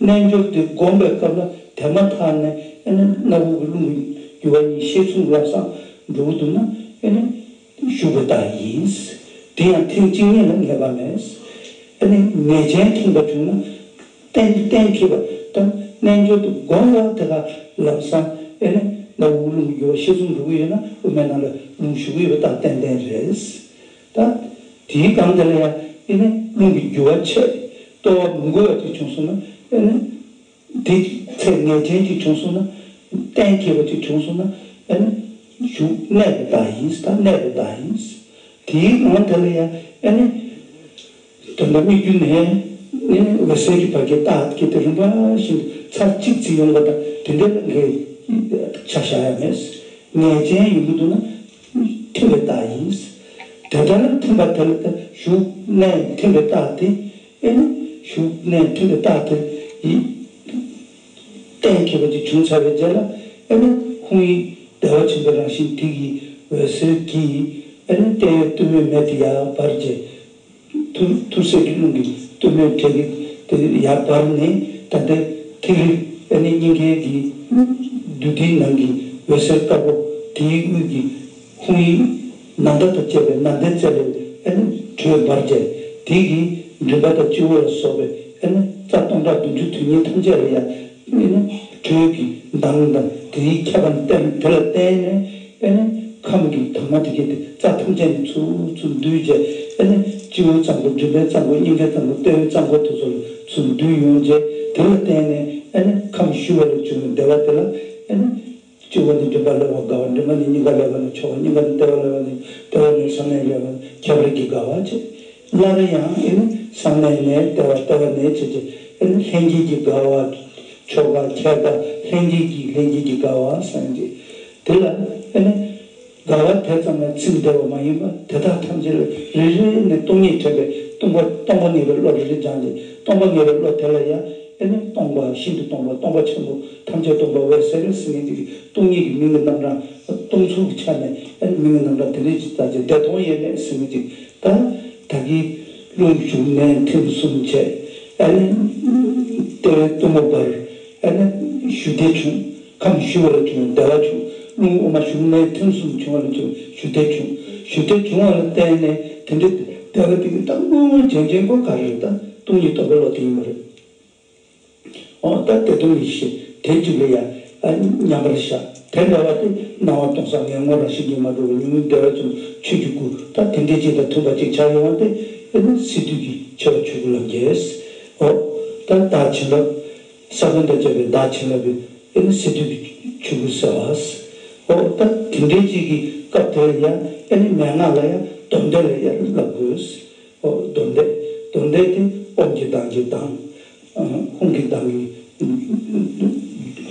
རྣལ་འབྱོར་དེ་བསྒོམས་པའི་སྐབས་ལ་དེ་མ་ཐག་ནས་ཨ་ནི་སྣ་བུག་གི་རླུང་གི་རྒྱུ་བ་གཉིས་ཤེད་མཚུངས་ལམ་སང་འགྲོ་གི་འདུག་ན་ཨ་ནི་ཞུགས་པའི་རྟགས་ཡིན། དེ་ཡང་ཐེངས་གཅིག་གཉིས་ལ་ངེས་པ་མེད། ཨ་ནི་ངེས་ཅན་མཐུན་པ་བྱུང་ན་གཏན་གཏན་འཁེལ་བ་དང་རྣལ་འབྱོར་དུ་བསྒོམས་ལ་དེ་ག་ལམ་སང་ཨ་ནི་སྣ་བུག་གི་རླུང་གི་རྒྱུ་བ་ཤེད་མཚུངས་འགྲོ་གི་ཡོད་ན་དབུ་མའི་ནང་ལ་རླུང་ཞུགས་ཀྱི་ཡོད་པའི་རྟགས་ཏན་ཏན་རེད། ད་དེའི་སྒང་དེ་ལ་ཡང་ཨེ་ནི་རླུང་གི་རྒྱུ་བ་ཆད་ལྟོ་བ་མི་འགུལ་བ་ཅིག་བྱུང་སོང་ན་ཨེ་ནི་དེ་ཚེ་ངེས་ཅན་ཅིག་བྱུང་སོང་ན་གཏན་འཁེལ་བ་ཅིག་བྱུང་སོང་ན་ཨེ་ནི་ཞུགས་གནས་པའི་རྟགས་ཡིན། ད་གནས་པའི་རྟགས་ཡིན། དེའི་སྒང་དེ་ལ་ཡང་ཨེ་ནི་དོན་དག་སྨིག་རྒྱུ་ནས་ཨེ་ནི་འོད་གསལ་གྱི་བར་གྱི་རྟགས་ཀྱི་དེ་རིམ་པ་བཞིན་ཚར་གཅིག་ཙམ་ཡོང་པ་དང་དེ་འདྲ་ལ་ངས་ཆ་བཞག་ཡ་མེད། ངེས་ཅན་ཡོང་གི་འདུག་ན། མཐུན་པའི་རྟགས་ཡིན། དེ་ལྟར་མཐུན་པ་དེ་ལ་ཞུགས་གནས་མཐུན་པའི་རྟགས་དེ་ཨེ་ནི་ཞུགས་གནས་མཐུན་པའི་རྟགས་དེ་ཡིན། གཏན་འཁེལ་བ་ཅིག་བྱུང་ཚར་བའི་རྗེས་ལ་ཨེ་ནི་ཧཱུྃ་ཡིག་བདེ་བ་ཆེན་པོའི་རང་བཞིན་དེ་ཡི་འོད་ཟེར་གྱིས་ཨེ་ནི་ལྟེ་བའི་གཏུམ་མོའི་མེ་དེ་ཡར་འབར་རྗེས། ཐུར་ཐུར་སེལ་གྱི་རླུང་གི་གཏུམ་མོའི་དྲེག་གི་དེ་ཡར་འབར་ནས་ད་ལྟའི་ཐིག་ལེ་ཨ་ནི་སྙིང་གའི་གི་རྡུལ་དེའི་ནང་གི་འོད་ཟེར་དཀར་པོ་དེའི་དབུས་ཀྱི་ཧཱུྃ་ཡིག་ནཱ་ད་དང་བཅས་པའི་ནཱ་དའི་རྩེ་ལས་ཨ་ནི་དྲོད་འབར་བྱས་དེ་གི་མགྲིན་པ་དང་སྤྱི་བོ་ལ་སོགས་པའི་ཨ་ནི་རྩ་སྟོང་ཕྲག་བདུན་ཅུ་དོན་གཉིས་ཐམས་ཅད་ལ་ཡང་ཨ་ནི་དྲོད་ཀྱི་མདངས་དང་དེའི་ཁྱབ་པ་བརྟེན་དེ་ལ་བརྟེན་ནས། ཨེ་ནི་ཁམས་ཀྱི་དྭངས་མ་དེ་གས་དེ་རྩ་ཐམས་ཅད་ནས་ཚུར་ཚུར་འདུས་བྱས་ཨེ་ནི་སྤྱི་བོའི་རྩ་འཁོར་མགྲིན་པའི་རྩ་འཁོར་སྙིང་གའི་རྩ་འཁོར་ལྟེ་བའི་རྩ་འཁོར་དེ་ཚོ་ལ་ཚུར་འདུས་ཡོང་བྱས་དེ་ལ་བརྟེན་ནས་ཨེ་ནི་ཁམས་ཞུ་བ་ལས་བྱུང་བའི་བདེ་བ་དེ་ལ་ཨེ་ནི་སྤྱི་བོ་ནས་མགྲིན་པ་ལ་བ་དགའ་བ། མགྲིན་པ་ནས་སྙིང་ག་ལ་བ་ནས་ཆོག་པ། སྙིང་ག་ནས་ལྟེ་བ་ལ་བ་ནས་ལྟེ་བ་ནས་གསང་གནས་ལ་བ་ནས་ཁྱད་པར་གྱི་དགའ་བ་བྱས། སླར་ཡང་ཨེ་ནི་གསང་གནས་ནས་ལྟེ་བ། ལྟེ་བ་ནས་བྱས་བྱས་ཨེ་ནི་ལྷན་སྐྱེས་ཀྱི་དགའ་བ། ཆོ་ག་ཁྱད་དང་ལྷན་སྐྱེས་ཀྱི་ལྷན་སྐྱེས་ཀྱི་དགའ་བ་སངས་རྒྱས། དེ་ལ་ཨེ་ནི་དགའ་བ་དེ་ཙམ་ལ་ཚིམ་བསྡད་པ་མ་ཡིན་པར་དེ་དག་ཐམས་ཅད་ལ་རེ་རེ་ནས་སྟོང་ཉིད་དྲན་པའི་སྟོང་པ་སྟོང་པ་ངེས་པའི་བློ་རེ་རེ་སྦྱངས་ཏེ་སྟོང་པ་ངེས་པའི་བློ་དེ་ལ་ཡང་ཨེ་ནི་སྟོང་པ་ཤིན་ཏུ་སྟོང་པ་སྟོང་པ་ཆེན་པོ་ཐམས་ཅད་སྟོང་པ་འོད་གསལ་ཟེར་མཁན་ཅིག་སྟོང་ཉིད་ཀྱི་མིང་གི་རྣམ་གྲངས་སྟོང་ཚུལ་གྱི་ཆ་ནས་ཨེ་ནི་མིང་གི་རྣམ་གྲངས་དེ་འདྲ་ཅིག་བཏགས་ཏེ་བདེ་སྟོང་དབྱེར་མེད་ཟེར་མཁན་ཅིག་ད་ད་གིན་རླུང་ཞུགས་གནས་ཐིམ་གསུམ་བྱས། ཨ་ནི་ལྟེ་བའི་གཏུམ་མོ་འབར། ཨ་ནི་ཞུ་བདེ་བྱུང་། ཁམས་ཞུ་བ་ལ་བྱུང་བདེ་བ་བྱུང་། རླུང་དབུ་མ་ཞུགས་གནས་ཐིམ་གསུམ་བྱུང་བ་ལ་བྱུང་ཞུ་བདེ་བྱུང་། ཞུ་བདེ་བྱུང་བ་ལ་བརྟེན་ནས་དེ་འདྲའི་བདེ་བ་དེ་གི་ད་དངོས་དངོས་རྗེན་རྗེན་པོ་ག་རེ་རེད། ད་སྟོང་ཉིད་རྟོགས་པའི་བློ་དེ་ཡིན་པ་རེད། འོ་ད་དེ་དོན་ཡིད་བཞིན་དེ་གཅིག་ལ་ཡང་མཉམ་པར་བཞག་དེ་འདྲ་བ་དེ་སྣང་བ་སྟོང་སང་ངེས་ངོ་རང་བཞིན་གྱིས་མ་གྲུབ་པའི་ཉོན་མོངས་བདེ་བ་ཅན་ཆོས་ཀྱི་སྐུ་ད་དེ་འདྲའི་ཅིག་དང་མཐུན་པ་ཅིག་ཆགས་ཡོང་བ་དེ་ཨེ་ནི་སི་ཏུ་གི་ཆེ་བ་ཆོས་སྐུ་ལ་འགེལ། འོ་ད་བདག་བྱིན་རླབས་ས་བོན་དང་བཅས་པའི་བདག་བྱིན་རླབས་པའི་ཨེ་ནི་སི་ཏུ་གི་ཆོས་སྐུ་ཟེར་བ། འོ་ད་དེ་འདྲའི་ཅིག་གི་སྐབས་དེ་ལ་ཡང་ཨེ་ནི་མན་ངག་ལ་ཡང་སྡོམ་འདོན་ལ་ཡང་བསླབ་དགོས། འོ་སྡོམ་འདོན། སྡོམ་འདོན་དེ་ཨོཾ་གྱི་གདངས་ཀྱིས་གདངས། ཧཱུྃ་གི་གདངས་ཀྱིས་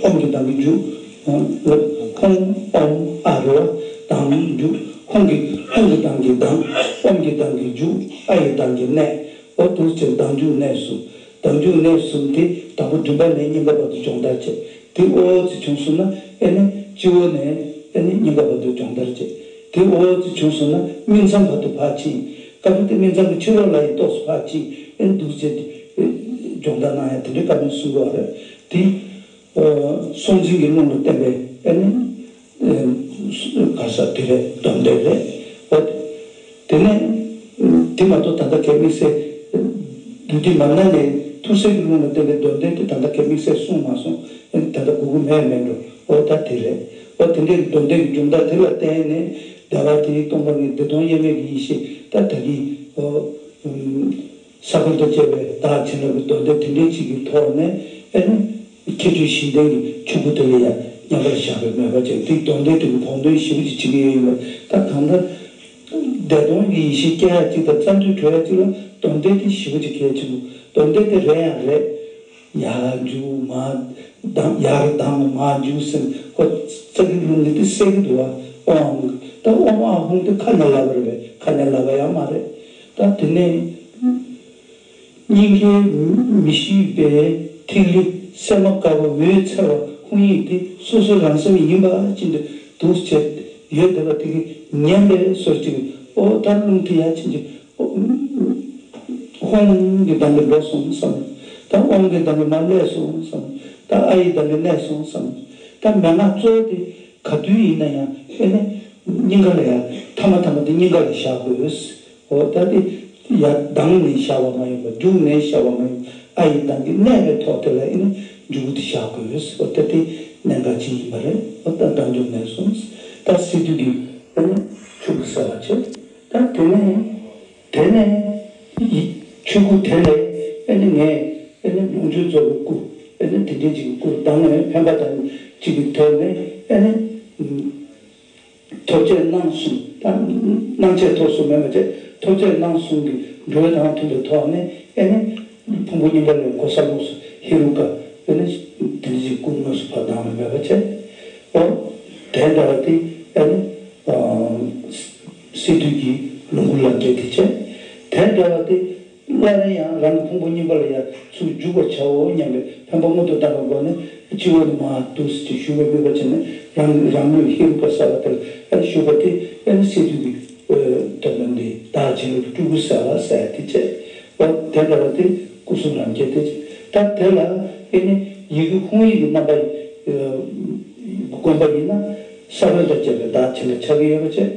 ཨོཾ་གྱི་གདངས་ཀྱིས་མཇུག་ཧཱུྃ་ཨོཾ་ཨ་རེད་བ། གདངས་མཇུག་ཧཱུྃ་གི་ཧཱུྃ་གི་གདངས་ཀྱིས་གདངས། ཨོཾ་གྱི་གདངས་ཀྱིས་མཇུག་ཨ་ཡི་གདངས་ཀྱིས་གནས། འོ་འདུག་སེ་གདངས་མཇུག་གནས་གསུམ། གདངས་མཇུག་གནས་གསུམ་དེ་དང་པོ་མགྲིན་པ་ནས་སྙིང་ག་བར་དུ་སྦྱོང་བརྡར་བྱས། དེ་འོ་ཙི་བྱུང་སོང་ན་ཨེ་ནི་སྤྱི་བོ་ནས་ཨེ་ནི་སྙིང་ག་བར་དུ་སྦྱོང་བརྡར་བྱས། དེ་འོ་ཙི་བྱུང་སོང་ན་སྨིན་མཚམས་བར་དུ་ཕར་ཕྱིན། སྐབས་དེ་སྨིན་མཚམས་ཀྱི་ཕྱི་ལོགས་ལ་ཡི་ཏོག་ཙམ་ཕར་ཕྱིན། ཨེ་ནི་འདུག་སེ་སྦྱོང་བརྡར་གནང་ཡ་དེ་འདྲའི་བཀའ་མོལ་གསུང་གི་ཡོད་རེད། དེ། སྲོག་འཛིན་གྱི་རླུང་ལ་བརྟེན་པའི་ཨེ་ནི་ག་ས་དེ་རེད། སྡོམ་ལྡན་རེད། འོ་དེ་ནས་དེ་མ་གཏོགས་ད་ལྟ་གལ་དམིགས་བསལ་བདུད་སྡེ་མར་སྣ་ནས་ཐུར་སེལ་གྱི་རླུང་ལ་བརྟེན་པའི་སྡོམ་ལྡན་དེ་ད་ལྟ་གལ་དམིགས་བསལ་གསུངས་མ་སོང་། ཨེ་ནི་ད་ལྟ་གོ་གི་མེད་མེད་འགྲོ། འོ་ད་དེ་རེད། འོ་དེ་འདྲའི་སྡོམ་ལྡན་གྱི་སྦྱོང་བརྡར་དེ་ལ་བརྟེན་ནས་བདེ་བ་དེའི་སྟོང་པ་ཉིད་བདེ་སྟོང་དབྱེར་མེད་ཀྱི་ཡེ་ཤེས་ད་ད་གིན་འོ། ས་བོན་དང་བཅས་པའི་བདག་བྱིན་རླབས་ཀྱི་སྡོམ་ལྡན་དེ་འདྲའི་ཅིག་གི་ཐོག་ནས་ཨེ་ནི་ཁྱད་ཆོས་གཞན་ལྡན་གྱི་ཆོས་སྐུ་དེ་ལ་ཡང་མཉམ་པར་བཞག་པའི་མོས་པ་ཅན་དེའི་སྡོམ་ལྡན་དེ་གི་བོགས་འདོན་ཞེ་པོ་ཅིག་བྱེད་ཀྱི་ཡོད་ཡིན་པ། ད་གང་ལྟར་བདེ་སྟོང་གི་ཡེ་ཤེས་སྐྱེ་ཡ་ཅིག་དང་རྩ་མདུད་གྲོལ་ཡ་ཅིག་ལ་སྡོམ་ལྡན་དེ་ཞེ་པོ་ཅིག་གལ་ཆེན་པོ། སྡོམ་ལྡན་དེ་རེད་ཡང་རེད། ཡར་འཇུག་མར་ལྡང་། ཡར་ལྡང་མར་འཇུག་ཟེར་ཁོ་རྩ་གི་རླུང་གི་དེ་སད་ཀྱི་འདུག་བ། ཨོཾ། ད་ཨོཾ་ཨཱཿཧཱུྃ་དེ་ཁ་ནས་ལབ་པ་རེད་པས། ཁ་ནས་ལབ་པ་ཡང་མ་རེད། ད་དེ་ནས་སྙིང་གའི་མི་ཤིགས་པའི་ཐིག་ལེ་སྲན་མ་དཀར་པོ་འོད་འཚེར་བ་ཧཱུྃ་ཡིག་དེ་སོ་སོའི་རང་སེམས་ཡིན་པ་ཅིག་འདུག་སེ་ཡོད་བསྡད་པ་དེ་གི་ཉན་པའི་བཟོ་ཅིག་ཨོ་ད་རླུང་དེ་ཡར་ཕྱིན་ཅིག་ཧཱུྃ་གི་གདངས་ཀྱིས་འགྲོ་སོང་བསམ། ད་ཨོཾ་གི་གདངས་ཀྱིས་མར་སླེབས་སོང་བསམ། ད་ཨ་ཡི་གདངས་ཀྱིས་གནས་སོང་བསམ། ད་མན་ངག་གཙོ་བོ་དེ་ག་དུས་ཡིན་ན་ཡང་ཨེ་ནི་སྙིང་ག་ལ་ཡ་ཐ་མ་ཐ་མ་དེ་སྙིང་ག་ལ་བཞག་དགོས། འོ་ད་དེ་ཡ་ལྡང་ནས་བཞག་པ་མ་ཡིན་པར་མཇུག་ནས་བཞག་པ་མ་ཡིན་པར་ཨ་ཡི་གདངས་ཀྱིས་གནས་པའི་ཐོག་དེ་ལ་ཨེ་ནི་མཇུག་དེ་བཞག་དགོས། འོ་ད་དེ་གནད་འགག་ཅིག་ཡིན་པ་རེད། འོ་ད་གདངས་མཇུག་གནས་སོང་། ད་སི་ཏུ་གི་ཨེ་ནི་ཆོས་སྐུ་གསལ་བར་བྱེད། ད་དེ་ནས། དེ་ནས་ཡི་ཆོས་སྐུ་དེ་ལས་ཨེ་ནི་ངས་ཨེ་ནི་ལོངས་སྤྱོད་རྫོགས་པའི་སྐུ་ཨེ་ནི་དེ་འདྲའི་ཅིག་གི་སྐུ་ལྡང་ནས་འཕེན་པ་དང་ཅིག་གི་ཐོག་ནས་ཨེ་ནི་ཐོབ་བྱའི་སྣང་གསུམ་དང་སྣང་བྱའི་ཐོབ་གསུམ་མེད་པ་བྱས། ཐོབ་བྱའི་སྣང་གསུམ་གྱི་འགྲོས་དང་མཐུན་པའི་ཐོག་ནས་ཨེ་ནི་ཕུང་པོ་གཉིས་པ་ལས་གོ་ས་ལོགས་སུ་ཧེ་རུ་ཀ་ཨེ་ནི་དེ་འདྲའི་ཅིག་སྐུ་དངོས་སུ་ཕར་ལྡང་བ་མེད་པ་བྱས། ཨོ། དེ་འདྲ་བ་དེ་ཨེ་ནི། སི་ཏུ་གི་ལོངས་སྐུ་ལམ་བརྒྱད་དེ་བྱས། དེ་འདྲ་བ་དེ་སླར་ཡང་རང་གི་ཕུང་པོ་གཉིས་པ་ལ་ཡང་ཚུར་འཇུག་པར་བྱའོ་སྙམ་པའི་འཕེན་པ་སྔོན་དུ་བཏང་བའི་སྒོ་ནས་སྤྱི་བོ་ནས་མར་འདུག་སེ་ཞུ་བའི་དམིགས་པ་བྱས་ནས་རང་རང་ལུས་ཧེ་རུ་ཀ་ས་ལ་དེར་ཞུགས་པ་དེ་ཨེ་ནི་སི་ཏུ་གི་དོན་དམ་འདི་བདག་བྱིན་རླབས་ཀྱི་སྤྲུལ་སྐུ་གསལ་ལ་གསལ་དེ་བྱས། དེ་འདྲ་བ་དེ་སྐུ་གསུམ་ལམ་བརྒྱད་དེ་བྱས། ད་དེ་ལ་ཨེ་ནི་ཡི་གེ་ཧཱུྃ་ཡིག་གི་རྣམ་པ་བསྒོམ་པ་ཡིན་ན་ས་བོན་དང་བཅས་པའི་བདག་བྱིན་རླབས་ཆགས་ཀྱི་ཡོད་པ་བྱས།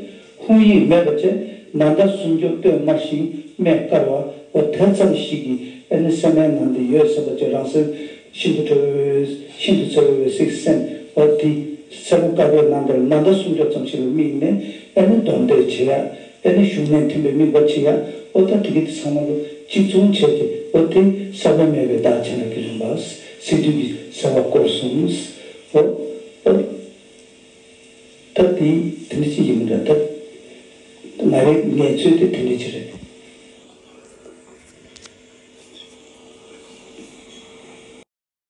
ཧཱུྃ་ཡིག་མེད་པ་བྱས། ན་ད་སུམ་སྐྱོབ་སྟོད་དམར་ཞིང་སྨད་དཀར་བ། འོ་དེ་ཙམ་ཞིག་གིས་ཨེ་ནི་སེམས་ནང་དུ་ཡོད་ཟིན་པ་བྱས། རང་སེམས་ཤིན་ཏུ་ཁྲོ་བོའི་ཤིན་ཏུ་ཚ་བའི་འོད་ཟེར་གྱི་སེམས། འོ་དེ་སེར་པོ་དཀར་པོའི་ནང་དུ་ན་ད་སུམ་སྐྱོབ་ཙམ་ཞིག་ལ་དམིགས་ནས་ཨེ་ནི་སྡོམ་པ་བྱེད་ཡ། ཨེ་ནི་ཞུགས་གནས་མཐུན་པའི་དམིགས་པ་བྱེད་ཡ། འོ་ད་དེ་གི་དེ་ཚང་མ་ལོ་གཅིག་མཚུངས་བྱས་ཏེ་འོ་དེ་ས་བོན་མེད་པའི་བདག་བྱིན་རླབས་ཀྱི་རིམ་པ་སི་ཏུ་གི་གསལ་བ་སྐོར་གསུམ། འོ་འོ་ད་དེ་དེ་འདྲ་ཅིག་ཡིན་མི་འདྲ། ད་ང་རའི་ངའི་ཚོད་དེ་དེ་འདྲ་ཅིག་རེད།